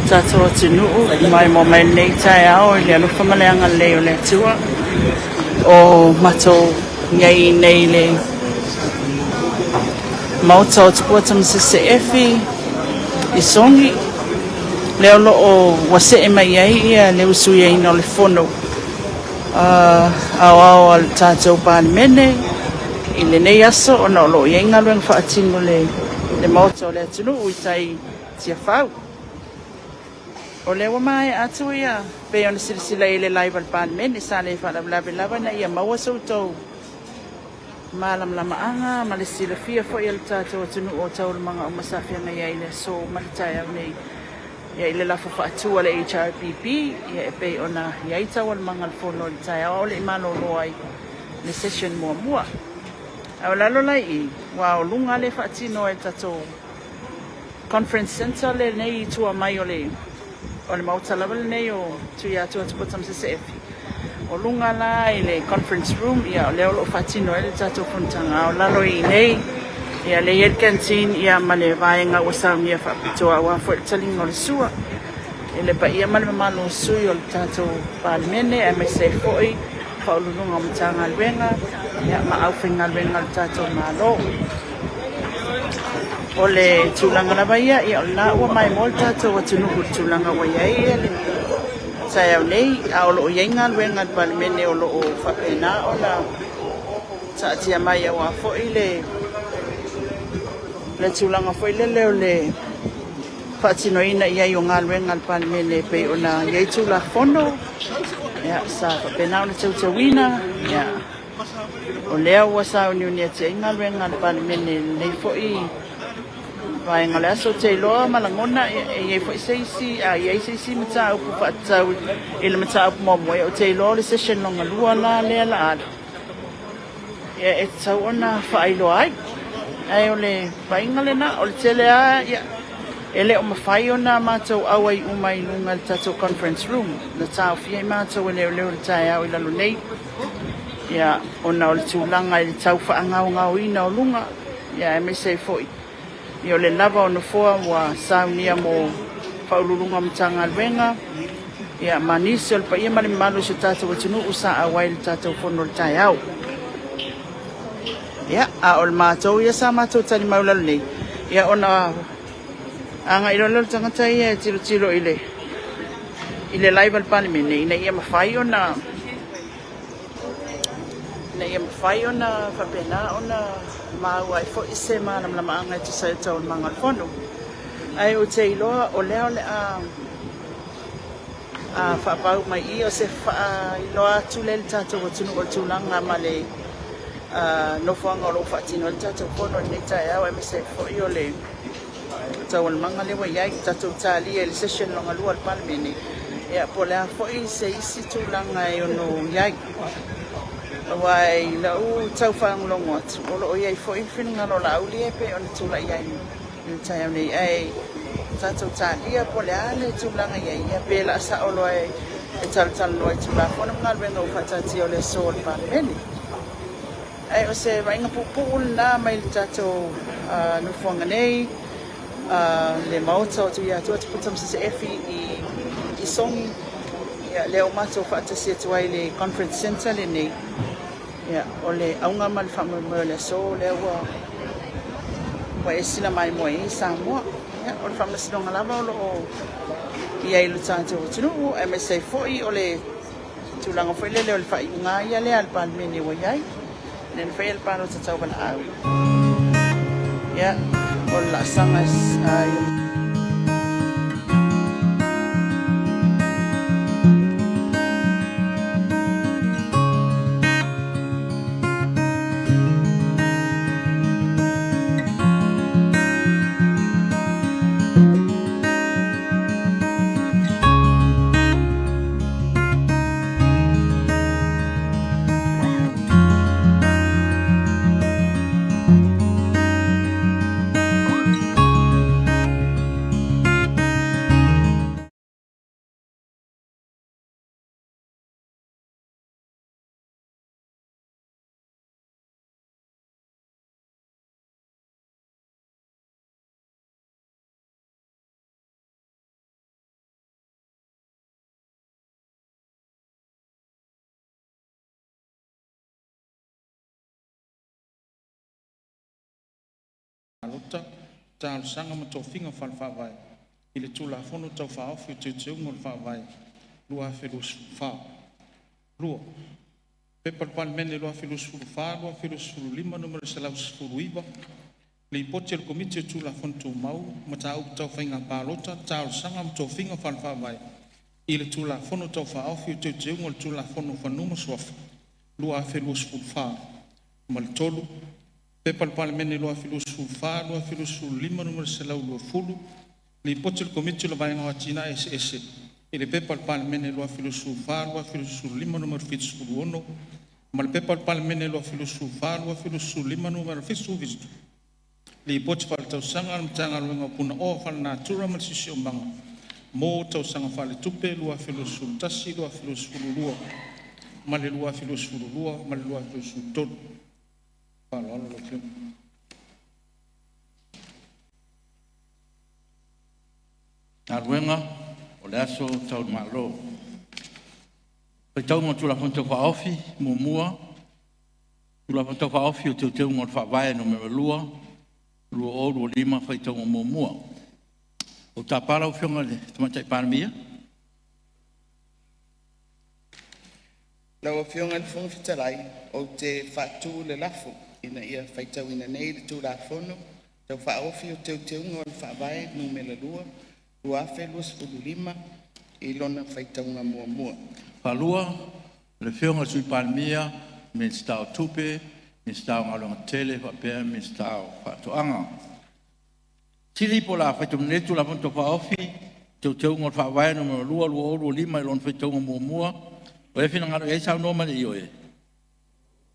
Speaker 15: tatou atunuu, maimoa mai lenei taeao i le alofa ma le agalelei o le Atua. O matou i ai nei i le Maota o Tupua Tamasese Efi i Sogi, lea o lo o ua see mai ai ia le usuiaina o le fono aoao a le tatou Palemene i lenei aso, ona o lo o i ai galuega faatino i le Maota o le atunuu i tai i Tiafau. O lea ua maea atu ia, pei ona silasila i le live a le Palemene, sa le faalavelave lava ina ia maua so outou malamalamaaga ma le silafia foi e le tatou atunuu o taualumaga uma sa feagai ai i le aso ma le taeao nei i le lafo faatu a le HRPP, e pei ona i ai taualumaga o le fono i le taeao a o le i malolo ai le session muamua. A o lalo la i i, aua o luga lea e faatino ai le tatou conference center lenei i tua mai o le Maota lava lenei o Tuiatua Tupua Tamasese Efi. O luga la i le conference room, ia o lea o lo o faatino ai le tatou fonotaga, a o lalo i inei, ia lea e i ai le canteen ma le vaega ua saunia faapitoa aua foi le taliga o le sua i le paia ma le mamalu o sui o le tatou Palemene, aemaise ai foi Ofisa Sili o Pulega o Matagaluega ma aufaigaluega a le tatou Malo. O le tulaga lava ia, o lena ua maimoa le tatou atunuu i le tulaga ua i ai le taeao nei, a o lo o i ai galuega a le Palemene o lo o faapena ona taatia mai aua foi le tulaga foi lele o le faatinoina i ai o galuega a le Palemene e pei ona i ai Tulafono sa faapena ona teuteuina. O lea ua sauniuni atu ai galuega a le Palemene i lenei foi vaega o le aso. Ou te iloa ma lagona e i ai foi se isi, a i ai se isi mataupu faatatau i le mataupu muamua, ou te iloa o le session lona lua la lea la alu, e tatau ona faailoa ai. Ae o le vaaiga lena, o le tele lava e le o mafai ona matou auai uma i luga i le tatou conference room. Na taofia ai matou e leoleo i le taeao i lalo nei, ona o le tulaga i le tau faagaogaoina o luga, aemaise ai foi o le lava o nofoa ua saunia mo Ofisa Sili o Pulega o Matagaluega ma nisi o le paia ma le mamalu o si o tatou atunuu sa auai i le tatou fono i le taeao. Ia, a o le matou ia sa matou talimau i lalo nei, ona agai loa lea o le tagata ia e tilotilo i le live a le Palemene ina ia mafai ona faapena ona maua ai foi se malamalamaaga e tusa ai o taualumaga o le fono. Ae ou te iloa o lea o le a faapau mai i o se faailoa atu lea i le tatou atunuu o le tulaga ma le nofoaga o lo o faatino ai le tatou fono i lenei taeao, aemaise ai foi o le taualumaga lea ua i ai. Tatou talia i le session lona lua o le Palemene, po o le a foi se isi tulaga e ono i ai. Aua i lau tau faalogologo atu, o lo o i ai foi le finagalo o Laauli e pei ona tulai ai i le taeao nei, ae tatou talia po o le a le tulaga i ai, pe laa sao loa e talatalanoa i Tulafono ma galuega ua faataatia o le aso o le Palemene. Ae o se vaaiga puupuu lena mai le tatou nofoaga nei, le Maota o Tuiatua Tupua Tamasese Efi i Sogi, lea ua matou faatasi atu ai i le conference center lenei. O le auga ma le faamoemoe o le aso lea ua e silamaimoa i ai Samoa. O le faamasinoga lava o lo o i ai i le tatou atunuu, aemaise ai foi o le tulaga foi lele o le faaiuga ia lea a le Palemene ua i ai, lea na faia le palota tauvalaau. Ia, o le laasaga
Speaker 14: Palota, Talosaga ma Tofiga Faale-Faavae i le Tulafono Tau Faaofi o Teuteuga o le Faavae 2024. 2. P.P.2024/2025 Nu.119, Lipoti a le Komiti o Tulafono Tumau, Mataupu Tau Faiga Palota, Talosaga ma Tofiga Faale-Faavae i le Tulafono Tau Faaofi o Teuteuga o le Tulafono o Fanua ma Suafa 2024. Ma le 3. P.P.2024/2025 Nu.120, Lipoti a le Komiti o le Vaega o Atinae Eseese i le P.P.2024/2025 Nu.76 ma le P.P.2024/2025 Nu.77, Lipoti Faaletausaga a le Matagaluega o Punaoa Faalenatura ma le Siosiomaga mo Tausaga Faaletupe 2021/2022 ma le 2022/2023. Faaaloalo lau Afioga.
Speaker 3: Galuega O le aso Tau i Malo. Faitauga o Tulafono Tau Faaofi: 1. Tulafono Tau Faaofi o Teuteuga o le Faavae Nu.2 2025, faitauga muamua. Ou te tapa lau Afioga i le Tamaitai Palemia.
Speaker 13: Lau Afioga i le Fofoga Fetalai, ou te faatu le lafo, Ina ia faitauina nei le Tulafono Tau Faaofi o Teuteuga o le Faavae Nu.2 2025 i lona faitauga muamua.
Speaker 3: 2. Le Afioga i le Sui Palemia, Minisita o Tupe, Minisita o Galuega Tetele faapea le Minisita o Faatoaga. Sili po o le a faitauina nei le Tulafono Tau Faaofi o Teuteuga o le Faavae Nu.2 2025 i lona faitauga muamua, ua ia finagalo i ai saunoa ma le ioe?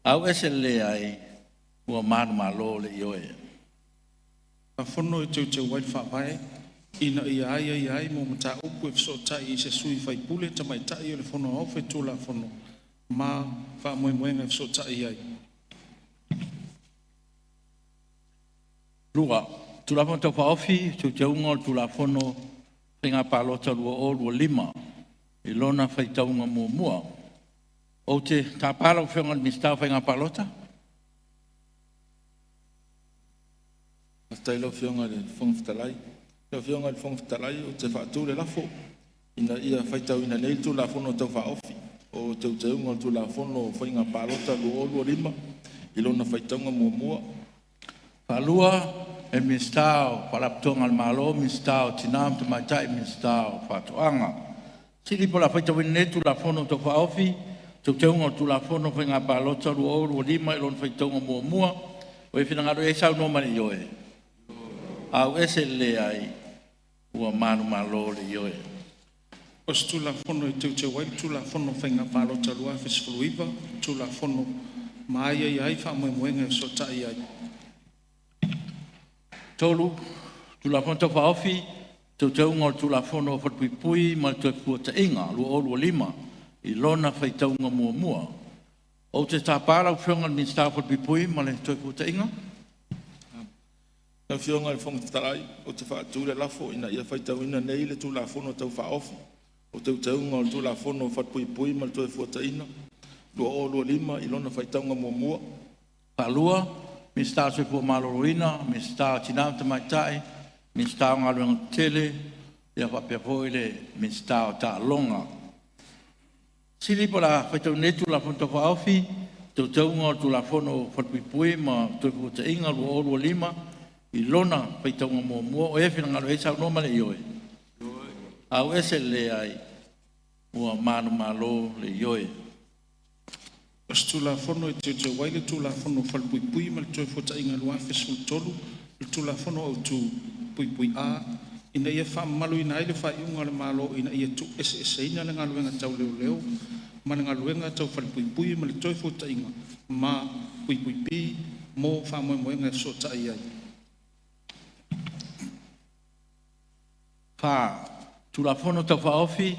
Speaker 3: AUESE le LEAI Ua manumalo le Ioe.
Speaker 14: Tulafono e Teuteu ai le Faavae ina ia aiaia ai mo mataupu e fesootai i se sui faipule tamaitai o le Fono Aoao Faitulafono ma faamoemoega e fesootai ai.
Speaker 3: 2. Tulafono Tau Faaofi o Teuteuga o le Tulafono o Faiga Palota 2025 i lona faitauga muamua. Ou te tapa lau Afioga i le Minisita o Faiga Palota.
Speaker 12: Faafetai i lau Afioga i le Fofoga Fetalai. Lau Afioga i le Fofoga Fetalai ou te faatu le lafo, Ina ia faitauina nei le Tulafono Tau Faaofi o Teuteuga o le Tulafono o Faiga Palota 2025 i lona faitauga muamua.
Speaker 3: 2. E Minisita o Faalapotopotoga a le Malo, Minisita o Tina ma Tamaitai, Minisita o Faatoaga. Sili po o le a faitauina nei le Tulafono Tau Faaofi o Teuteuga o le Tulafono o Faiga Palota 2025 i lona faitauga muamua, ua ia finagalo i ai saunoa ma le ioe? AUESE le LEAI Ua manumalo le Ioe.
Speaker 14: O se Tulafono e Teuteu ai le Tulafono o Faiga Palota 2019, Tulafono ma aiaia ai faamoemoega e fesootai ai.
Speaker 3: 3. Tulafono Tau Faaofi o Teuteuga o le Tulafono o Falepuipui ma le Toefuataiga 2025 i lona faitauga muamua. Ou te tapa lau Afioga i le Minisita o Falepuipui ma le Toefuataiga.
Speaker 12: Lau Afioga i le Fofoga Fetalai, ou te faatu le lafo, Ina ia faitauina nei le Tulafono Tau Faaofi o Teuteuga o le Tulafono o Falepuipui ma le Toefuataiga 2025 i lona faitauga muamua.
Speaker 3: 2. Minisita o le Soifua Maloloina, Minisita o Tina ma Tamaitai, Minisita o Galuega Tetele, faapea foi le Minisita o Taaloga. Sili po o le a faitauina nei le Tulafono Tau Faaofi o Teuteuga o le Tulafono o Falepuipui ma le Toefuataiga 2025 i lona faitauga muamua. O ai e finagalo i ai saunoa ma le ioe? AUESE le LEAI Ua manumalo le Ioe.
Speaker 14: O se Tulafono e Teuteu ai le Tulafono o Falepuipui ma le Toefuataiga 2013, le Tulafono Autu (A) ina ia faamamaluina ai le Faaiuga a le Malo ina ia tuueseeseina le Galuega Tau Leoleo ma le Galuega Tau Falepuipui ma le Toefuataiga, ma (b) mo faamoemoega e fesootai ai.
Speaker 3: 4. Tulafono Tau Faaofi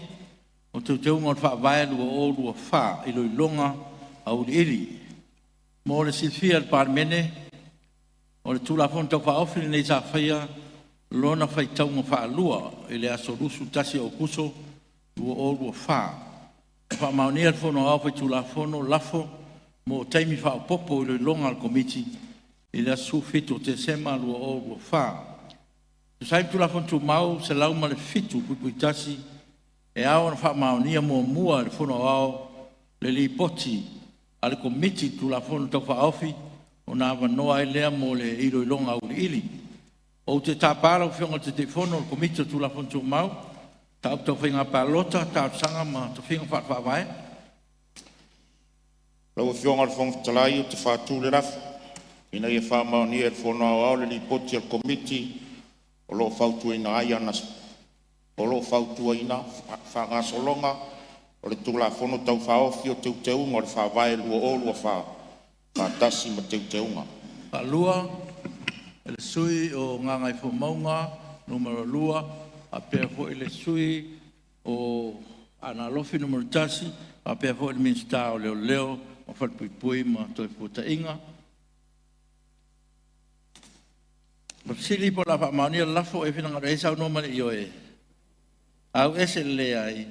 Speaker 3: o Teuteuga o le Faavae 2024 Iloiloga Auiliili. Mo le silafia e le Palemene, o le Tulafono Tau Faaofi lenei sa faia lona faitauga faalua i le aso 21 o Aokuso 2024. Na faamaonia e le Fono Aoao Faitulafono lafo mo taimi faaopoopo o iloiloga a le Komiti i le aso 17 o Tesema 2024. E tusa ai ma Tulafono Tumau 107(1), e ao ona faamaonia muamua e le Fono Aoao le Lipoti a le Komiti i le Tulafono Tau Faaofi ona avanoa ai lea mo le iloiloga auiliili. Ou te tapa lau Afioga i le Taitaifono o le Komiti o Tulafono Tumau, Mataupu Tau Faiga Palota, Talosaga ma Tofiga Faale-Faavae.
Speaker 8: Lau Afioga i le Fofoga Fetalai ou te faatu le lafo, Ina ia faamaonia e le Fono Aoao le Lipoti a le Komiti o lo o fautuaina ai ana faagasologa o le Tulafono Tau Faaofi o Teuteuga o le Faavae 2024 faatasi ma Teuteuga.
Speaker 3: 2 e le sui usufono o Gagaifomauga Nu.2 faapea foi le sui usufono o Aana Alofi Nu.1 faapea foi le Minisita o Leoleo ma Falepuipui ma Toefuataiga. O le fesili po o le a faamaonia le lafo, o lo o finagalo ai saunoa ma le ioe? Auese le leai.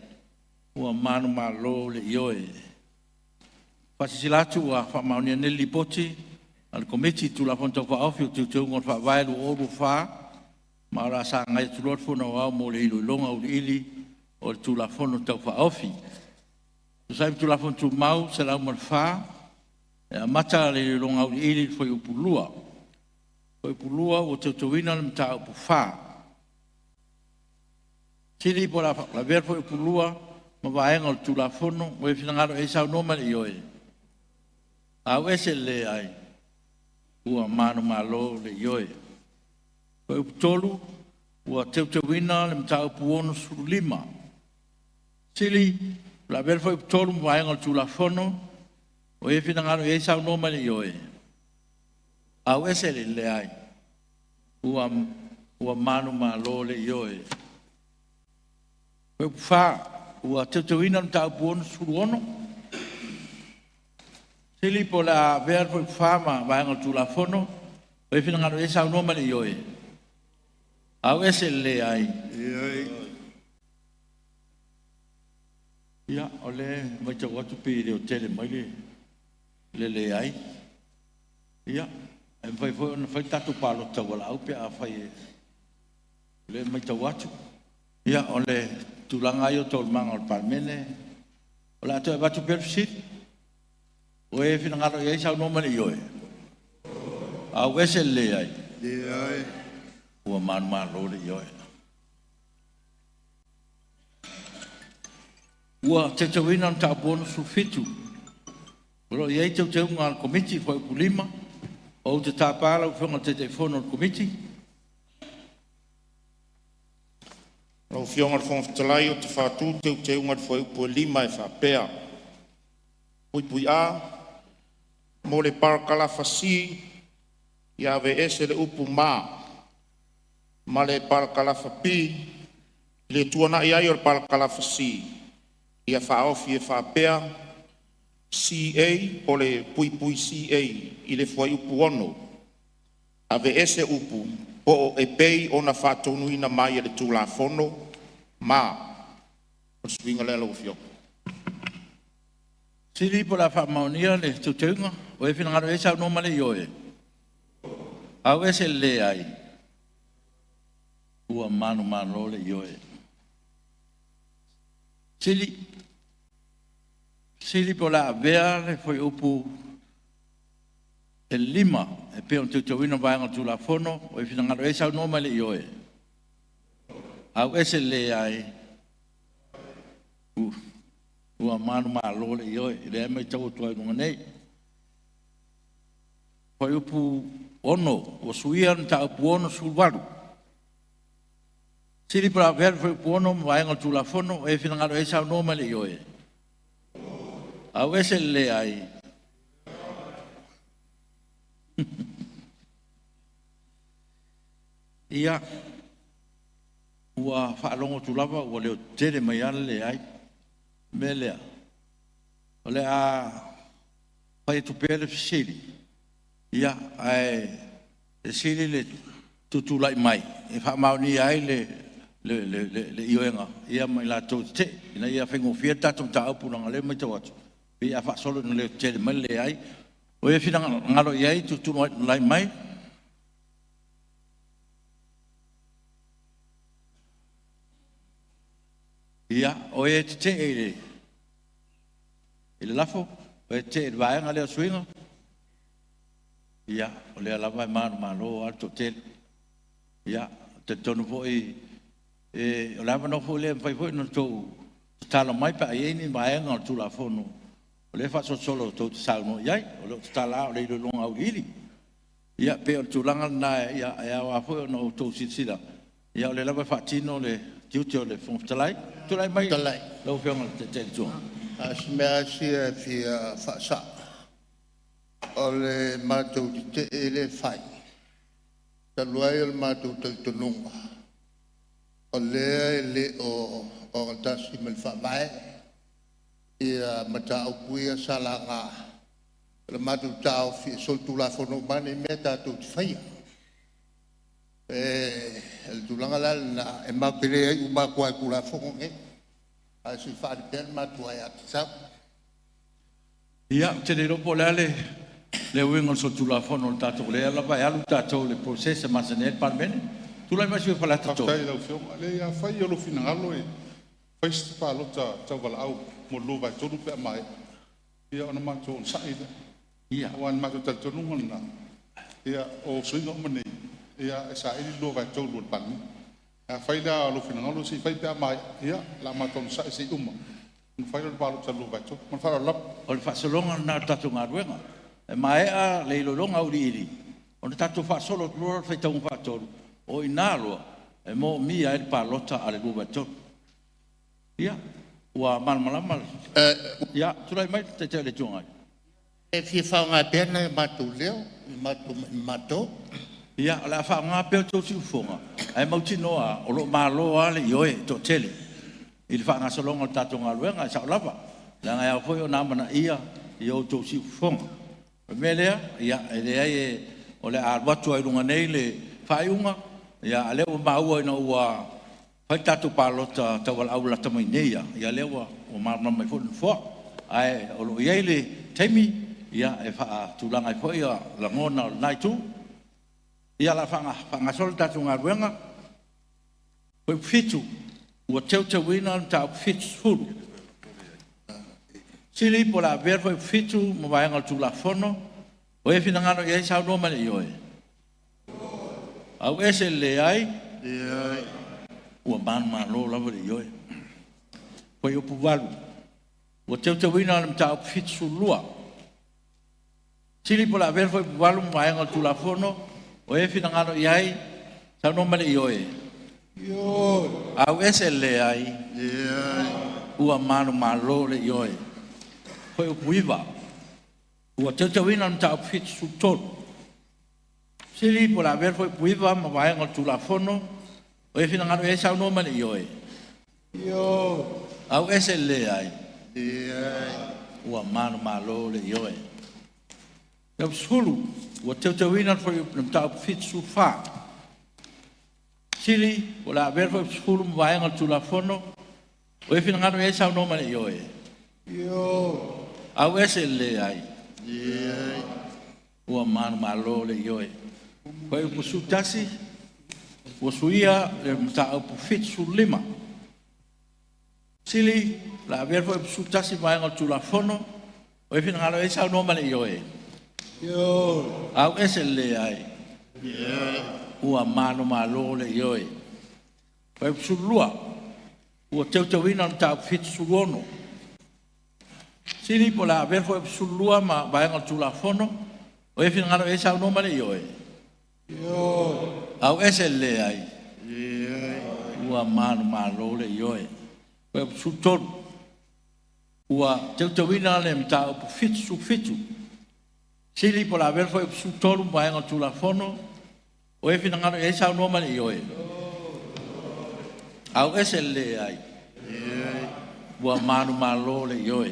Speaker 3: Ua manumalo le ioe. E faasilasila atu ua faamaonia nei le Lipoti a le Komiti i le Tulafono Tau Faaofi o Teuteuga o le Faavae 2024 ma o le a sagai atu loa le Fono Aoao mo le iloiloga auiliili o le Tulafono Tau Faaofi. E tusa ai ma Tulafono Tumau 104, e amata le iloiloga auiliili i le Fuaiupu 2. Fuaiupu 2 ua teuteuina le Mataupu 4. Fesili po o le a avea le Fuaiupu 2 ma vaega o le Tulafono. Ua i ai finagalo e saunoa ma le ioe? Auese le leai. Ua manumalo le ioe. Fuaiupu 3, ua teuteuina le Mataupu 65. Fesili po o le a avea le Fuaiupu 3 ma vaega o le Tulafono. Ua i ai finagalo e saunoa mai le ioe. Auese le leai. Ua manumalo le ioe. Fuaiupu 4, ua teuteuina le Mataupu 66. Fesili po o le a avea le Fuaiupu 4 ma vaega o le Tulafono. Ua i ai finagalo e saunoa mai le ioe. Auese le leai. Ia, o lea e matau atu pei e le o tele mai le leai. Ia, e mafai foi ona fai le tatou palota tauvalaau pe afai o lea e matau atu. Ia, o le tulaga lava ia o taualumaga o le Palemene, o le a toe avatu pea le fesili. Ua i ai finagalo e saunoa mai le ioe? Auese le leai. Ua manumalo le ioe. Ua teuteuina le Mataupu 67. O lo o i ai teuteuga a le Komiti i le Fuaiupu 5. Ou te tapa lau Afioga i le Taitaifono o le Komiti.
Speaker 8: Lau Afioga i le Fofoga Fetalai ou te faatu le Teuteuga i le Fuaiupu 5 e faapea: (a). Mo le parakalafa (c), ia aveese le upu “ma” ma le parakalafa (b), i le tuanai ai o le parakalafa (c), ia faaofi e faapea: (ca) (ca) i le fuaiupu 6, aveese upu “po o e pei ona faatonuina mai e le Tulafono ma”. O le suiga lea lau Afioga.
Speaker 3: Fesili po o le a faamaonia le teuteuga. Ua i ai finagalo e saunoa ma le ioe? Auese le leai. Ua manumalo le ioe. Fesili. Fesili po o le a avea le fuaiupu e 5 e pei ona teuteuina vaega o le Tulafono. Ua i ai finagalo e saunoa mai le ioe? Auese le leai. Ua manumalo le ioe, o lea e matau atu lava i luga nei. Fuaiupu 6, ua suia le mataupu 68. Fesili po o le a avea le fuaiupu 6 ma vaega o le Tulafono. Ua i ai finagalo e saunoa mai le ioe? Auese le leai. Ia, ua faalogo atu lava ua leotele mai lava le leai. O le mea lea, o le a fai atu pea le fesili, ia, ae sili le tutulai mai e faamaonia ai le ioega ma i latou e tetee, ina ia faigofie le tatou mataupu, leaga o lea e matau atu, pei a faasolo ina leotetele mai le leai. O e finagalo i ai tutulai mai. Ia, o e tetee i le lafo, o e tetee i le vaega lea o suiga. Ia, o lea lava e manumalo lava le toatele. Ia, talitonu foi o le avanoa foi lea e mafai foi ona outou tatalo mai pe a i ai ni vaega o le Tulafono o lea e faasolosolo tou te saunoa i ai. O lo o tatala lava o le iloiloga auiliili. Ia, pei o le tulaga lena e ao lava foi ona outou silasila, o lea lava e faatino le tiute o le Fofoga Fetalai. Tulai mai lau Afioga i le Taitai o le Itu Agai. Na o si mea lava sia e fia faasao, o le matou tetee lea e fai, talu ai o le matou talitonuga o lea e le o ogatasi ma le Faavae mataupu ia sa laga. O le matou taofi e solitulafono uma lava nei mea tatou te faia. O le tulaga la lena e matou te leai uma atu lava i Tulafono nei, ae se i faaali pea le matou aiatatau. Ia, ou te le iloa po o le a le uiga o le solitulafono o le tatou, o lea lava e alu tatou i le process e masani ai le Palemene. Tulai mai le sui usufono mo Faleata 3.
Speaker 5: Faafetai i lau Afioga. Leai afai o lou finagalo e fai se palota tauvalaau mo le 2/3 pe a maea, ia ona matou onosai lea. Aua o le matou talitonuga lena, o suiga uma nei e saili le 2/3 o le Palemene. Afai la o lou finagalo se i fai pe a maea, ia o le a matou onosai se i uma ona fai lea o le palota i le 2/3. Ma le faaaloalo lava.
Speaker 3: O le faasologa lena o le tatou galuega, e maea le iloiloga auiliili ona tatou faasolo atu loa lea i le faitauga faatolu. O i ina loa e moomia ai le palota a le 2/3. Ia, ua malamalama le… Ia, tulai mai le Taitai o le Itu Agai.
Speaker 2: E fia faaaoga pea nai o matou leo i matou.
Speaker 3: Ia, o le a faaaoga pea outou siufofoga ae mautinoa lava o lo o malo lava le ioe toatele i le faagasologa o le tatou galuega. E sao lava, leaga e ao foi ona amanaia i outou siufofoga. O le mea lea, ia e leai o le a alu atu lava i luga nei le faaiuga, a o lea ua maua ina ua fai le tatou palota tauvalaau lata mai nei lava, ia lea ua malamalama ai foi le Nofoa. Ae o lo o i ai le taimi e faatulaga ai foi lagona o lena itu. Ia, o le a faagasolo le tatou galuega. Fuaiupu 7, ua teuteuina le Mataupu 70. Fesili po o le a avea le Fuaiupu 7 ma vaega o le Tulafono. O ai e finagalo i ai saunoa mai i le ioe. Auese le leai. Ua manumalo lava le ioe. Fuaiupu 8, ua teuteuina le Mataupu 72. Fesili po o le a avea le Fuaiupu 8 ma vaega o le Tulafono. O ai e finagalo i ai? Saunoa mai i le ioe. Auese le leai. Ua manumalo le ioe. Fuaiupu 9, ua teuteuina le Mataupu 73. Fesili po o le a avea le Fuaiupu 9 ma vaega o le Tulafono. O ai e finagalo i ai? Saunoa mai i le ioe. Auese le leai. Ua manumalo le ioe. Fuaiupu 10, ua teuteuina le Mataupu 74. Fesili po o le a avea le Fuaiupu 10 ma vaega o le Tulafono. O ai e finagalo i ai? Saunoa mai i le ioe. Auese le leai. Ua manumalo le ioe. Fuaiupu 11, ua suia le Mataupu 75. Fesili o le a avea le Fuaiupu 11 ma vaega o le Tulafono. O ai e finagalo i ai? Saunoa mai i le ioe. Auese le leai. Ua manumalo le ioe. Fuaiupu 12, ua teuteuina le Mataupu 76. Fesili po o le a avea le Fuaiupu 12 ma vaega o le Tulafono. O ai e finagalo i ai? Saunoa mai i le ioe. Auese le leai. Ua manumalo le ioe. Fuaiupu 13, ua teuteuina le Mataupu 77. Fesili po o le a avea le Fuaiupu 13 ma vaega o le Tulafono. O ai e finagalo i ai? Saunoa mai i le ioe. Auese le leai. Ua manumalo le ioe.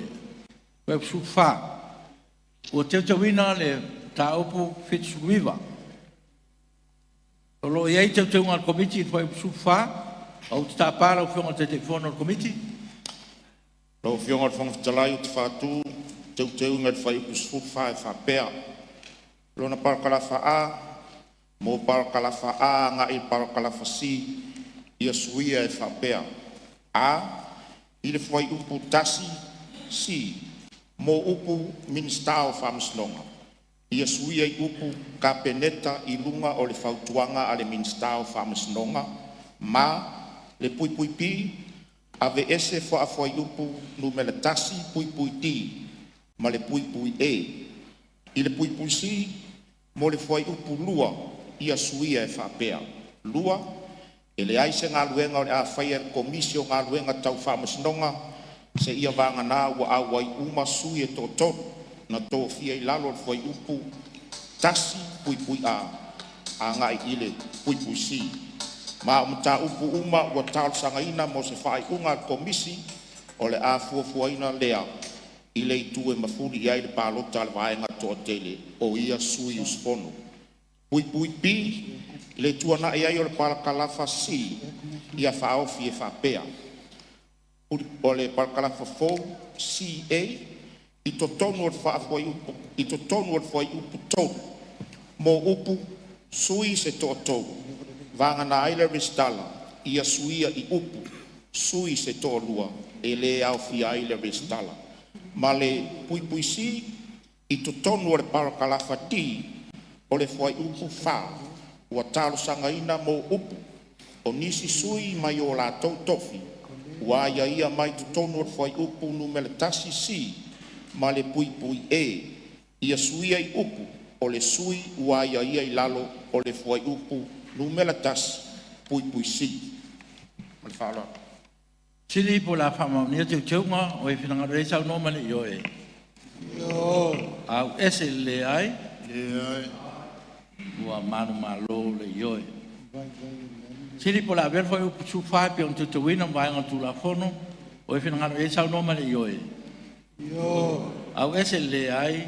Speaker 3: Fuaiupu 14, ua teuteuina le Mataupu 79. O lo o i ai teuteuga a le Komiti i le Fuaiupu 14. Ou te tapa lau Afioga i le Taitaifono o le Komiti.
Speaker 8: Lau Afioga i le Fofoga Fetalai ou te faatu teuteuga i le Fuaiupu 14 e faapea: Lona parakalafa (a) mo parakalafa (a) agai i le parakalafa (c), ia suia e faapea: (a). I le Fuaiupu 1 (c) mo upu “Minisita o Faamasinoga” ia suia i upu “Kapeneta i luga o le fautuaga a le Minisita o Faamasinoga” ma le (b). Aveese faafuaiupu (nu.1)(d) ma le (e). I le (c) mo le Fuaiupu 2, ia suia e faapea: (2). E leai se galuega o le a faia e le Komisi o Galuega Tau Faamasinoga seia vagana ua auai uma sui e toatolu na tofia i lalo o le fuaiupu 1(a) agai i le (c), ma o mataupu uma ua talosagaina mo se faaiuga a le Komisi, o le a fuafuaina lea i le itu e mafuli i ai le palota a le vaega toatele o ia sui usufono. (b). I le tuanai ai o le parakalafa (c), ia faaofi e faapea: (fou) (ca) i totonu o le faafuaiupu (3) mo upu “sui se toatolu, vagana ai le Resitara” ia suia i upu “sui se toalua, e le aofia ai le Resitala”, ma le (c). I totonu o le parakalafa (d) o le fuaiupu 4 ua talosagaina mo upu “o nisi sui mai o latou tofi ua aiaia mai totonu o le fuaiupu (1) (c) ma le (e)” ia suia i upu “o le sui ua aiaia i lalo o le fuaiupu (1)(c)”. Ma le faaaloalo.
Speaker 3: Fesili po o le a faamaonia le Teuteuga. O ai e finagalo i ai saunoa mai i le ioe. AUESE i le Leai. Ua manumalo le Ioe. Fesili po o le a avea le Fuaiupu 14 e pei ona teuteuina ma vaega o le Tulafono. O ai e finagalo i ai saunoa mai i le Ioe. AUESE i le Leai.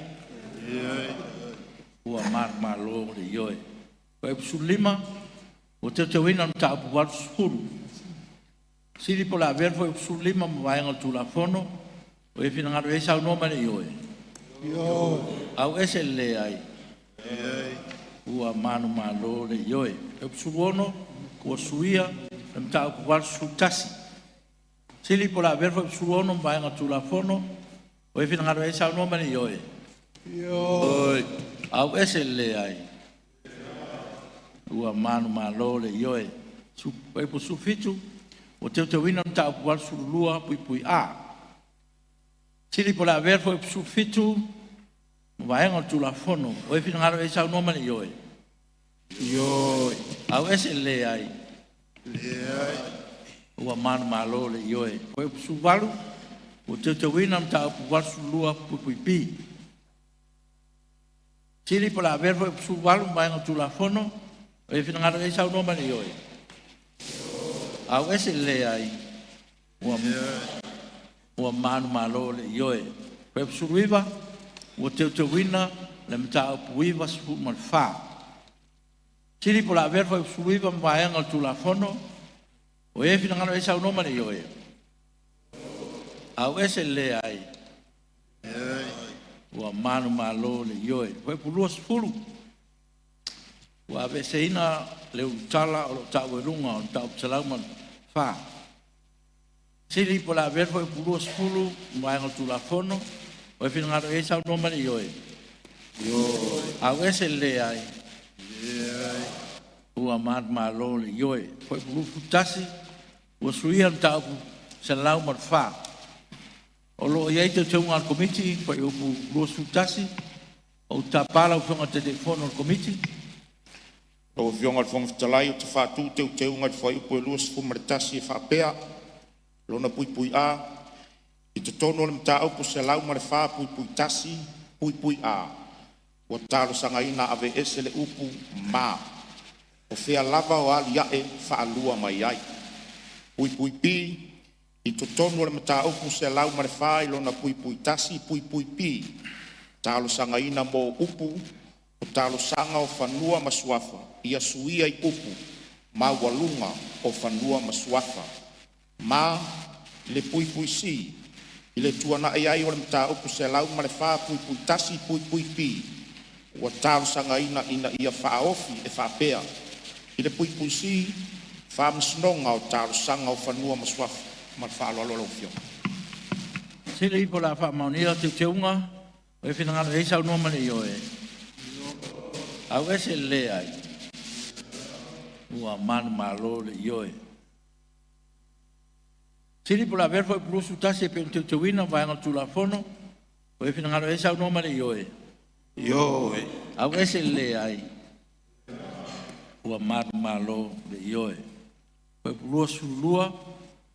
Speaker 3: Ua manumalo le Ioe. Fuaiupu 15, ua teuteuina le Mataupu 80. Fesili po o le a avea le Fuaiupu 15 ma vaega o le Tulafono. O ai e finagalo i ai saunoa mai i le Ioe. AUESE i le Leai. Ua manumalo le Ioe. Fuaiupu 16, ua suia le Mataupu 81. Fesili po o le a avea le Fuaiupu 16 ma vaega o le Tulafono. O ai e finagalo i ai saunoa mai i le Ioe. AUESE i le Leai. Ua manumalo le Ioe. Fuaiupu 17, ua teuteuina le Mataupu 82(A). Fesili po o le a avea le Fuaiupu 17 ma vaega o le Tulafono. O ai e finagalo i ai saunoa mai i le Ioe. AUESE i le Leai. Ua manumalo le Ioe. Fuaiupu 18, ua teuteuina le Mataupu 82(B). Fesili po o le a avea le Fuaiupu 18 ma vaega o le Tulafono. O ai e finagalo i ai saunoa mai i le Ioe. AUESE i le Leai. Ua manumalo le Ioe. Fuaiupu 19, ua teuteuina le Mataupu 94. Fesili po o le a avea le Fuaiupu 19 ma vaega o le Tulafono. O ai e finagalo i ai saunoa mai i le Ioe. AUESE i le Leai. Ua manumalo le Ioe. Fuaiupu 20, ua aveeseina le ulutala o lo o taua i luga o le Mataupu 104. Fesili po o le a avea le Fuaiupu 20 ma vaega o le Tulafono. O ai e finagalo i ai saunoa mai i le Ioe. AUESE i le Leai. Ua manumalo le Ioe. Fuaiupu 21, ua suia le Mataupu 104. O lo o i ai Teuteuga a le Komiti i le Fuaiupu 21. Ou te tapa lau Afioga i le Taitaifono o le Komiti.
Speaker 8: Lau Afioga i le Fofoga Fetalai ou te faatu le Teuteuga i le Fuaiupu 21 e faapea: (a). I totonu o le Mataupu 104(1)(a), ua talosagaina aveese le upu “ma” o fea lava o aliae faalua mai ai. (b). I totonu o le Mataupu 104 i lona (1)(b), talosagaina mo upu “o Talosaga o Fanua ma Suafa” ia suia i upu “Maualuga o Fanua ma Suafa” ma le (c).
Speaker 16: I le tuanai ai o le Mataupu 104(1)(b), ua talosagaina ina ia faaofi e faapea: I le (c), Faamasinoga o Talosaga o Fanua ma Suafa. Ma le faaaloalo lau Afioga.
Speaker 3: Fesili po o le a faamaonia Teuteuga. Ua e finagalo i ai saunoa ma le Ioe. Auese le Leai. Ua manumalo le Ioe. Fesili po o le a avea le Fuaiupu 21 e pei ona teuteuina vaega o le Tulafono. Ua e finagalo i ai saunoa ma le Ioe.
Speaker 2: Ioe.
Speaker 3: Auese le Leai. Ua manumalo le Ioe. Fuaiupu 22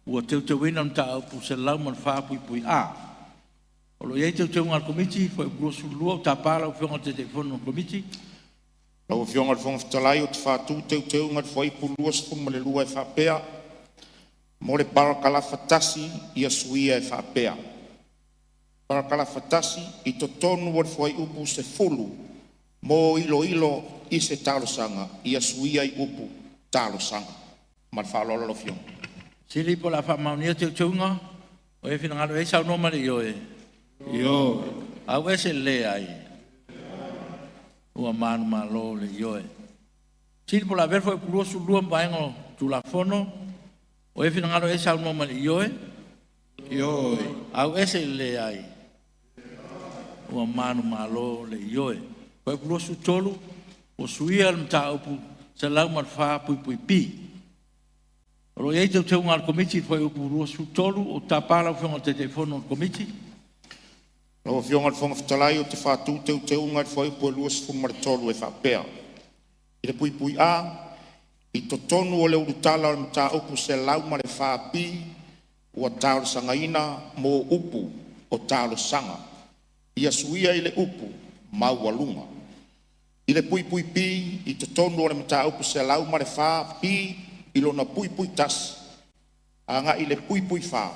Speaker 3: ua teuteuina le mataupu 104(a). O lo o i ai Teuteuga a le Komiti i le Fuaiupu 22. Ou te tapa lau Afioga i le Taitaifono o le Komiti.
Speaker 16: Lau Afioga i le Fofoga Fetalai ou te faatu le Teuteuga i le Fuaiupu 22 e faapea: Mo le parakalafa 1, ia suia e faapea: Parakalafa 1. I totonu o le fuaiupu 10 mo iloilo i se talosaga, ia suia i upu “Talosaga”. Ma le faaaloalo lau Afioga.
Speaker 3: Fesili po o le a faamaonia Teuteuga. Ua e finagalo i ai saunoa ma le Ioe.
Speaker 2: Ioe.
Speaker 3: Auese le Leai. Ua manumalo le Ioe. Fesili po o le a avea le Fuaiupu 22 ma vaega o le Tulafono. Ua e finagalo i ai saunoa ma le Ioe.
Speaker 2: Ioe.
Speaker 3: Auese le Leai. Ua manumalo le Ioe. Fuaiupu 23, ua suia le mataupu 104(b). O lo o i ai Teuteuga a le Komiti i le Fuaiupu 23. Ou te tapa lau Afioga i le Taitaifono o le Komiti.
Speaker 16: Lau Afioga i le Fofoga Fetalai ou te faatu le Teuteuga i le Fuaiupu 23 e faapea: I le (a) i totonu o le ulutala o le Mataupu 104B, ua talosagaina mo upu o “Talosaga” ia suia i le upu “Maualuga”. I le (b) i totonu o le Mataupu 104B i lona (1) agai le (4),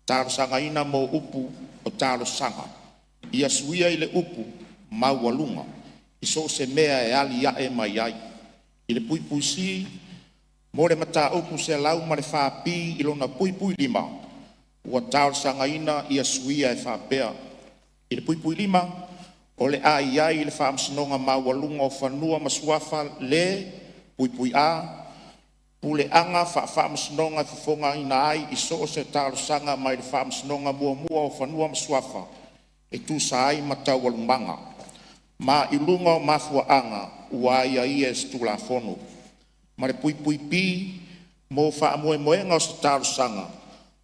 Speaker 16: talosagaina mo upu o “Talosaga” ia suia i le upu “Maualuga” i so o se mea e aliae mai ai. I le (c) mo le Mataupu 104B i lona (5), ua talosagaina ia suia e faapea: I le (5), o le a i ai le Faamasinoga Maualuga o Fanua ma Suafa le (a) puleaga faa-Faamasinoga e fofogaina ai so o se talosaga mai le Faamasinoga Muamua o Fanua ma Suafa e tusa ai ma taualumaga ma i luga o mafuaaga ua aiaia e se Tulafono, ma le (b) mo faamoemoega o se talosaga,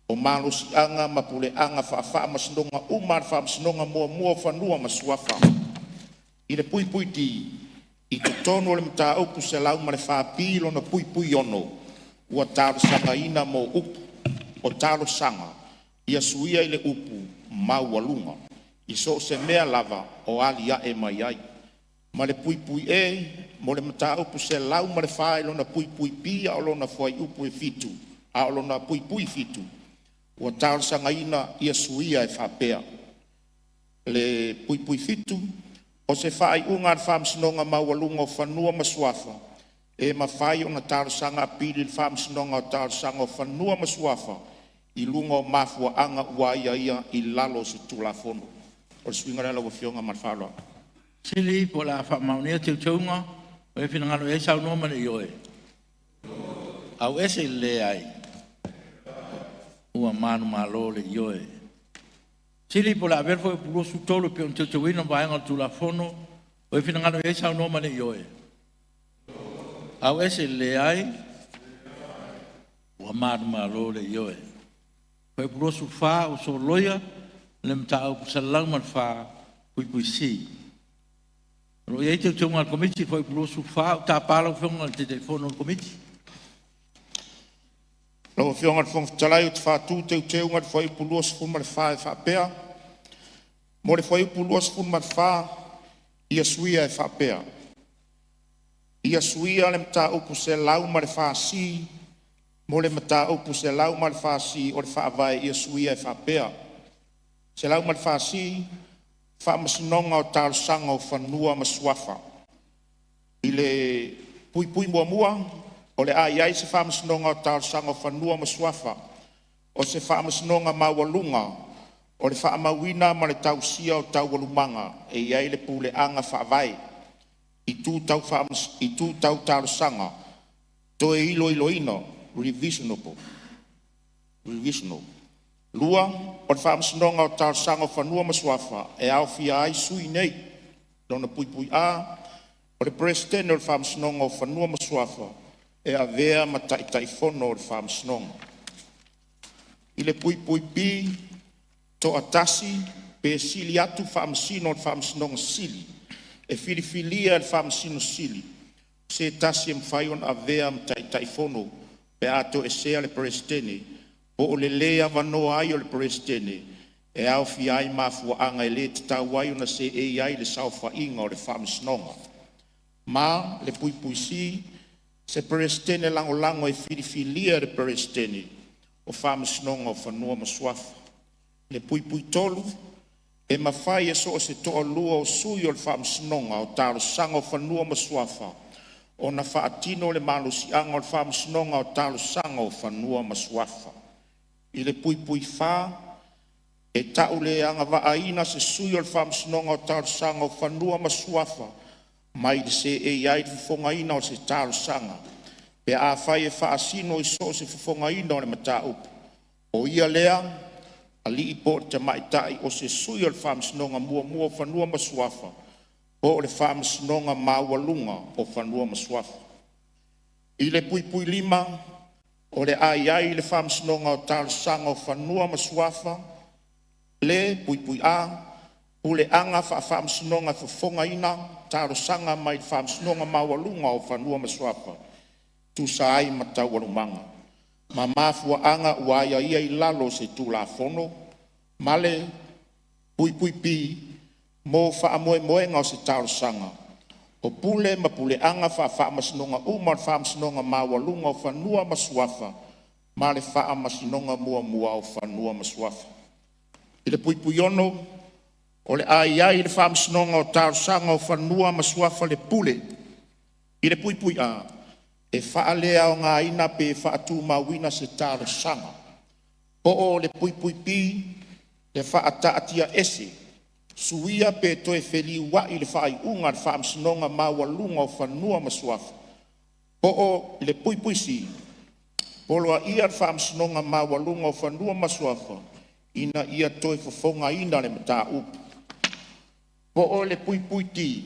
Speaker 16: o malosiaga ma puleaga faa-Faamasinoga uma a le Faamasinoga Muamua o Fanua ma Suafa. I le (d) i totonu o le Mataupu 104B i lona (6), ua talosagaina mo upu o “Talosaga” ia suia i le upu “Maualuga” i so o se mea lava o aliae mai ai, ma le (e) mo le Mataupu 104 i lona (b) a o lona fuaiupu 7, ua talosagaina ia suia e faapea: (7) O se faaiuga a le Faamasinoga Maualuga o Fanua ma Suafa, e mafai ona talosaga apili i le Faamasinoga o Talosaga o Fanua ma Suafa i luga o mafuaaga ua aiaia i lalo o se Tulafono. O le suiga lea lau Afioga ma le faaaloalo.
Speaker 3: Fesili po o le a faamaonia Teuteuga. Ua e finagalo i ai saunoa ma le Ioe. Auese le Leai. Ua manumalo le Ioe. Fesili po o le a avea le Fuaiupu 23 e pei ona teuteuina vaega o le Tulafono. Ua e finagalo i ai saunoa ma le Ioe. Auese le Leai. Ua manumalo le Ioe. Fuaiupu 24 ua soloia le mataupu 104(c). O lo o i ai Teuteuga a le Komiti i le Fuaiupu 24. Ou te tapa lau Afioga i le Taitaifono o le Komiti.
Speaker 16: Lau Afioga i le Fofoga Fetalai ou te faatu le Teuteuga i le Fuaiupu 24 e faapea: Mo le Fuaiupu 24, ia suia e faapea: Ia suia le mataupu 104C mo le mataupu 104C o le Faavae ia suia e faapea: 104C, Faamasinoga o Talosaga o Fanua ma Suafa. I le (1), o le a i ai se Faamasinoga o Talosaga o Fanua ma Suafa, o se Faamasinoga Maualuga O le faamauina ma le tausia o taualumaga e i ai le puleaga faavae i itu tau talosaga toe iloiloina (revisionable). 2. O le Faamasinoga o Talosaga o Fanua ma Suafa e aofia ai sui nei: (a) O le Peresetene o le Faamasinoga o Fanua ma Suafa e avea ma Taitaifono o le Faamasinoga. (b) Toatasi pe sili atu Faamasino o le Faamasinoga Sili e filifilia e le Faamasino Sili, o se tasi e mafai ona avea ma Taitaifono pe a toesea le Peresetene po o le le avanoa ai o le Peresetene, e aofia ai mafuaaga e le tatau ai ona seei ai i le saofaiga o le Faamasinoga; ma (c) Se Peresetene Lagolago e filifilia e le Peresetene o Faamasinoga o Fanua ma Suafa. (3). E mafai e so o se toalua o sui o le Faamasinoga o Talosaga o Fanua ma Suafa ona faatino le malosiaga o le Faamasinoga o Talosaga o Fanua ma Suafa. (4). E ta'u-le-agava'aina se sui o le Faamasinoga o Talosaga o Fanua ma Suafa mai le seei ai i le fofogaina o se talosaga, pe afai e faasino i so o se fofogaina o le mataupu, o ia lea alii po o le tamaitai o se sui o le Faamasinoga Muamua o Fanua ma Suafa po o le Faamasinoga Maualuga o Fanua ma Suafa. (5). O le a i ai i le Faamasinoga o Talosaga o Fanua ma Suafa le: (a). Puleaga faafaamasinoga e fofogaina talosaga mai le Faamasinoga Maualuga o Fanua ma Suafa e tusa ai ma taualumaga ma mafuaaga ua aiaia i lalo o se Tulafono, ma le (b). Mo faamoemoega o se talosaga, o pule ma puleaga faafaamasinoga uma o le Faamasinoga Maualuga o Fanua ma Suafa ma le Faamasinoga Muamua o Fanua ma Suafa. (6). O le a i ai i le Faamasinoga o Talosaga o Fanua ma Suafa le pule: (a). E faaleaogaina pe faatumauina se talosaga; po o le (b). Faataatiaese, suia pe toe feliuai le faaiuga a le Faamasinoga Maualuga o Fanua ma Suafa, po o le (c). Poloaia le Faamasinoga Maualuga o Fanua ma Suafa ina ia toe fofogaina le mataupu. Po o le (d).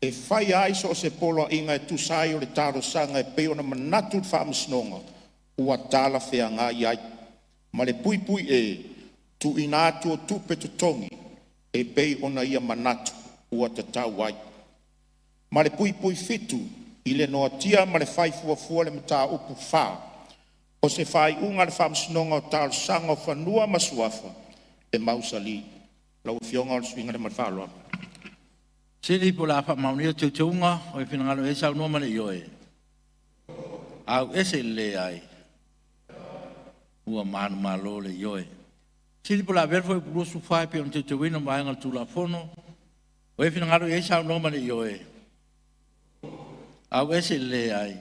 Speaker 16: E faia ai so o se poloaiga e tusa ai o le talosaga e pei ona manatu le Faamasinoga ua talafeagai ai, ma le (e). Tuuina atu o tupe totogi e pei ona ia manatu ua tatau ai. (7). I le noatia ma le fai fuafua i le Mataupu 4 o se faaiuga a le Faamasinoga o Talosaga o Fanua ma Suafa e mausali. Lau Afioga o le suiga lea ma le faaaloalo.
Speaker 3: Fesili po o le a faamaonia le Teuteuga. Ua e finagalo i ai saunoa ma le Ioe. Auese le Leai. Ua manumalo le Ioe. Fesili po o le a avea le Fuaiupu 24 e pei ona teuteuina le vaega o le Tulafono. Ua e finagalo i ai saunoa ma le Ioe. Auese le Leai.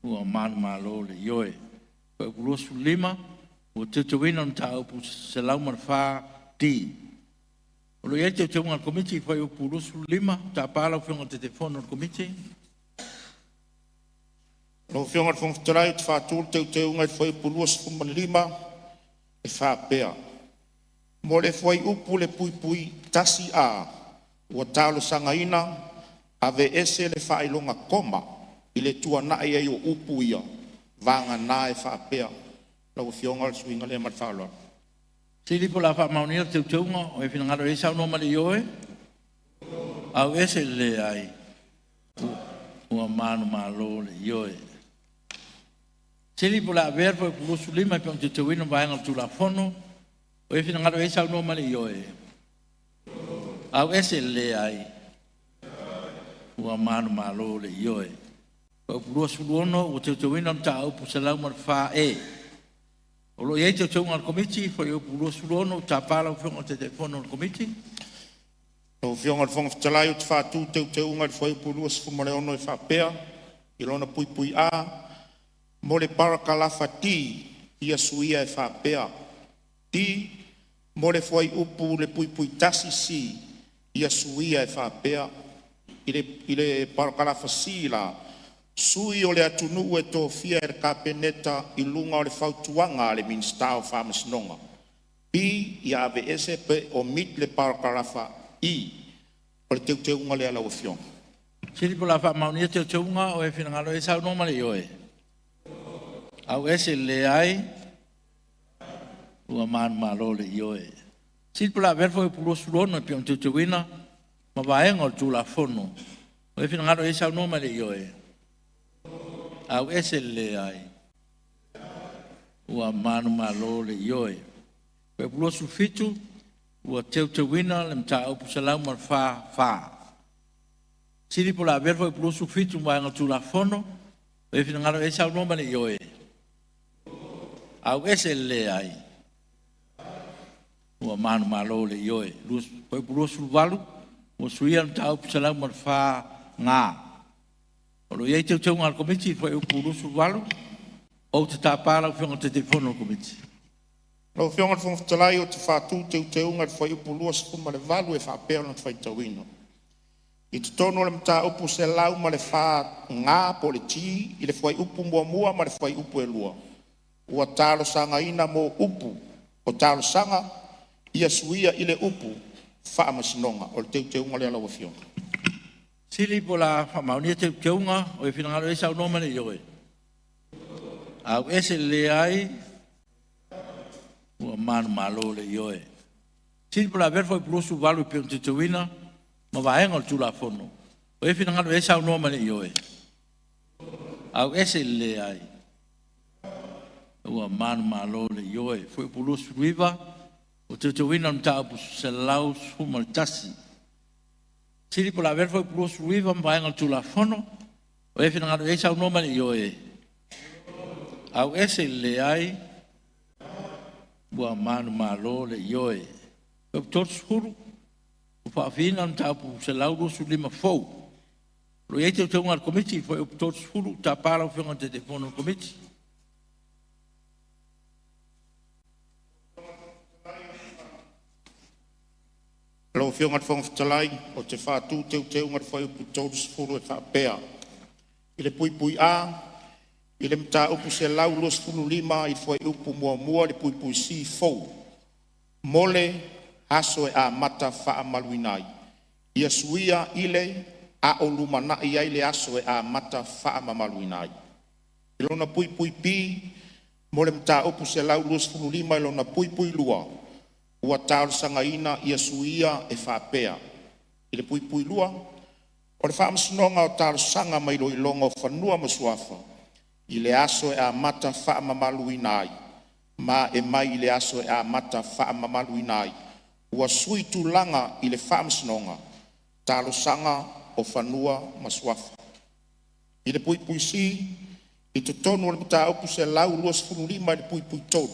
Speaker 3: Ua manumalo le Ioe. Fuaiupu 25, ua teuteuina le Mataupu 104D. O lo o i ai le Teuteuga a le Komiti i le Fuaiupu 25. Tapa lau Afioga i le Taitaifono o le Komiti.
Speaker 16: Lau Afioga i le Fofoga Fetalai ou te faatu le Teuteuga i le Fuaiupu 25 e faapea: Mo le fuaiupu (1A) ua talosagaina, aveese le faailoga koma i le tuanai ai o upu ia, “vagana ai faapea”. Lau Afioga o le suiga lea ma le faaaloalo.
Speaker 3: Fesili po o le a faamaonia le Teuteuga. Ua e finagalo i ai saunoa ma le Ioe. Auese le Leai. Ua manumalo le Ioe. Fesili po o le a avea le Fuaiupu 25 e pei ona teuteuina le vaega o le Tulafono. Ua e finagalo i ai saunoa ma le Ioe. Auese le Leai. Ua manumalo le Ioe. Fuaiupu 26, ua teuteuina le Mataupu 104E. O lo o i ai Teuteuga a le Komiti i le Fuaiupu 26. Ou te tapa lau Afioga i le Taitaifono o le Komiti.
Speaker 16: Lau Afioga i le Fofoga Fetalai ou te faatu le Teuteuga i le Fuaiupu 26 e faapea: I lona (a) Mo le parakalafa (d), ia suia e faapea: D. Mo le fuaiupu (1)(c), ia suia e faapea: I le parakalafa (c) la, sui o le atunuu e tofia e le Kapeneta i luga o le fautuaga a le Minisita o Faamasinoga. B. Ia aveese pe omit le parakalafa (e). O le teuteuga lea lau Afioga.
Speaker 3: Sili pe o le a faamaonia teuteuga o e finagalo ai saunoa ma le ioe? Auese i le leai. Ua manumalo le ioe. Sili pe o le a avea le fuaiupu 26 e pei ona teuteuina ma vaega o le Tulafono. Ua e finagalo i ai saunoa ma le ioe? Auese i le leai. Ua manumalo le ioe. Fuaiupu 27, ua teuteuina le mataupu 104(4). Sili pe o le a avea le fuaiupu 27 ma vaega o le Tulafono. Ua e finagalo i ai saunoa ma le ioe? Auese i le leai. Ua manumalo le ioe. Fuaiupu 28, ua suia le mataupu 104G. O lo o i ai Teuteuga a le Komiti i le Fuaiupu 28. Ou te tapa lau Afioga i le Taitaifono o le Komiti.
Speaker 16: Lau Afioga i le Fofoga Fetalai ou te faatu le Teuteuga i le Fuaiupu 28 e faapea ona faitauina: I totonu o le Mataupu 104G po o le G i le fuaiupu 1 ma le fuaiupu 2, ua talosagaina mo upu o “Talosaga” ia suia i le upu “Faamasinoga”. O le Teuteuga lea lau Afioga.
Speaker 3: Sili po o le a faamaonia Teuteuga o e finagalo ai saunoa ma le ioe? Auese i le leai. Ua manumalo le ioe. Sili po o le a avea le fuaiupu 28 e pei ona teuteuina ma vaega o le Tulafono. O i finagalo ai saunoa ma le ioe? Auese i le leai. Ua manumalo le ioe. Fuaiupu 29, ua teuteuina le mataupu 111. Sili po o le a avea le fuaiupu 29 ma vaega o le Tulafono. O e finagalo i ai saunoa ma le ioe? Auese i le leai. Ua manumalo le ioe. Fuaiupu 30, ua faaofiina le mataupu 125 fou. O lo o i ai Teuteuga a le Komiti i le Fuaiupu 30. Tapa lau Afioga i le Taitaifono o le Komiti.
Speaker 16: Lau Afioga i le Fofoga Fetalai ou te faatu le Teuteuga i le Fuaiupu 30 e faapea: I le (a) i le Mataupu 125 i le fuaiupu 1 (c) fou, mo le aso e amata faamamaluina ai, ia suia i le: A o lumanai ai le aso e amata faamamaluina ai. I lona (b) mo le Mataupu 125 i lona (2), ua talosagaina ia suia e faapea: I le (2), o le Faamasinoga o Talosaga ma Iloiloga o Fanua ma Suafa i le aso e amata faamamaluina ai, ma e mai le aso e amata faamamaluina ai ua sui tulaga i le Faamasinoga Talosaga o Fanua ma Suafa. I le (c) i totonu o le Mataupu 125 i le (3),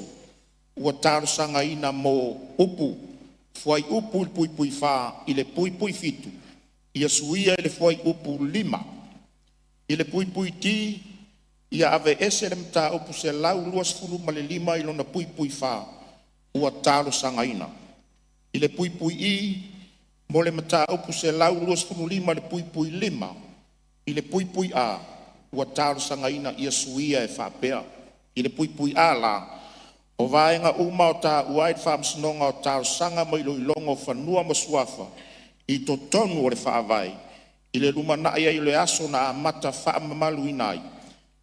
Speaker 16: ua talosagaina mo upu “fuaiupu (4) i le (7), ia suia i le fuaiupu (5). I le (d), ia aveese le Mataupu 125 i lona (4), ua talosagaina. I le (e), mo le Mataupu 125 i le (5), i le (a), ua talosagaina ia suia e faapea: I le (a) la, o vaega uma ua taua ai le Faamasinoga o Talosaga ma Iloiloga o Fanua ma Suafa i totonu o le Faavae i le lumanai ai o le aso na amata faamamaluina ai,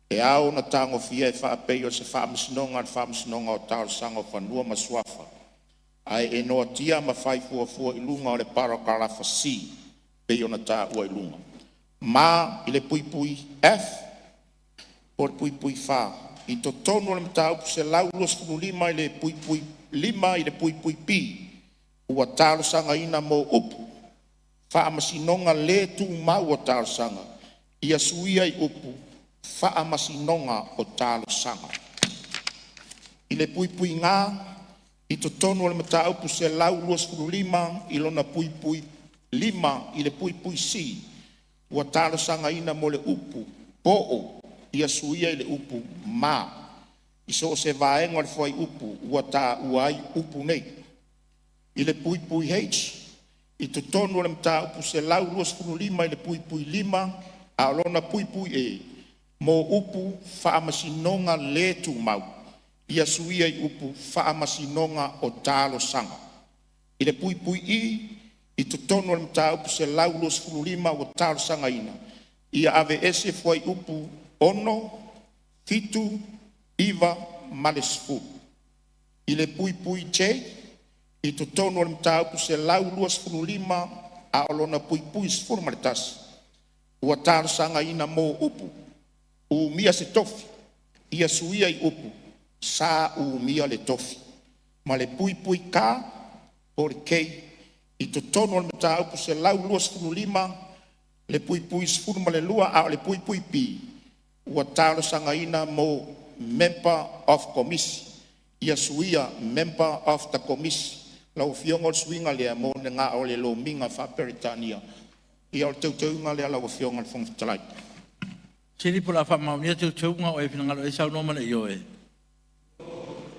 Speaker 16: e ao ona tagofia e faapei o se faamasinoga a le Faamasinoga o Talosaga o Fanua ma Suafa, ae e noatia ma fai fuafua i luga o le parakalafa C e pei ona taua i luga. Ma i le (f) po o le (4), i totonu o le Mataupu 125 i le (5) i le (b), ua talosagaina mo upu “Faamasinoga le Tumau o Talosaga” ia suia i upu “Faamasinoga o Talosaga”. I le (g), i totonu o le Mataupu 125 i lona (5) i le (c), ua talosagaina mo le upu “po o” ia suia i le upu “ma”. i so o se vaega o le fuaiupu ua taua ai upu nei. I le (H) i totonu o le Mataupu 125 i le (5) a o lona (E) mo upu “Faamasinoga le Tumau” ia suia i upu “Faamasinoga o Talosaga”. I le (I) i totonu o le Mataupu 125 ua talosagaina, ia aveese fuaiupu 6, 7, 9 ma le 10. I le (J) i totonu o le Mataupu 125 a o lona (11) ua talosagaina mo upu “umia se tofi” ia suia i upu “Sa umia le tofi”. Ma le (K) po o le K i totonu o le Mataupu 125 le (12) a o le (b) ua talosagaina mo “Member of Komisi” ia suia i “Member of the Commission”. Lau Afioga o le suiga lea mo le na o le lomiga faa-Peretania. Ia o le teuteuga lea lau Afioga i le Fofoga Fetalai.
Speaker 3: Sili po o le a faamaonia le teuteuga ua e finagalo ai saunoa ma le ioe?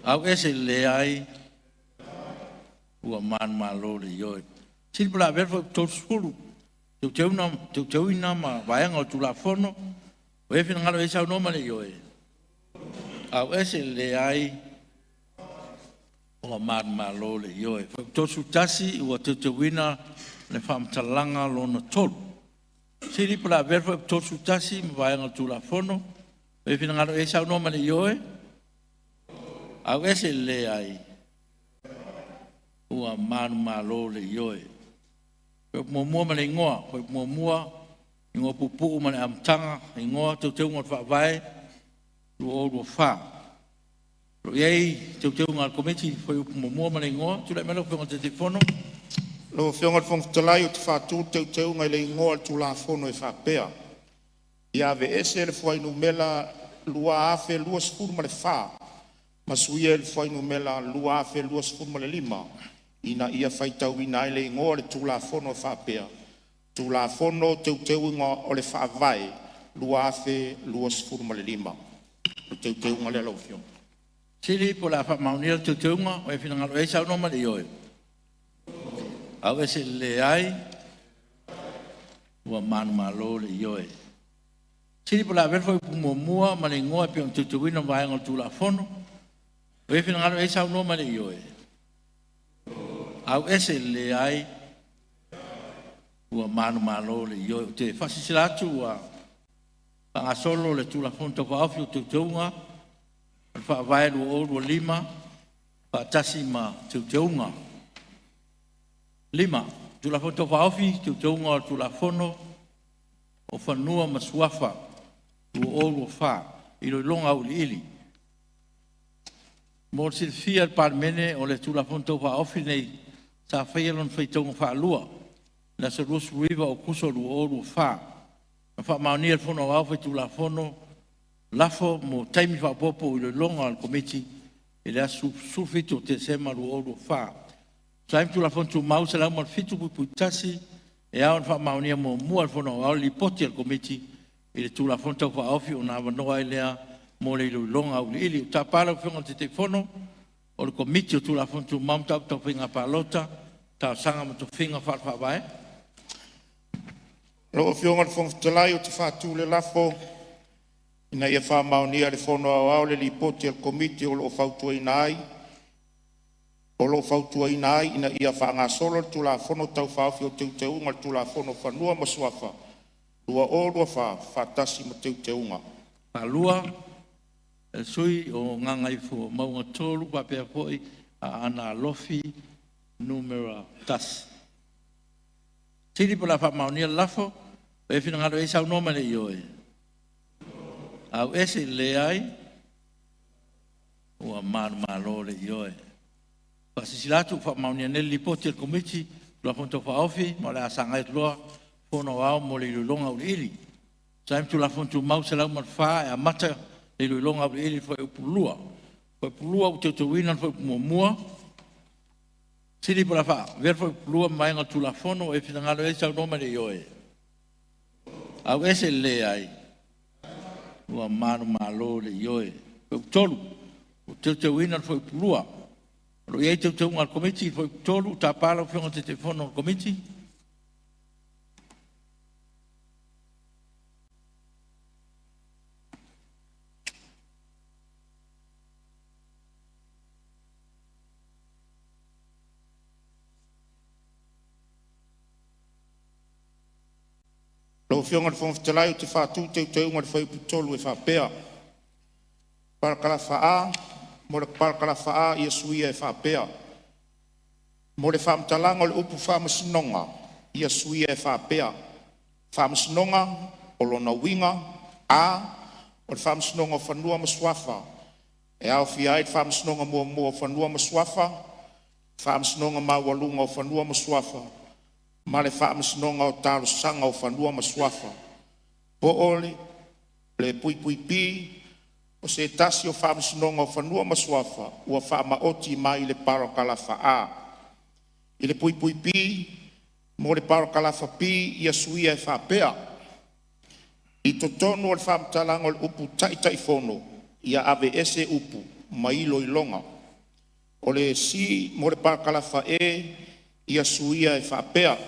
Speaker 3: Auese le Leai. Ua manumalo le Ioe. Sili po o le a avea le Fuaiupu 30, Teuteuina ma Vaega o le Tulafono. Ua e finagalo i ai saunoa ma le Ioe? Auese le Leai. Ua manumalo le Ioe. Fuaiupu 31, ua teuteuina le faamatalaga lona tolu. Sili po o le a avea le Fuaiupu 31 ma Vaega o le Tulafono. Ua e finagalo i ai saunoa ma le Ioe? Auese le Leai. Ua manumalo le Ioe. Fuaiupu muamua ma le Igoa. Fuaiupu muamua, Igoa Puupuu ma le Amataga, Igoa, Teuteuga o le Faavae 2024. O lo o i ai Teuteuga a le Komiti i le Fuaiupu muamua ma le Igoa. Tulai mai lau Afioga i le Taitaifono.
Speaker 16: Lau Afioga i le Fofoga Fetalai ou te faatu le Teuteuga i le Igoa o le Tulafono e faapea: Ia aveese le fuainumera 2024 ma suia i le fuainumera 2025, ina ia faitauina ai le igoa o le Tulafono e faapea: Tulafono o Teuteuga o le Faavae 2025. O le Teuteuga lea lau Afioga.
Speaker 3: Sili po o le a faamaonia le Teuteuga ua e finagalo i ai saunoa ma le Ioe. Auese i le Leai. Ua manumalo le Ioe. Sili po o le a avea le Fuaiupu muamua ma le Igoa e pei ona teuteuina vaega o le Tulafono. Ua e finagalo i ai saunoa ma le Ioe? Auese i le Leai. Ua manumalo le Ioe. Ou te faasilasila atu ua faagasolo le Tulafono Tau Faaofi o Teuteuga o le Faavae 2025 faatasi ma Teuteuga. 5. Tulafono Tau Faaofi o Teuteuga o le Tulafono o Fanua ma Suafa 2024. Iloiloga Auiliili. Mo le silafia e le Palemene, o le Tulafono Tau Faaofi lenei sa faia lona faitauga faalua i le aso 29 o Aokuso 2024. Na faamaonia e le Fono Aoao Faitulafono lafo mo taimi faaopoopo o iloiloga a le Komiti i le aso 17 o Tesema 2024. E tusa ai ma Tulafono Tumau 107(1), e ao ona faamaonia muamua e le Fono Aoao le Lipoti a le Komiti i le Tulafono Tau Faaofi ona avanoa ai lea mo le iloiloga auiliili. Ou te tapa lau Afioga i le Taitaifono o le Komiti o Tulafono Tumau, Mataupu Tau Faiga Palota, Talosaga ma Tofiga Faale-Faavae.
Speaker 16: Lau Afioga i le Fofoga Fetalai ou te faatu le lafo, Ina ia faamaonia e le Fono Aoao le Lipoti a le Komiti o lo o fautuaina ai, ina ia faagasolo le Tulafono Tau Faaofi o Teuteuga o le Tulafono o Fanua ma Suafa 2024 faatasi ma Teuteuga.
Speaker 3: E sui o Gagaifomauga 3 faapea foi Aana Alofi Nu.1. Sili po o le a faamaonia le lafo. Ua e finagalo i ai saunoa ma le ioe. Auese i le leai. Ua manumalo le ioe. Faasilasila atu ua faamaonia nei le Lipoti a le Komiti i le Tulafono Tau Faaofi ma o le a sagai atu loa le Fono Aoao mo le iloiloga auiliili. E tusa ai ma Tulafono Tumau 104, e amata le iloiloga auiliili i le Fuaiupu 2. Fuaiupu 2 ua teuteuina le Fuaiupu 1. Sili po o le a faavea le Fuaiupu 2 ma Vaega o le Tulafono ua e finagalo i ai saunoa ma le ioe. Auese i le leai. Ua manumalo le ioe. Fuaiupu teuteuina le Fuaiupu 2. O lo o i ai teuteuga a le Komiti i le Fuaiupu 3. Tapa lau Afioga i le Taitaifono o le Komiti.
Speaker 16: Lau Afioga i le Fofoga Fetalai ou te faatu le Teuteuga i le Fuaiupu 3 e faapea: Parakalafa (a) mo le parakalafa (a) ia suia e faapea: Mo le faamatalaga o le upu “Faamasinoga” ia suia e faapea: Faamasinoga o lona uiga: (a) O le Faamasinoga o Fanua ma Suafa e aofia ai le Faamasinoga Muamua o Fanua ma Suafa, Faamasinoga Maualuga o Fanua ma Suafa ma le Faamasinoga o Talosaga o Fanua ma Suafa. Po o le (b) O se tasi o Faamasinoga o Fanua ma Suafa ua faamaoti mai i le parakalafa (a). I le (b) Mo le parakalafa (b) ia suia e faapea: I totonu o le faamatalaga o le upu “Taitaifono” ia aveese upu ma “iloiloga”. O le (c) mo le parakalafa (e) ia suia e faapea: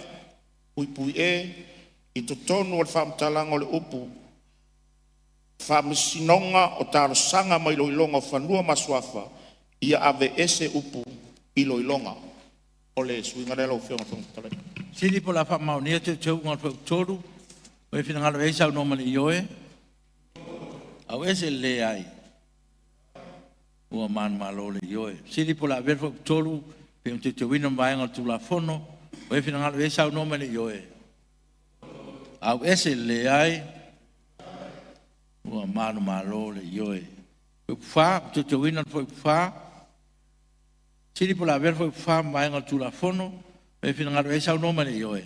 Speaker 16: (e) I totonu o le faamatalaga o le upu “Faamasinoga o Talosaga ma Iloiloga o Fanua ma Suafa” ia aveese upu “iloiloga”. O le suiga lea lau Afioga i le Fofoga Fetalai.
Speaker 3: Fesili po o le a faamaonia Teuteuga o le Fuaiupu 3. Ua e finagalo i ai saunoa ma le ioe. Auese le leai. Ua manumalo le ioe. Fesili po o le a avea le Fuaiupu 3 e pei ona teuteuina ma vaega o le Tulafono. Ua e finagalo i ai saunoa ma le ioe. Auese le leai. Ua manumalo le ioe. Fuaiupu 4, ua teuteuina le Fuaiupu 4. Fesili po o le a avea le Fuaiupu 4 ma vaega o le Tulafono. Ua e finagalo i ai saunoa ma le ioe.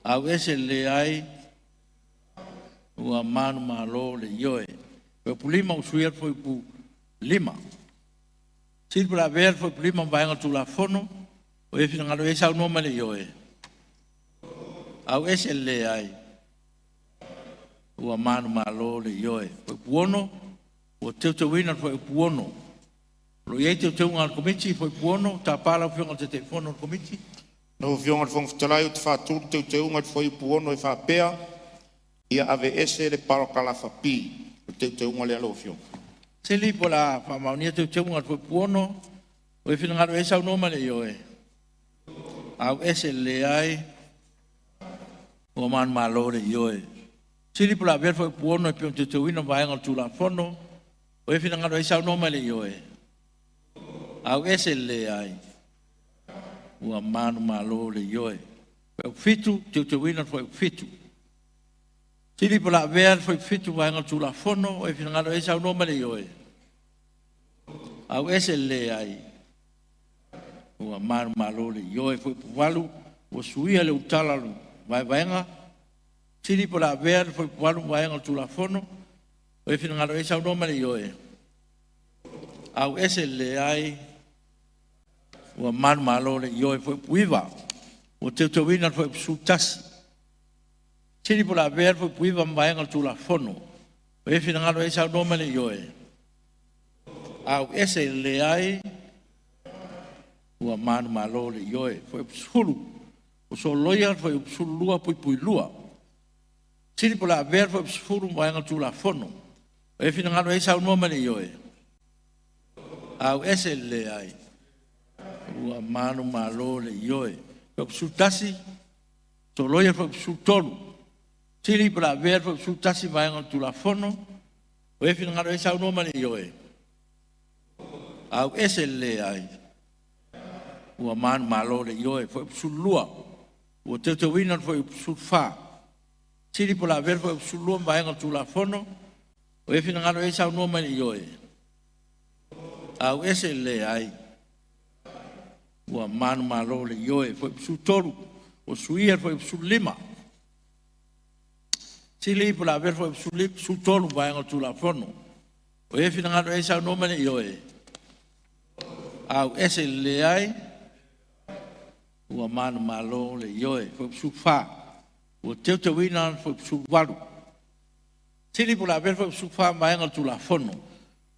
Speaker 3: Auese le leai. Ua manumalo le ioe. Fuaiupu 5, ua suia le fuaiupu 5. Fesili po o le a avea le fuaiupu 5 ma vaega o le Tulafono. Ua e finagalo i ai saunoa ma le ioe. Auese le leai. Ua manumalo le ioe. Fuaiupu 6, ua teuteuina le fuaiupu 6. O lo o i ai teuteuga a le Komiti i le fuaiupu 6. Tapa lau Afioga i le Taitaifono o le Komiti.
Speaker 16: Lau Afioga i le Fofoga Fetalai ou te faatu le Teuteuga i le Fuaiupu 6 e faapea: Ia aveese le parakalafa (b). O le teuteuga lea lau Afioga.
Speaker 3: Fesili po o le a faamaonia Teuteuga o le Fuaiupu 6. Ua e finagalo i ai saunoa ma le ioe. Auese le leai. Ua manumalo le ioe. Fesili po o le a avea le fuaiupu 6 e pei ona teuteuina vaega o le Tulafono. Ua e finagalo i ai saunoa ma le ioe. Auese le leai. Ua manumalo le ioe. Fuaiupu 7, teuteuina le fuaiupu 7. Fesili po o le a avea le fuaiupu 7 ma vaega o le Tulafono. Ua e finagalo i ai saunoa ma le ioe. Auese le leai. Ua manumalo le ioe. Fuaiupu 8, ua suia le ulutala o le vaevaega. Fesili po o le a avea le fuaiupu 8 ma vaega o le Tulafono. Ua e finagalo i ai saunoa ma le ioe. Auese le leai. Ua manumalo le ioe. Fuaiupu 9, ua teuteuina le fuaiupu 11. Fesili po o le a avea le fuaiupu 9 ma vaega o le Tulafono. Ua e finagalo i ai saunoa ma le ioe. Auese le leai. Ua manumalo le ioe. Fuaiupu 10, ua soloia le fuaiupu 12(2). Fesili po o le a avea le fuaiupu 10 ma vaega o le Tulafono. Ua e finagalo i ai saunoa ma le ioe. Auese le leai. Ua manumalo le ioe. Fuaiupu 11, soloia le fuaiupu 13. Fesili po o le a avea le fuaiupu 11 ma vaega o le Tulafono. Ua e finagalo i ai saunoa ma le ioe. Auese le leai. Ua manumalo le ioe. Fuaiupu 12, ua teuteuina le fuaiupu 14. Fesili po o le a avea le fuaiupu 12 ma vaega o le Tulafono. Ua e finagalo i ai saunoa ma le ioe. Auese le leai. Ua manumalo le ioe. Fuaiupu 13, ua suia le fuaiupu 15. Fesili po o le a avea le fuaiupu 13 ma vaega o le Tulafono. Ua e finagalo i ai saunoa ma le ioe. Auese le leai. Ua manumalo le ioe. Fuaiupu 14, ua teuteuina le fuaiupu 18. Fesili po o le a avea le fuaiupu 14 ma vaega o le Tulafono.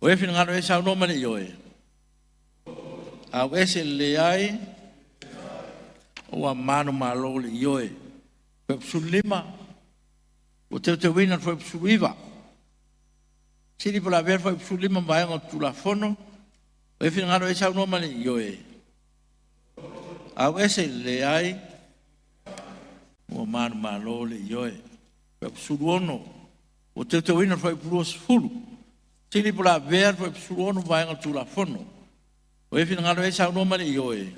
Speaker 3: O e finagalo e saunoa ma le ioe. Auese le leai, ua manumalo le ioe. Fuaiupu 15, ua teuteuina le fuaiupu 19. Sili po o le a avea le fuaiupu 15 ma vaega o le Tulafono. O e finagalo e saunoa ma le ioe. Auese le leai, ua manumalo le ioe. Fuaiupu 16, ua teuteuina le fuaiupu 20. Sili po o le a avea le fuaiupu 16 ma vaega o le Tulafono. O e finagalo e saunoa ma le ioe.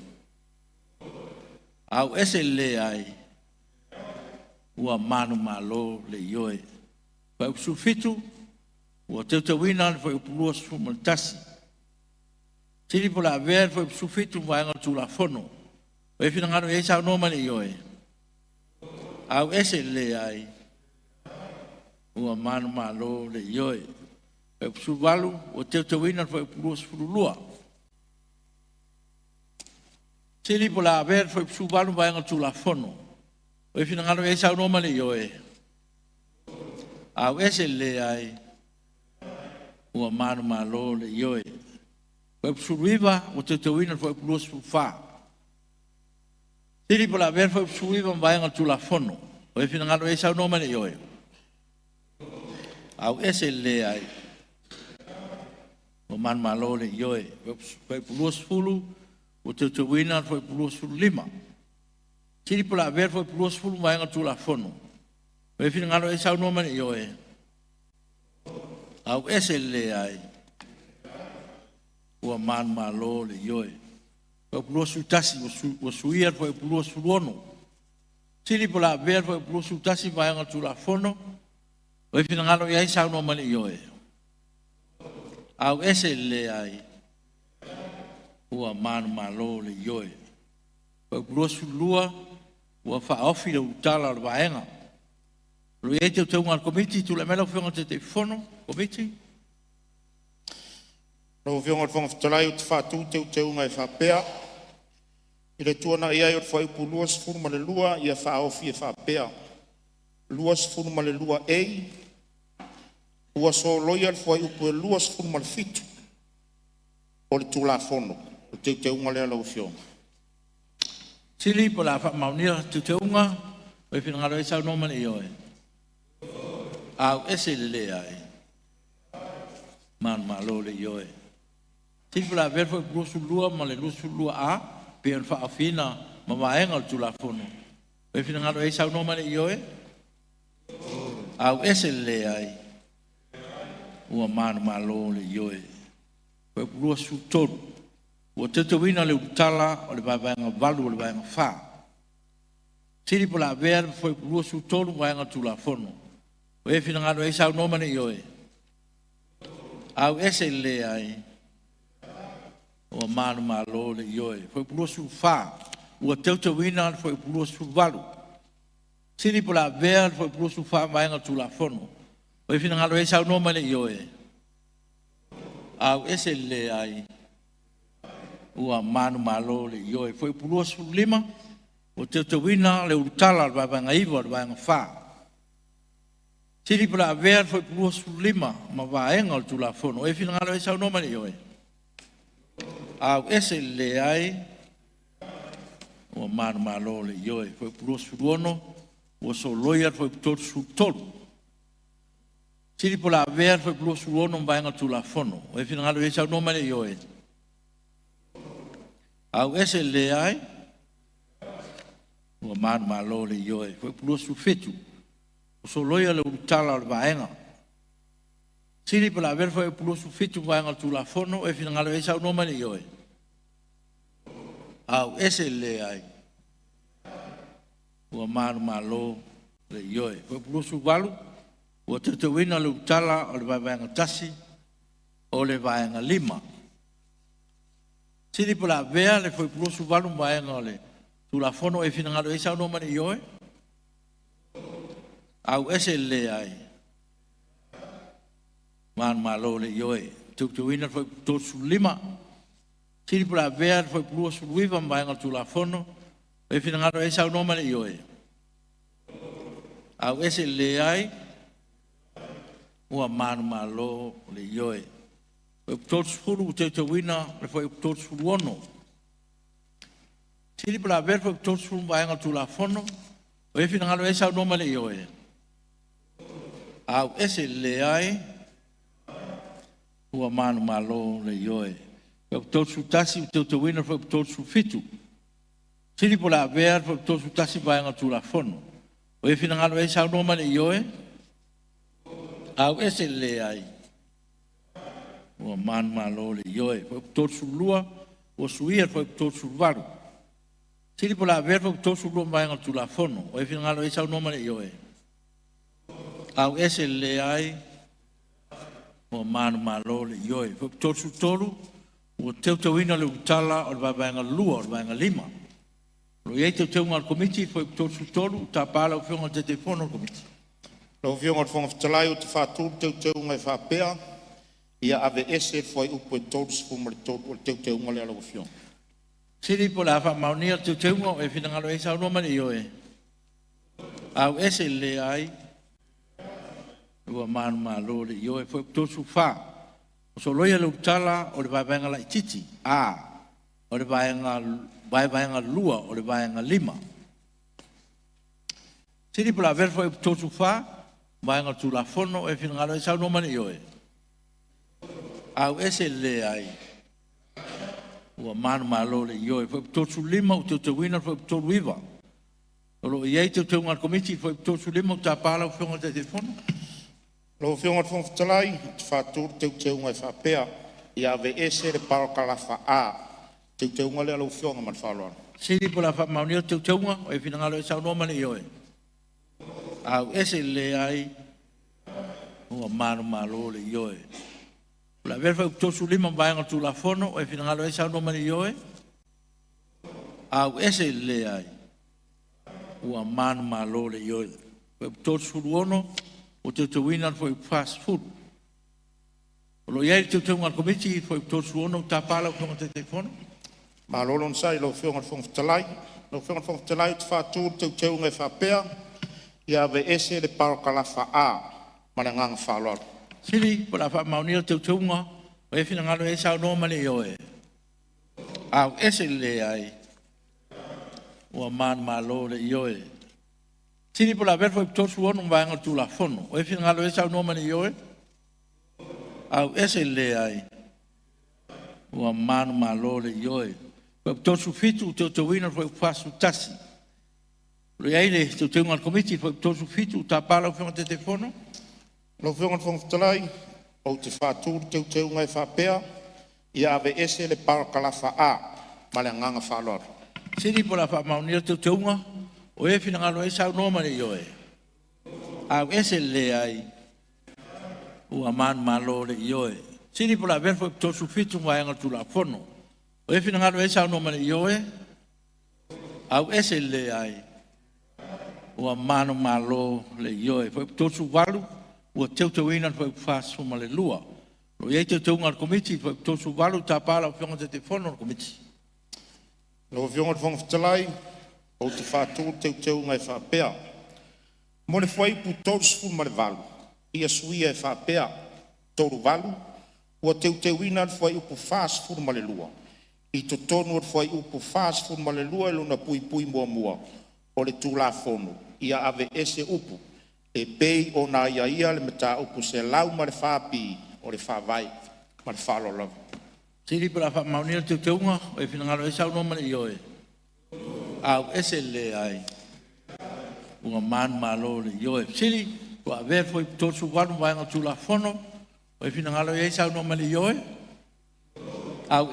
Speaker 3: Auese le leai, ua manumalo le ioe. Fuaiupu 17, ua teuteuina le fuaiupu 21. Sili po o le a avea le fuaiupu 17 ma vaega o le Tulafono. O e finagalo e saunoa ma le ioe. Auese le leai, ua manumalo le ioe. Fuaiupu 18, ua teuteuina le fuaiupu 22. Sili po o le a avea le fuaiupu 18 ma vaega o le Tulafono. O e finagalo e saunoa ma le ioe. Auese le leai, ua manumalo le ioe. Fuaiupu 19, ua teuteuina le fuaiupu 24. Sili po o le a avea le fuaiupu 19 ma vaega o le Tulafono. O e finagalo e saunoa ma le ioe. Auese le leai, ua manumalo le ioe. Fuaiupu 20, ua teuteuina le fuaiupu 25. Sili po o le a avea le fuaiupu 20 ma vaega o le Tulafono. O e finagalo e saunoa ma le ioe. Auese le leai, ua manumalo le ioe. Fuaiupu 21, ua suia le fuaiupu 26. Sili po o le a avea le fuaiupu 21 ma vaega o le Tulafono. O e finagalo i ai saunoa ma le ioe. Auese le leai, ua manumalo le ioe. Fuaiupu 22, ua faaofi le ulutala o le vaega. O lo o i ai teuteuga a le Komiti, tulai mai lau Afioga i le Taitaifono o le Komiti.
Speaker 16: Lau Afioga i le Fofoga Fetalai ou te faatu le Teuteuga e faapea: I le tuanai ai o le Fuaiupu 22 ia faaofi e faapea: 22A Ua soloia le Fuaiupu 27 o le Tulafono. O le Teuteuga lea lau Afioga.
Speaker 3: Sili po o le a faamaonia le teuteuga. Ua e finagalo e saunoa ma le ioe. Auese i le leai. Manumalo le ioe. Sili po o le a avea le fuaiupu 22 ma le 22A pei ona faaofiina ma vaega o le Tulafono. Ua e finagalo e saunoa ma le ioe. Auese le leai. Ua manumalo le ioe. Fuaiupu 23, ua teuteuina le ulutala o le vaevaega 8 o le Vaega 4. Sili po o le a avea le fuaiupu 23 ma vaega o le Tulafono. Ua e finagalo e saunoa ma le ioe. Auese i le leai. Ua manumalo le ioe. Fuaiupu 24, ua teuteuina le fuaiupu 28. Sili po o le a avea le fuaiupu 24 ma vaega o le Tulafono. Ua e finagalo e saunoa ma le ioe. Auese i le leai. Ua manumalo le ioe. Fuaiupu 25, ua teuteuina le ulutala o le vaevaega 9 o le Vaega 4. Sili po o le a avea le fuaiupu 25 ma vaega o le Tulafono. O e finagalo e saunoa ma le ioe. Auese i le leai. Ua manumalo le ioe. Fuaiupu 26, ua soloia le fuaiupu 33. Sili po o le a avea le fuaiupu 26 ma vaega o le Tulafono. O e finagalo e saunoa ma le ioe. Auese i le leai. Ua manumalo le ioe. Fuaiupu 27, ua soloia le ulutala o le vaega. Sili po o le a avea le fuaiupu 27 ma vaega o le Tulafono. O e finagalo e saunoa ma le ioe. Auese i le leai. Ua manumalo le ioe. Fuaiupu 28, ua teuteuina le ulutala o le vaevaega 1 o le Vaega 5. Sili po o le a avea le fuaiupu 28 ma vaega o le Tulafono. E finagalo e saunoa ma le ioe. Auese i le leai. Manumalo le ioe. Teuteuina le fuaiupu 35. Sili po o le a avea le fuaiupu 29 ma vaega o le Tulafono. E finagalo e saunoa ma le ioe. Auese i le leai. Ua manumalo le ioe. Fuaiupu 30 ua teuteuina le Fuaiupu 36. Fesili po o le a avea le Fuaiupu 30 ma vaega o le Tulafono. O i ai finagalo e saunoa mai i le Ioe? Ese le Leai. Ua manumalo le Ioe. Fuaiupu 31 ua teuteuina le Fuaiupu 37. Fesili po o le a avea le Fuaiupu 31 ma vaega o le Tulafono. O i ai finagalo e saunoa mai i le Ioe? Ese le Leai. Ua manumalo le Ioe. Fuaiupu 32 ua suia le Fuaiupu 38. Fesili po o le a avea le Fuaiupu 32 ma vaega o le Tulafono. O i ai finagalo e saunoa mai i le Ioe? Ese le Leai. Ua manumalo le Ioe. Fuaiupu 33 ua teuteuina le ulutala o le vaevaega 2 o le Vaega 5. O lo o i ai teuteuga a le Komiti i le Fuaiupu 33. Tapa lau Afioga i le Taitaifono o le Komiti.
Speaker 16: Lau Afioga i le Fofoga Fetalai ou te faatu le Teuteuga e faapea: Ia aveese le Fuaiupu 33. O le Teuteuga lea lau Afioga.
Speaker 3: Fesili po o le a faamaonia le teuteuga o e finagalo ai saunoa mai i le ioe. Ese le leai. Ua manumalo le ioe. Fuaiupu 34, ua soloia le ulutala o le vaevaega laitiiti A o le vaevaega 2 o le Vaega 5. Fesili po o le a avea le fuaiupu 34 ma vaega o le Tulafono. O e finagalo ai saunoa mai i le ioe. Ese le leai. Ua manumalo le ioe. Fuaiupu 35 ua teuteuina le fuaiupu 39. O lo o i ai teuteuga a le Komiti i le fuaiupu 35. Ou te tapa lau Afioga i le Taitaifono.
Speaker 16: Lau Afioga i le Fofoga Fetalai, ou te faatu le Teuteuga e faapea: Ia aveese le parakalafa (a). O le Teuteuga lea lau Afioga ma le faaaloalo.
Speaker 3: Fesili po o le a faamaonia le teuteuga. O e finagalo ai saunoa mai i le ioe. Ese le leai. Ua manumalo le ioe. O le a avea le fuaiupu 35 ma vaega o le Tulafono. O e finagalo ai saunoa mai i le ioe. Ese le leai. Ua manumalo le ioe. Fuaiupu 36 ua teuteuina le fuaiupu 40. O lo o i ai le teuteuga a le Komiti i le fuaiupu 36. Ou te tapa lau Afioga i le Taitaifono.
Speaker 16: Malo le onosai i lau Afioga i le Fofoga Fetalai. Lau Afioga i le Fofoga Fetalai ou te faatu le Teuteuga e faapea: Ia aveese le parakalafa (a). Ma le agaga faaaloalo.
Speaker 3: Fesili po o le a faamaonia le teuteuga. Ua i ai finagalo e saunoa mai i le ioe. Ese le leai. Ua manumalo le ioe. Fesili po o le a avea le fuaiupu 36 ma vaega o le Tulafono. O i ai finagalo e saunoa mai i le ioe. Ese le leai. Ua manumalo le ioe. Fuaiupu 37 ua teuteuina le fuaiupu 41. O lo o i ai le teuteuga a le Komiti i le fuaiupu 37. Ou te tapa lau Afioga i le Taitaifono.
Speaker 16: Lau Afioga i le Fofoga Fetalai, ou te faatu le Teuteuga e faapea: Ia aveese le parakalafa (a). Ma le agaga faaaloalo.
Speaker 3: Fesili po o le a faamaonia le teuteuga. O i ai finagalo e saunoa mai i le ioe. Ese le leai. Ua manumalo le ioe. Fesili po o le a avea le fuaiupu 37 ma vaega o le Tulafono. O i ai finagalo e saunoa mai i le ioe. Ese le leai. Ua manumalo le ioe. Fuaiupu 38 ua teuteuina le fuaiupu 42. O lo o i ai teuteuga a le Komiti i le fuaiupu 38. Tapa lau Afioga i le Taitaifono o le Komiti.
Speaker 16: Lau Afioga i le Fofoga Fetalai, ou te faatu le Teuteuga e faapea: Mo le Fuaiupu 38, ia suia e faapea: 38. Ua teuteuina le Fuaiupu 42 i totonu o le Fuaiupu 42 i lona puipui muamua o le Tulafono, ia aveese upu “e pei ona aiaia i le Mataupu 104B o le Faavae”. Ma le faaaloalo lava.
Speaker 3: Fesili po o le a faamaonia le teuteuga. Ua e finagalo e saunoa ma le ioe. Ese le leai. Ua manumalo le ioe. Fesili ua avea le fuaiupu 38 ma vaega o le Tulafono. Ua e finagalo i ai saunoa ma le ioe.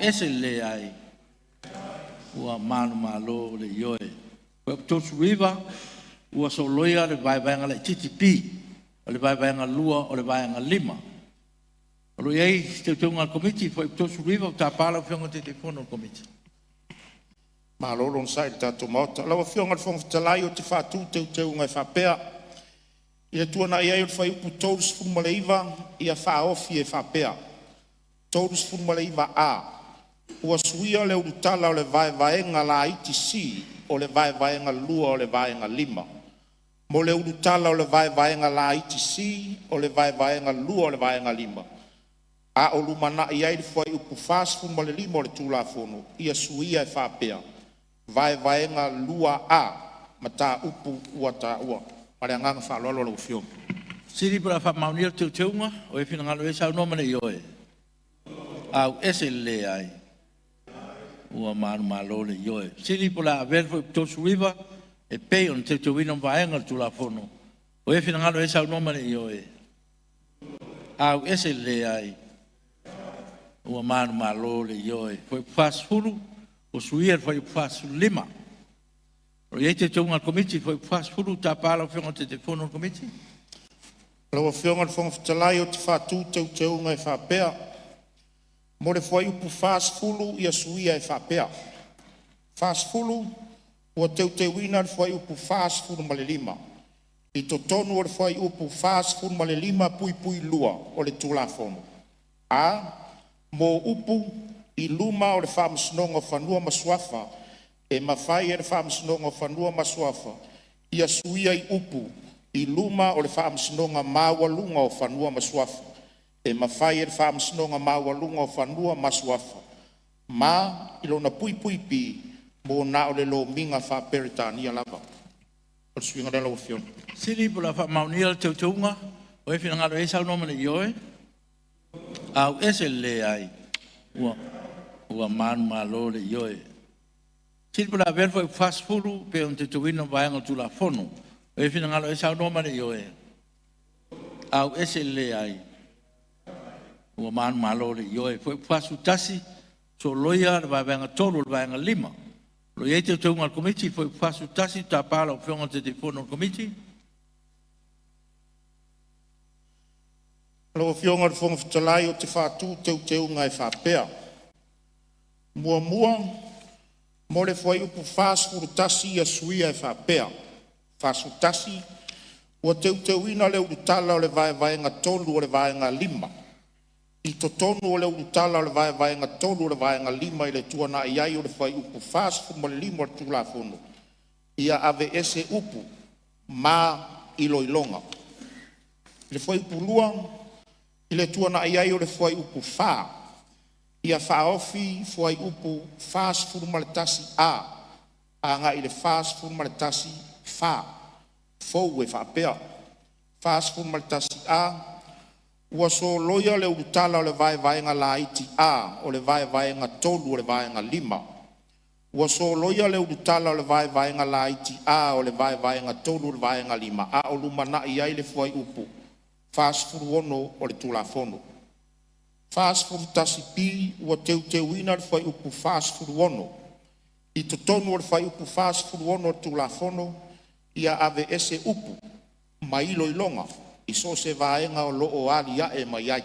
Speaker 3: Ese le leai. Ua manumalo le ioe. Fuaiupu 39, ua soloia le vaevaega laitiiti B o le vaevaega 2 o le Vaega 5. O lo o i ai se teuteuga a le Komiti i le Fuaiupu 39. Ou te tapa lau Afioga i le Taitaifono o le Komiti.
Speaker 16: Malo le onosai i le tatou Maota. Lau Afioga i le Fofoga Fetalai ou te faatu le Teuteuga e faapea: Ia tuanai ai o le Fuaiupu 39 ia faaofi e faapea: 39A. Ua suia le ulutala o le vaevaega laiti C o le vaevaega lua o le Vaega 5. Mo le ulutala o le vaevaega laiti C o le vaevaega lua o le Vaega a o lumanai ai le Fuaiupu 45 o le Tulafono, ia suia e faapea: Vaevaega 2A, Mataupu ua taua.” Ma le agaga faaaloalo lau Afioga.
Speaker 3: Pe a faamaonia le teuteuga, o ai e finagalo i ai saunoa ma le ioe. E leai. Ua manumalo le ioe. Fesili po o le a avea le Fuaiupu 39 e pei ona teuteuina vaega o le Tulafono. O ai e finagalo i ai saunoa ma le ioe. AUESE le LEAI. Ua manumalo le Ioe. Fuaiupu 40, ua suia le Fuaiupu 45. O i ai Teuteuga a le Komiti i le Fuaiupu 40. Tapa lau Afioga i le Taitaifono o le Komiti.
Speaker 16: Lau Afioga i le Fofoga Fetalai ou te faatu le Teuteuga e faapea: Mo le Fuaiupu 40 ia suia e faapea: 40. Ua teuteuina le Fuaiupu 45 i totonu o le Fuaiupu 45(2) o le Tulafono. (a) Mo upu “i luma o le Faamasinoga o Fanua ma Suafa” e mafai e le Faamasinoga o Fanua ma Suafa ona suia i upu, “i luma o le Faamasinoga Maualuga o Fanua ma Suafa”. E mafai e le Faamasinoga Maualuga o Fanua ma Suafa ma, i lona (b), mo na o le lomiga faa-Peretania lava. O le suiga lea lau Afioga.
Speaker 3: Fesili po o le a faamaonia le Teuteuga. O ai e finagalo i ai saunoa ma le ioe. AUESE le Leai. Ua manumalo le Ioe. Fesili po o le a avea le Fuaiupu 40 e pei ona teuteuina vaega o le Tulafono. O ai e finagalo i ai saunoa ma le ioe. AUESE le Leai. Ua manumalo le Ioe. Fuaiupu 41, Soloia le vaevaega 3 o le Vaega 5. O lo o i ai Teuteuga a le Komiti i le Fuaiupu 41. Tapa lau Afioga i le Taitaifono o le Komiti.
Speaker 16: Lau Afioga i le Fofoga Fetalai ou te faatu le Teuteuga e faapea: 1. Mo le Fuaiupu 41, ia suia e faapea: 41. Ua teuteuina le ulutala o le vaevaega 3 o le Vaega 5 i totonu o le ulutala o le vaevaega 3 o le Vaega 5 i le tuanai ai o le Fuaiupu 45 o le Tulafono, ia aveese upu “ma iloiloga”. I le Fuaiupu 2, i le tuanai ai o le Fuaiupu 4, ia faaofi fuaiupu 41A agai le 41F fou e faapea: 41A. Ua soloia le ulutala o le vaevaega laiti A o le vaevaega 3 o le Vaega 5. Ua soloia le ulutala o le vaevaega laiti A o le vaevaega 3 o le Vaega 5 a o lumanai ai le Fuaiupu 46 o le Tulafono. 41B Ua teuteuina le Fuaiupu 46 i totonu o le Fuaiupu 46 o le Tulafono, ia aveese upu “ma iloiloga” i so o se vaega o lo o aliae mai ai.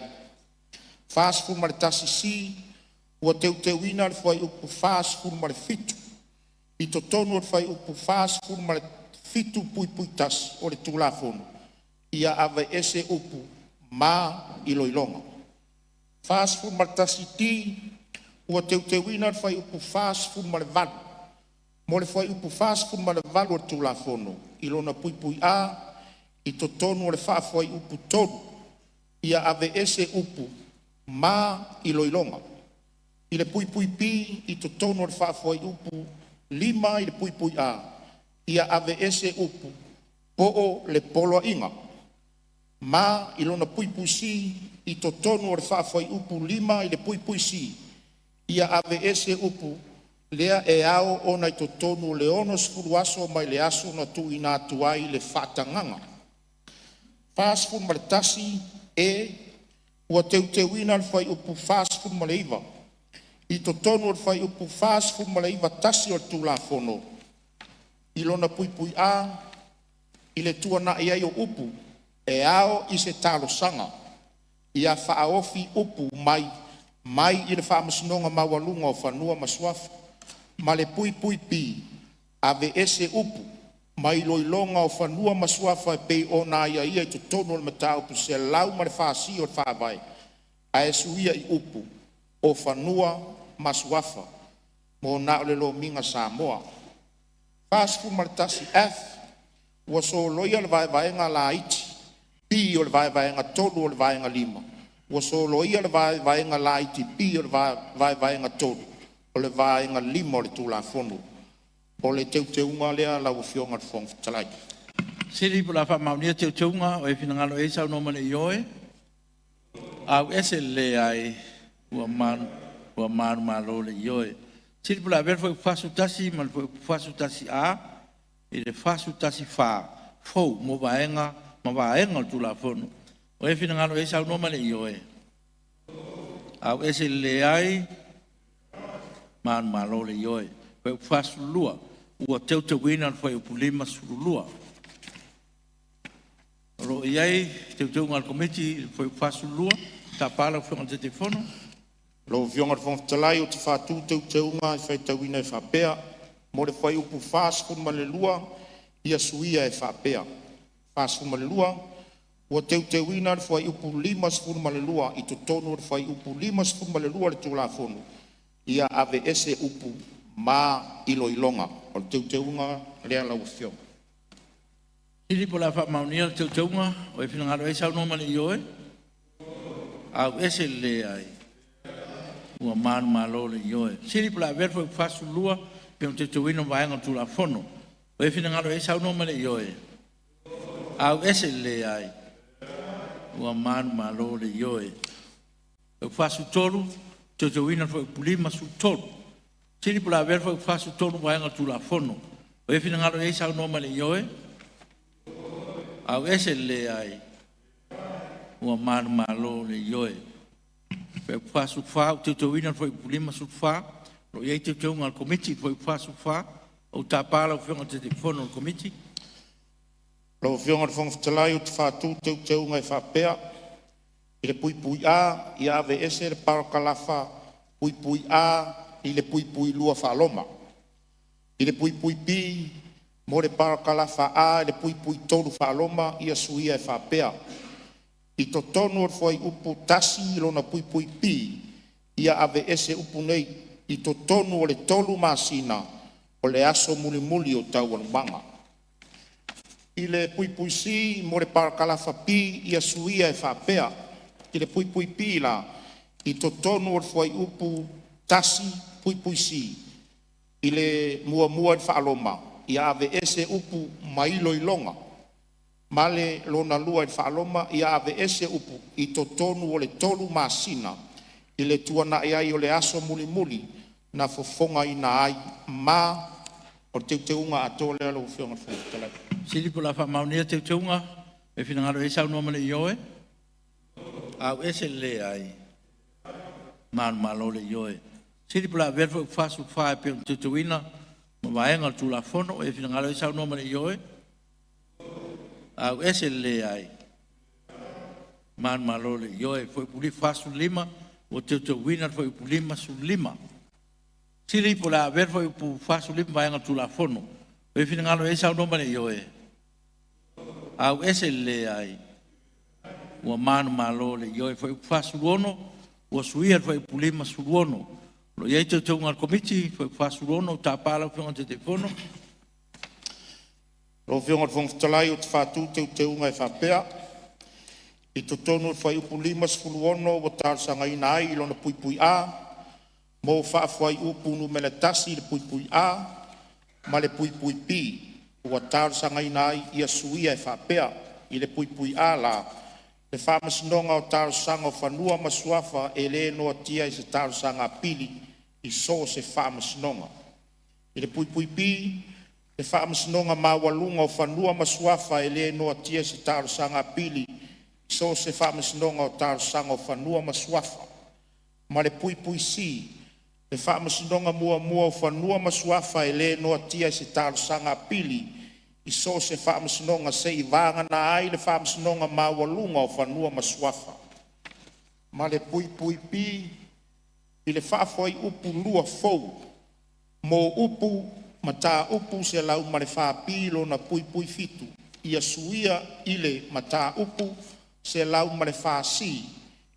Speaker 16: 41C Ua teuteuina le Fuaiupu 47 i totonu o le Fuaiupu 47(1) o le Tulafono, ia aveese upu “ma iloiloga”. 41D Ua teuteuina le Fuaiupu 48. Mo le Fuaiupu 48 o le Tulafono, i lona (a) i totonu o le faafuaiupu (3), ia aveese upu “ma iloiloga”. I le (b) i totonu o le faafuaiupu (5)(a), ia aveese upu “po o le Poloaiga” ma, i lona (c), i totonu o le faafuaiupu (5)(c), ia aveese upu “lea e ao ona i totonu o le 60 aso mai le aso na tuuina atu ai le faatagaga.” 41E Ua teuteuina le Fuaiupu 49 i totonu o le Fuaiupu 49(1) o le Tulafono, i lona (a), i le tuanai ai o upu “e ao i se talosaga”, ia faaofi upu mai “mai i le Faamasinoga Maualuga o Fanua ma Suafa” ma le (b), aveese upu “ma iloiloga o Fanua ma Suafa e pei ona aiaia i totonu o le Mataupu 104C o le Faavae” ae suia i upu “o Fanua ma Suafa mo na o le Lomiga Samoa”. 41F Ua soloia le vaevaega laiti B o le vaevaega 3 o le Vaega 5 Ua soloia le vaevaega laiti B o le vaevaega 3 o le vaega 5 o le Tulafono. O le teuteuga lea lau Afioga i le Fofoga Fetalai.
Speaker 3: Sili po o le a faamaonia teuteuga o e finagalo i ai saunoa ma le ioe. AUESE le Leai. Ua manumalo le Ioe. Sili po o le a avea le Fuaiupu 41 ma le Fuaiupu 41A i le 41F fou mo vaega ma vaega o le Tulafono. O e finagalo i ai saunoa ma le Ioe. AUESE le Leai. Manumalo le Ioe. Fuaiupu 42, ua teuteuina le Fuaiupu 52. O lo o i ai Teuteuga a le Komiti i le Fuaiupu 42. Tapa lau Afioga i le Taitaifono.
Speaker 16: Lau Afioga i le Fofoga Fetalai ou te faatu le Teuteuga e faitauina e faapea: Mo le Fuaiupu 42, ia suia e faapea: 42. Ua teuteuina le Fuaiupu 52 i totonu o le Fuaiupu 52 o le Tulafono, ia aveese upu “ma iloiloga”. O le teuteuga lea lau Afioga.
Speaker 3: Sili po o le a faamaonia le teuteuga ua e finagalo ai saunoa ma le ioe. AUESE le Leai. Ua manumalo le Ioe. Sili po o le a avea le Fuaiupu 42 e pei ona teuteuina vaega o le Tulafono. O ai e finagalo i ai saunoa ma le Ioe. AUESE le Leai. Ua manumalo le Ioe. Fuaiupu 43, teuteuina le Fuaiupu 53. Sili po o le a avea le Fuaiupu 43 ma vaega o le Tulafono. O ai e finagalo i ai saunoa ma le Ioe. AUESE le Leai. Ua manumalo le Ioe. Fuaiupu 44, ua teuteuina le Fuaiupu 54. O lo o i ai teuteuga a le Komiti i le Fuaiupu 44. Ou te tapa lau Afioga i le Taitaifono o le Komiti.
Speaker 16: Lau Afioga i le Fofoga Fetalai ou te faatu le Teuteuga e faapea: I le (a) ia aveese le parakalafa (a) i le (ii). I le (b) mo le parakalafa (a) i le (iii), ia suia e faapea: I totonu o le fuaiupu 1 lona (b), ia aveese upu nei: “I totonu o le 3 masina o le aso mulimuli o taualumaga.” I le (c) mo le parakalafa (b), ia suia e faapea: I le (b) la, i totonu o le fuaiupu 1 (c) i le (i), ia aveese upu “ma iloiloga” ma le (ii), ia aveese upu “i totonu o le 3 masina i le tuanai ai o le aso mulimuli na fofogaina ai ma”. O le teuteuga atoa lea lau Afioga i le Fofoga Fetalai.
Speaker 3: Sili po o le a faamaonia teuteuga ua e finagalo i ai saunoa ma le Ioe. AUESE le Leai. Manumalo le Ioe. Sili po o le a avea le Fuaiupu 44 e pei ona teuteuina ma vaega o le Tulafono. Ua e finagalo i ai saunoa ma le Ioe. AUESE le Leai. Manumalo le Ioe. Fuaiupu 45, ua teuteuina le Fuaiupu 55. Sili po o le a avea le Fuaiupu 45 ma vaega o le Tulafono. Ua e finagalo i ai saunoa ma le Ioe. AUESE le Leai. Ua manumalo le Ioe. Fuaiupu 46, ua suia le Fuaiupu 56. O lo o i ai teuteuga a le Komiti i le Fuaiupu 46. Ou te tapa lau Afioga i le Taitaifono.
Speaker 16: Lau Afioga i le Fofoga Fetalai ou te faatu le Teuteuga e faapea: I totonu o le Fuaiupu 56 ua talosagaina ai i lona (a), mo faafuaiupu (1) i le (a) ma le (b) ua talosagaina ai ia suia e faapea: I le (a) la, le Faamasinoga o Talosaga o Fanua ma Suafa e le noatia i se talosaga apili i so o se Faamasinoga. I le (b), le Faamasinoga Maualuga o Fanua ma Suafa e le noatia i se talosaga apili i so o se Faamasinoga o Talosaga o Fanua ma Suafa. Ma le (c), le Faamasinoga Muamua o Fanua ma Suafa e le noatia i se talosaga apili i so o se Faamasinoga, seiavagana ai le Faamasinoga Maualuga o Fanua ma Suafa. Ma le (b), i le faafuaiupu (2) fou, mo upu “Mataupu 104B(7)” ia suia i le “Mataupu 104C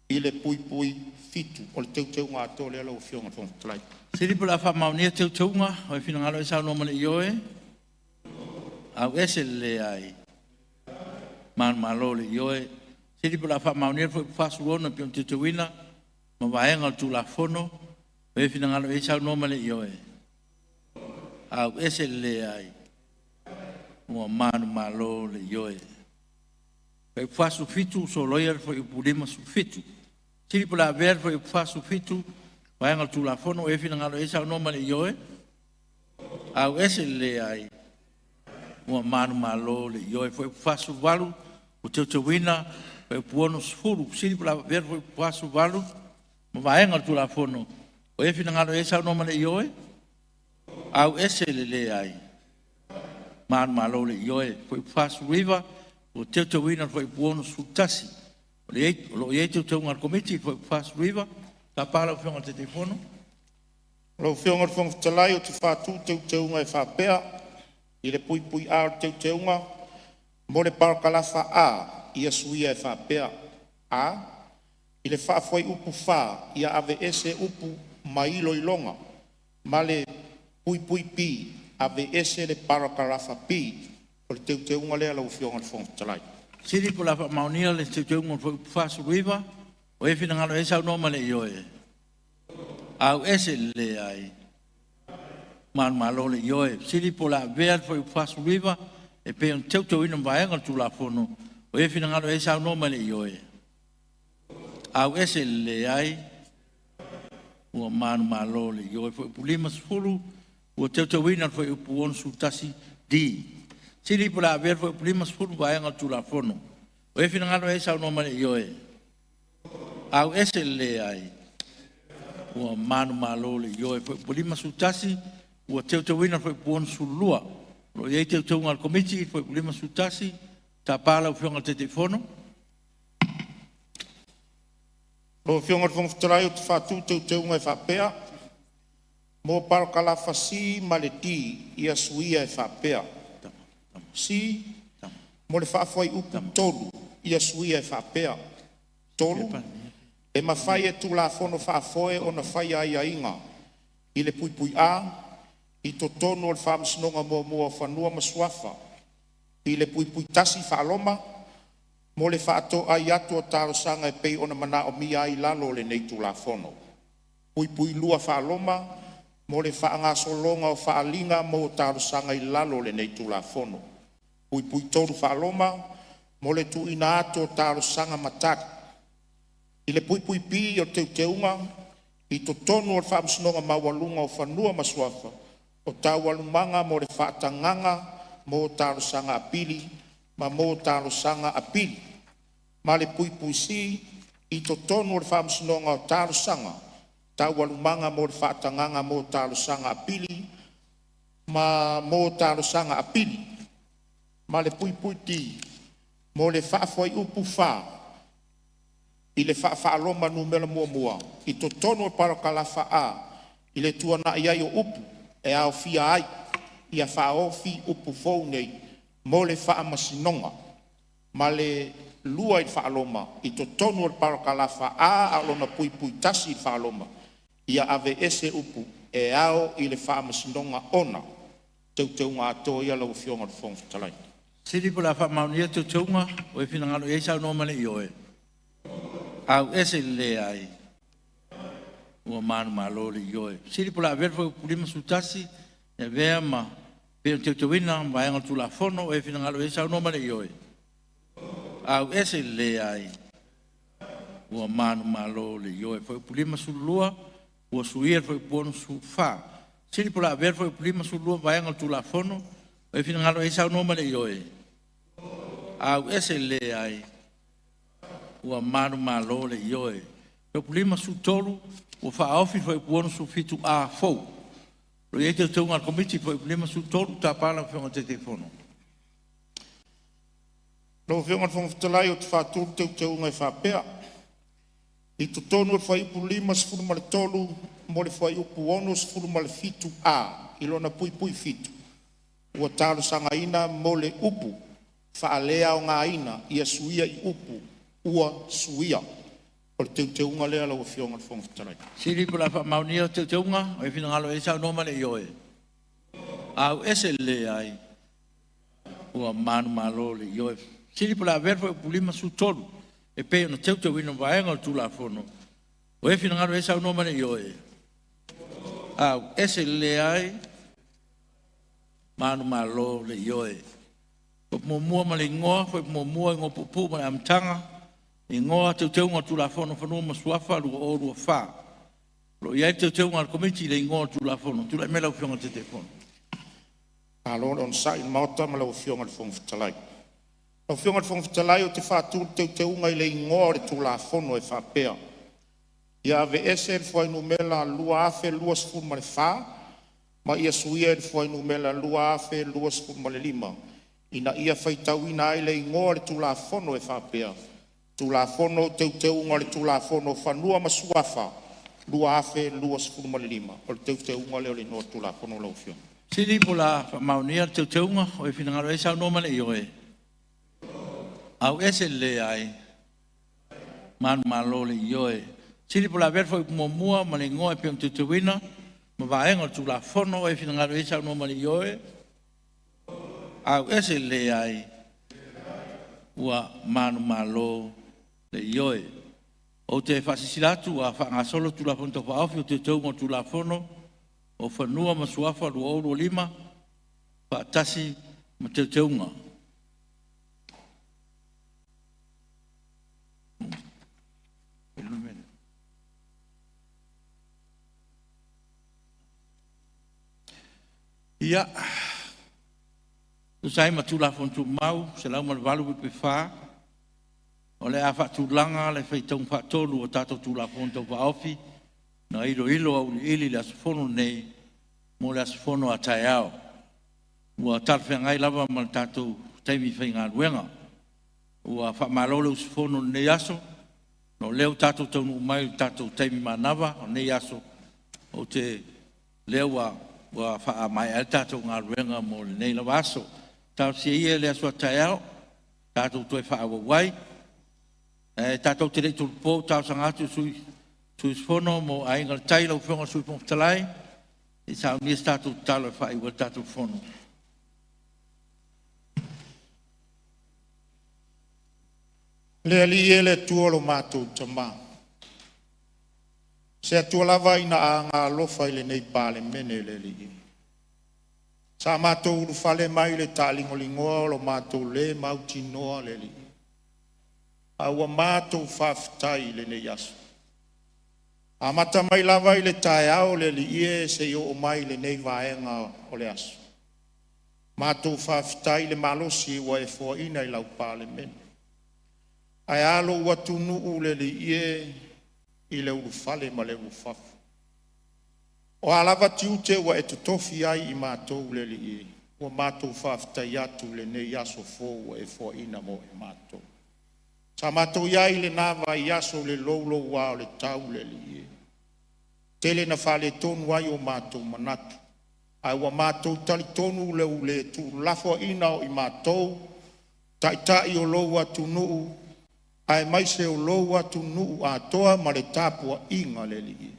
Speaker 16: i le (7)”. O le Teuteuga atoa lea lau Afioga i le Fofoga Fetalai.
Speaker 3: Sili po o le a faamaonia teuteuga ua e finagalo ai saunoa ma le Ioe. AUESE le Leai. Manumalo le Ioe. Fesili po o le a faamaonia le Fuaiupu 46 e pei ona teuteuina ma vaega o le Tulafono. Ua i ai le finagalo e saunoa ma le ioe. Auese le leai. Ua manumalo le ioe. Fuaiupu 47, soloia le fuaiupu 57. Fesili po o le a avea le fuaiupu 47 vaega o le Tulafono. Ua i ai finagalo e saunoa ma le ioe. Auese le leai. Ua manumalo le ioe. Fuaiupu 48 ua teuteuina le fuaiupu 60. Fesili po o le a avea le fuaiupu 48 ma vaega o le Tulafono. Ua i ai finagalo e saunoa ma le ioe. Auese le leai. Manumalo le ioe. Fuaiupu 49 ua teuteuina le fuaiupu 61. O lo o i ai teuteuga a le Komiti i le fuaiupu 49. Tapa lau Afioga i le Taitaifono.
Speaker 16: Lau Afioga i le Fofoga Fetalai ou te faatu le Teuteuga e faapea: I le (a) o le Teuteuga, mo le parakalafa (a), ia suia e faapea: (a) I le faafuaiupu (4), ia aveese upu “ma iloiloga” ma le (b), aveese le parakalafa (b). O le Teuteuga lea lau Afioga i le Fofoga Fetalai.
Speaker 3: Fesili po o le a faamaonia le Teuteuga o le Fuaiupu 49. Ua i ai finagalo e saunoa ma le ioe. Auese le leai. Manumalo le ioe. Fesili po o le a avea le fuaiupu 49 e pei ona teuteuina ma vaega o le Tulafono. Ua i ai finagalo e saunoa ma le ioe. Auese le leai. Ua manumalo le ioe. Fuaiupu 50 ua teuteuina le fuaiupu 61 D. Fesili po o le a avea le fuaiupu 50 ma vaega o le Tulafono. Ua i ai finagalo e saunoa ma le ioe. Auese le leai. Ua manumalo le ioe. Fuaiupu 51 ua teuteuina le fuaiupu 62. O lo o i ai teuteuga a le Komiti i le fuaiupu 51. Tapa lau Afioga i le Taitaifono.
Speaker 16: Lau Afioga i le Fofoga Fetalai ou te faatu le Teuteuga e faapea: Mo parakalafa (c) ma le (d), ia suia e faapea: (c) Mo le faafuaiupu (3), ia suia e faapea: (3) E mafai e Tulafono Faafoe ona faia aiaiga i le (a) i totonu o le Faamasinoga Muamua o Fanua ma Suafa i le (1) mo le faatoai atu o talosaga e pei ona manaomia ai i lalo o lenei Tulafono; (2) mo le faagasologa o faaaliga mo talosaga i lalo o lenei Tulafono; (3) mo le tuuina atu o talosaga ma tali. I le (b) o le Teuteuga, i totonu o le Faamasinoga Maualuga o Fanua ma Suafa o taualumaga mo le faatagaga mo talosaga apili ma mo talosaga apili; ma le (c) i totonu o le Faamasinoga o Talosaga, taualumaga mo le faatagaga mo talosaga apili ma mo talosaga apili; ma le (d) mo le faafuaiupu (4) i le faa-Roma Nu.1, i totonu o le parakalafa (a), i le tuanai ai o upu “e aofia ai”, ia faaofi upu fou nei “mo le Faamasinoga”, ma le (ii) i totonu o le parakalafa (a) (1), ia aveese upu “e ao i le Faamasinoga ona”. Teuteuga atoa ia lau Afioga i le Fofoga Fetalai.
Speaker 3: Fesili po o le a faamaonia le Teuteuga. Ua i ai finagalo e saunoa ma le ioe. Auese le leai. Ua manumalo le ioe. Fesili po o le a avea le fuaiupu 51 e avea ma pei ona teuteuina ma vaega o le Tulafono. Ua i ai finagalo e saunoa ma le ioe. Auese le leai. Ua manumalo le ioe. Fuaiupu 52 ua suia le fuaiupu 64. Fesili po o le a avea le fuaiupu 52 ma vaega o le Tulafono. Ua i ai finagalo e saunoa ma le ioe. Auese le leai. Ua manumalo le ioe. Fuaiupu 53 ua faaofi le fuaiupu 67A fou. O lo o i ai Teuteuga a le Komiti i le Fuaiupu 53. Tapa lau Afioga i le Taitaifono.
Speaker 16: Lau Afioga i le Fofoga Fetalai ou te faatu le Teuteuga e faapea: I totonu o le Fuaiupu 53 mo le Fuaiupu 67A i lona (7), ua talosagaina mo le upu “faaleaogaina” ia suia i upu “ua suia”. O le Teuteuga lea lau Afioga i le Fofoga Fetalai.
Speaker 3: Fesili po o le a faamaonia le Teuteuga. Ua i ai finagalo e saunoa ma le ioe. Auese le leai. Ua manumalo le ioe. Fesili po o le a avea le fuaiupu 53 e pei ona teuteuina vaega o le Tulafono. O e finagalo ai saunoa ma le ioe, ese le leai, manumalo le ioe. Fuaiupu muamua ma le Igoa: Fuaiupu 1, Igoa Puupuu ma le Amataga, Igoa Teuteuga o le Tulafono o Fanua ma Suafa 2024. O lo o i ai le Teuteuga a le Komiti i le Igoa o le Tulafono. Tulai mai lau Afioga i le Taitaifono.
Speaker 16: Malo le onosai i le Maota ma lau Afioga i le Fofoga Fetalai. Lau Afioga i le Fofoga Fetalai ou te faatu le Teuteuga i le Igoa o le Tulafono e faapea: Ia aveese le fuainumera 2024 ma ia suia i le fuainumera 2025 ina ia faitauina ai le Igoa o le Tulafono e faapea: Tulafono o Teuteuga o le Tulafono o Fanua ma Suafa 2025. O le Teuteuga lea o le Igoa o le Tulafono lau Afioga.
Speaker 3: O le a faamaonia le Teuteuga. O e finagalo ai saunoa ma le ioe, auese le leai. Manumalo le ioe. Fesili po o le a avea le fuaiupu muamua ma le igoa e pei ona teuteuina ma vaega o le Tulafono. O ai e finagalo i ai saunoa ma le ioe? Auese le leai. Ua manumalo le ioe. Ou te faasilasila atu ua faagasolo le Tulafono Tau Faaofi o Teuteuga o le Tulafono o Fanua ma Suafa 2025 faatasi ma Teuteuga. Ia, tusa ai ma Tulafono Tumau 108(4), o le a faatulaga le faitauga faatolu o tatou Tulafono Tau Faaofi na iloilo auiliili i le aso Fono nei mo le aso Fono a taeao, ua talafeagai lava ma le tatou taimi faigaluega. Ua faamalo le usufono i lenei aso, ona o lea ua tatou taunuu mai i le tatou taimi manava o lenei aso, lea ua faamaea ai le tatou galuega mo lenei lava aso. Talosia ia i le aso a taeao tatou toe faaauau ai. Ae tatou te le i tolopo, ou te talosaga atu i le sui usufono mo Aiga i le Tai, lau Afioga i le Sui Fofoga Fetalai, se i saunia se tatou tatalo e faaiu ai le tatou fono.
Speaker 16: Le Alii e, le Atua o lo matou Tama, o se Atua lava ina a agaalofa i lenei Palemene le Alii. Sa matou ulufale mai le taaligoligoa o lo matou le mautinoa le Alii, a ua matou faafetai i lenei aso. E amata mai lava i le taeao le Alii e seia oo mai i lenei vaega o le aso, matou faafetai i le malosi ua e foaina i lau Palemene. Ae a lou atunuu le Alii e i le ulufale ma le ulufafo. O a lava tiute ua e totofi ai i matou le Alii e, ua matou faafetai atu i lenei aso fou ua e foaina mo i matou. Sa matou i ai i lena vaiaso i le louloua o le tau le Alii e, tele ina faaletonu ai o matou manatu, ae ua matou talitonu lou le tuulafoaina o i matou o Taitai o lou atunuu aemaise o lou atunuu atoa ma le tapuaiga le Alii.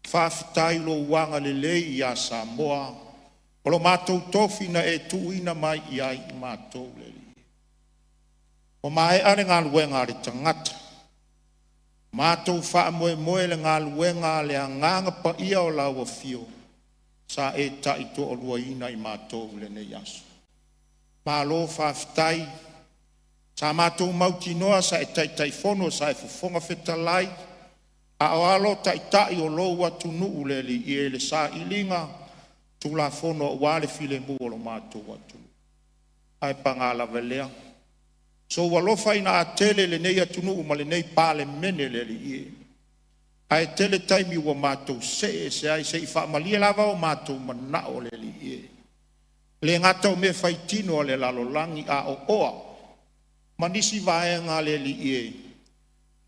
Speaker 16: Faafetai i lou agalelei ia Samoa, o lo matou tofi na e tuuina mai ia i matou le Alii. Ua maea le galuega a le tagata, matou faamoemoe i le galuega a le Agaga Paia o lau afio sa e taitoaluaina i matou i lenei aso. Malo faafetai. Sa matou mautinoa sa e Taitaifono, sa e Fofoga Fetalai, a o alo Taitai o lou atunuu le Alii e i le sailiga Tulafono aua le filemu o lo matou atunuu. Ae paga lava lea, sou alofa ina a tele i lenei atunuu ma lenei Palemene le Alii e, ae tele taimi ua matou see ese ai se i faamalie lava o matou manao le Alii e. E le gata o mea faitino a le lalolagi a o oa ma nisi vaega le Alii e,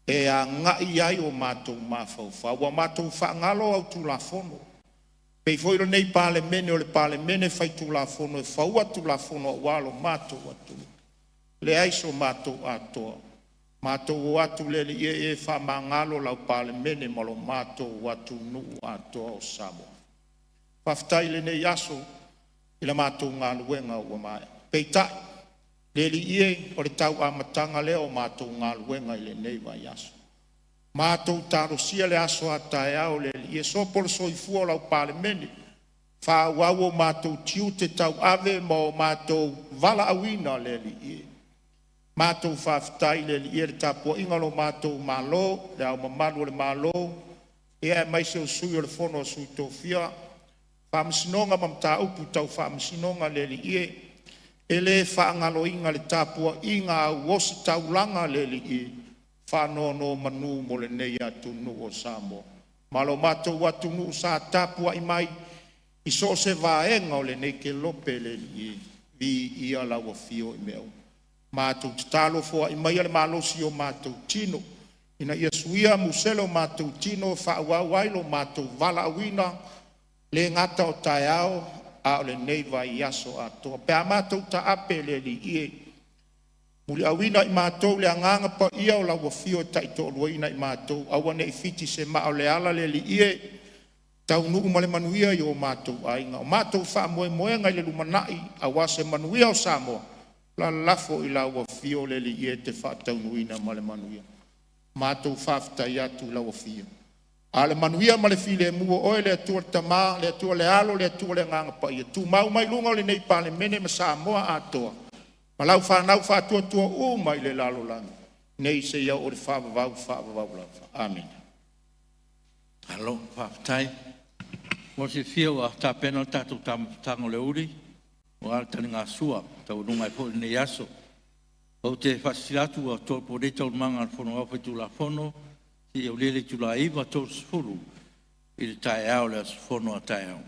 Speaker 16: e agai i ai o matou mafaufau, ua matou faagalo au Tulafono. E pei foi o lenei Palemene o le Palemene Faitulafono e fauina Tulafono aua lo matou atunuu. Leai so matou atoa, matou o atu le Alii e, faamagalo lau Palemene ma lo matou atunuu atoa o Samoa. Faafetai i lenei aso i la matou galuega ua maea, peitai Le Alii e, o le tau amataga lea o matou galuega i lenei vaiaso. Matou talosia le aso a taeao le Alii e, sopo le soifua o lau Palemene, faaauau o matou tiute tauave ma o matou valaauina le Alii e. Matou faafetai le Alii e i le tapuaiga a lo matou Malo, Le Ao Mamalu o le Malo aemaise o Sui o le Fono a Sui Tofia, Faamasinoga ma Mataupu Tau Faamasinoga. Le Alii e, e le faagaloina le tapuaiga a Ositaulaga le Alii e, faanonomanu mo lenei atunuu o Samoa ma lo matou atunuu sa tapuai mai i so o se vaega o lenei kelope. Le Alii e, viia lau afio i mea uma. Matou tatalo, foai maia le malosi i o matou tino ina ia suia musele o matou tino e faaauau ai lo matou valaauina, e le gata o taeao a o lenei vaiaso atoa. Pe a matou taape le Alii e, muliauina i matou le Agaga Paia o lau afio e taitoaluaina i matou, aua nei fiti se maa o le ala le Alii e, taunuu ma le manuia i o matou aiga. O matou faamoemoega i le lumanai aua se manuia o Samoa, lalafo i lau afio le Alii e te faataunuuina ma le manuia. Matou faafetai atu i lau afio, a o le manuia ma le filemu o oe le Atua le Tama, le Atua le Alo, le Atua le Agaga Paia, tumau mai luga o lenei Palemene ma Samoa atoa ma lau fanau faatuatua uma i le lalolagi, nei seia oo i le faavavau, faavavau lava. Amene.
Speaker 3: Malo faafetai. Mo le silafia ua tapena le tatou taumafataga o le aoauli aua le taligasua ua taualuga ai foi lenei aso. Ou te faasilasila atu ua tolopo nei Taualumaga a le Fono Aoao Faitulafono seia aulia le itula e 9:30 i le taeao o le aso fono a taeao.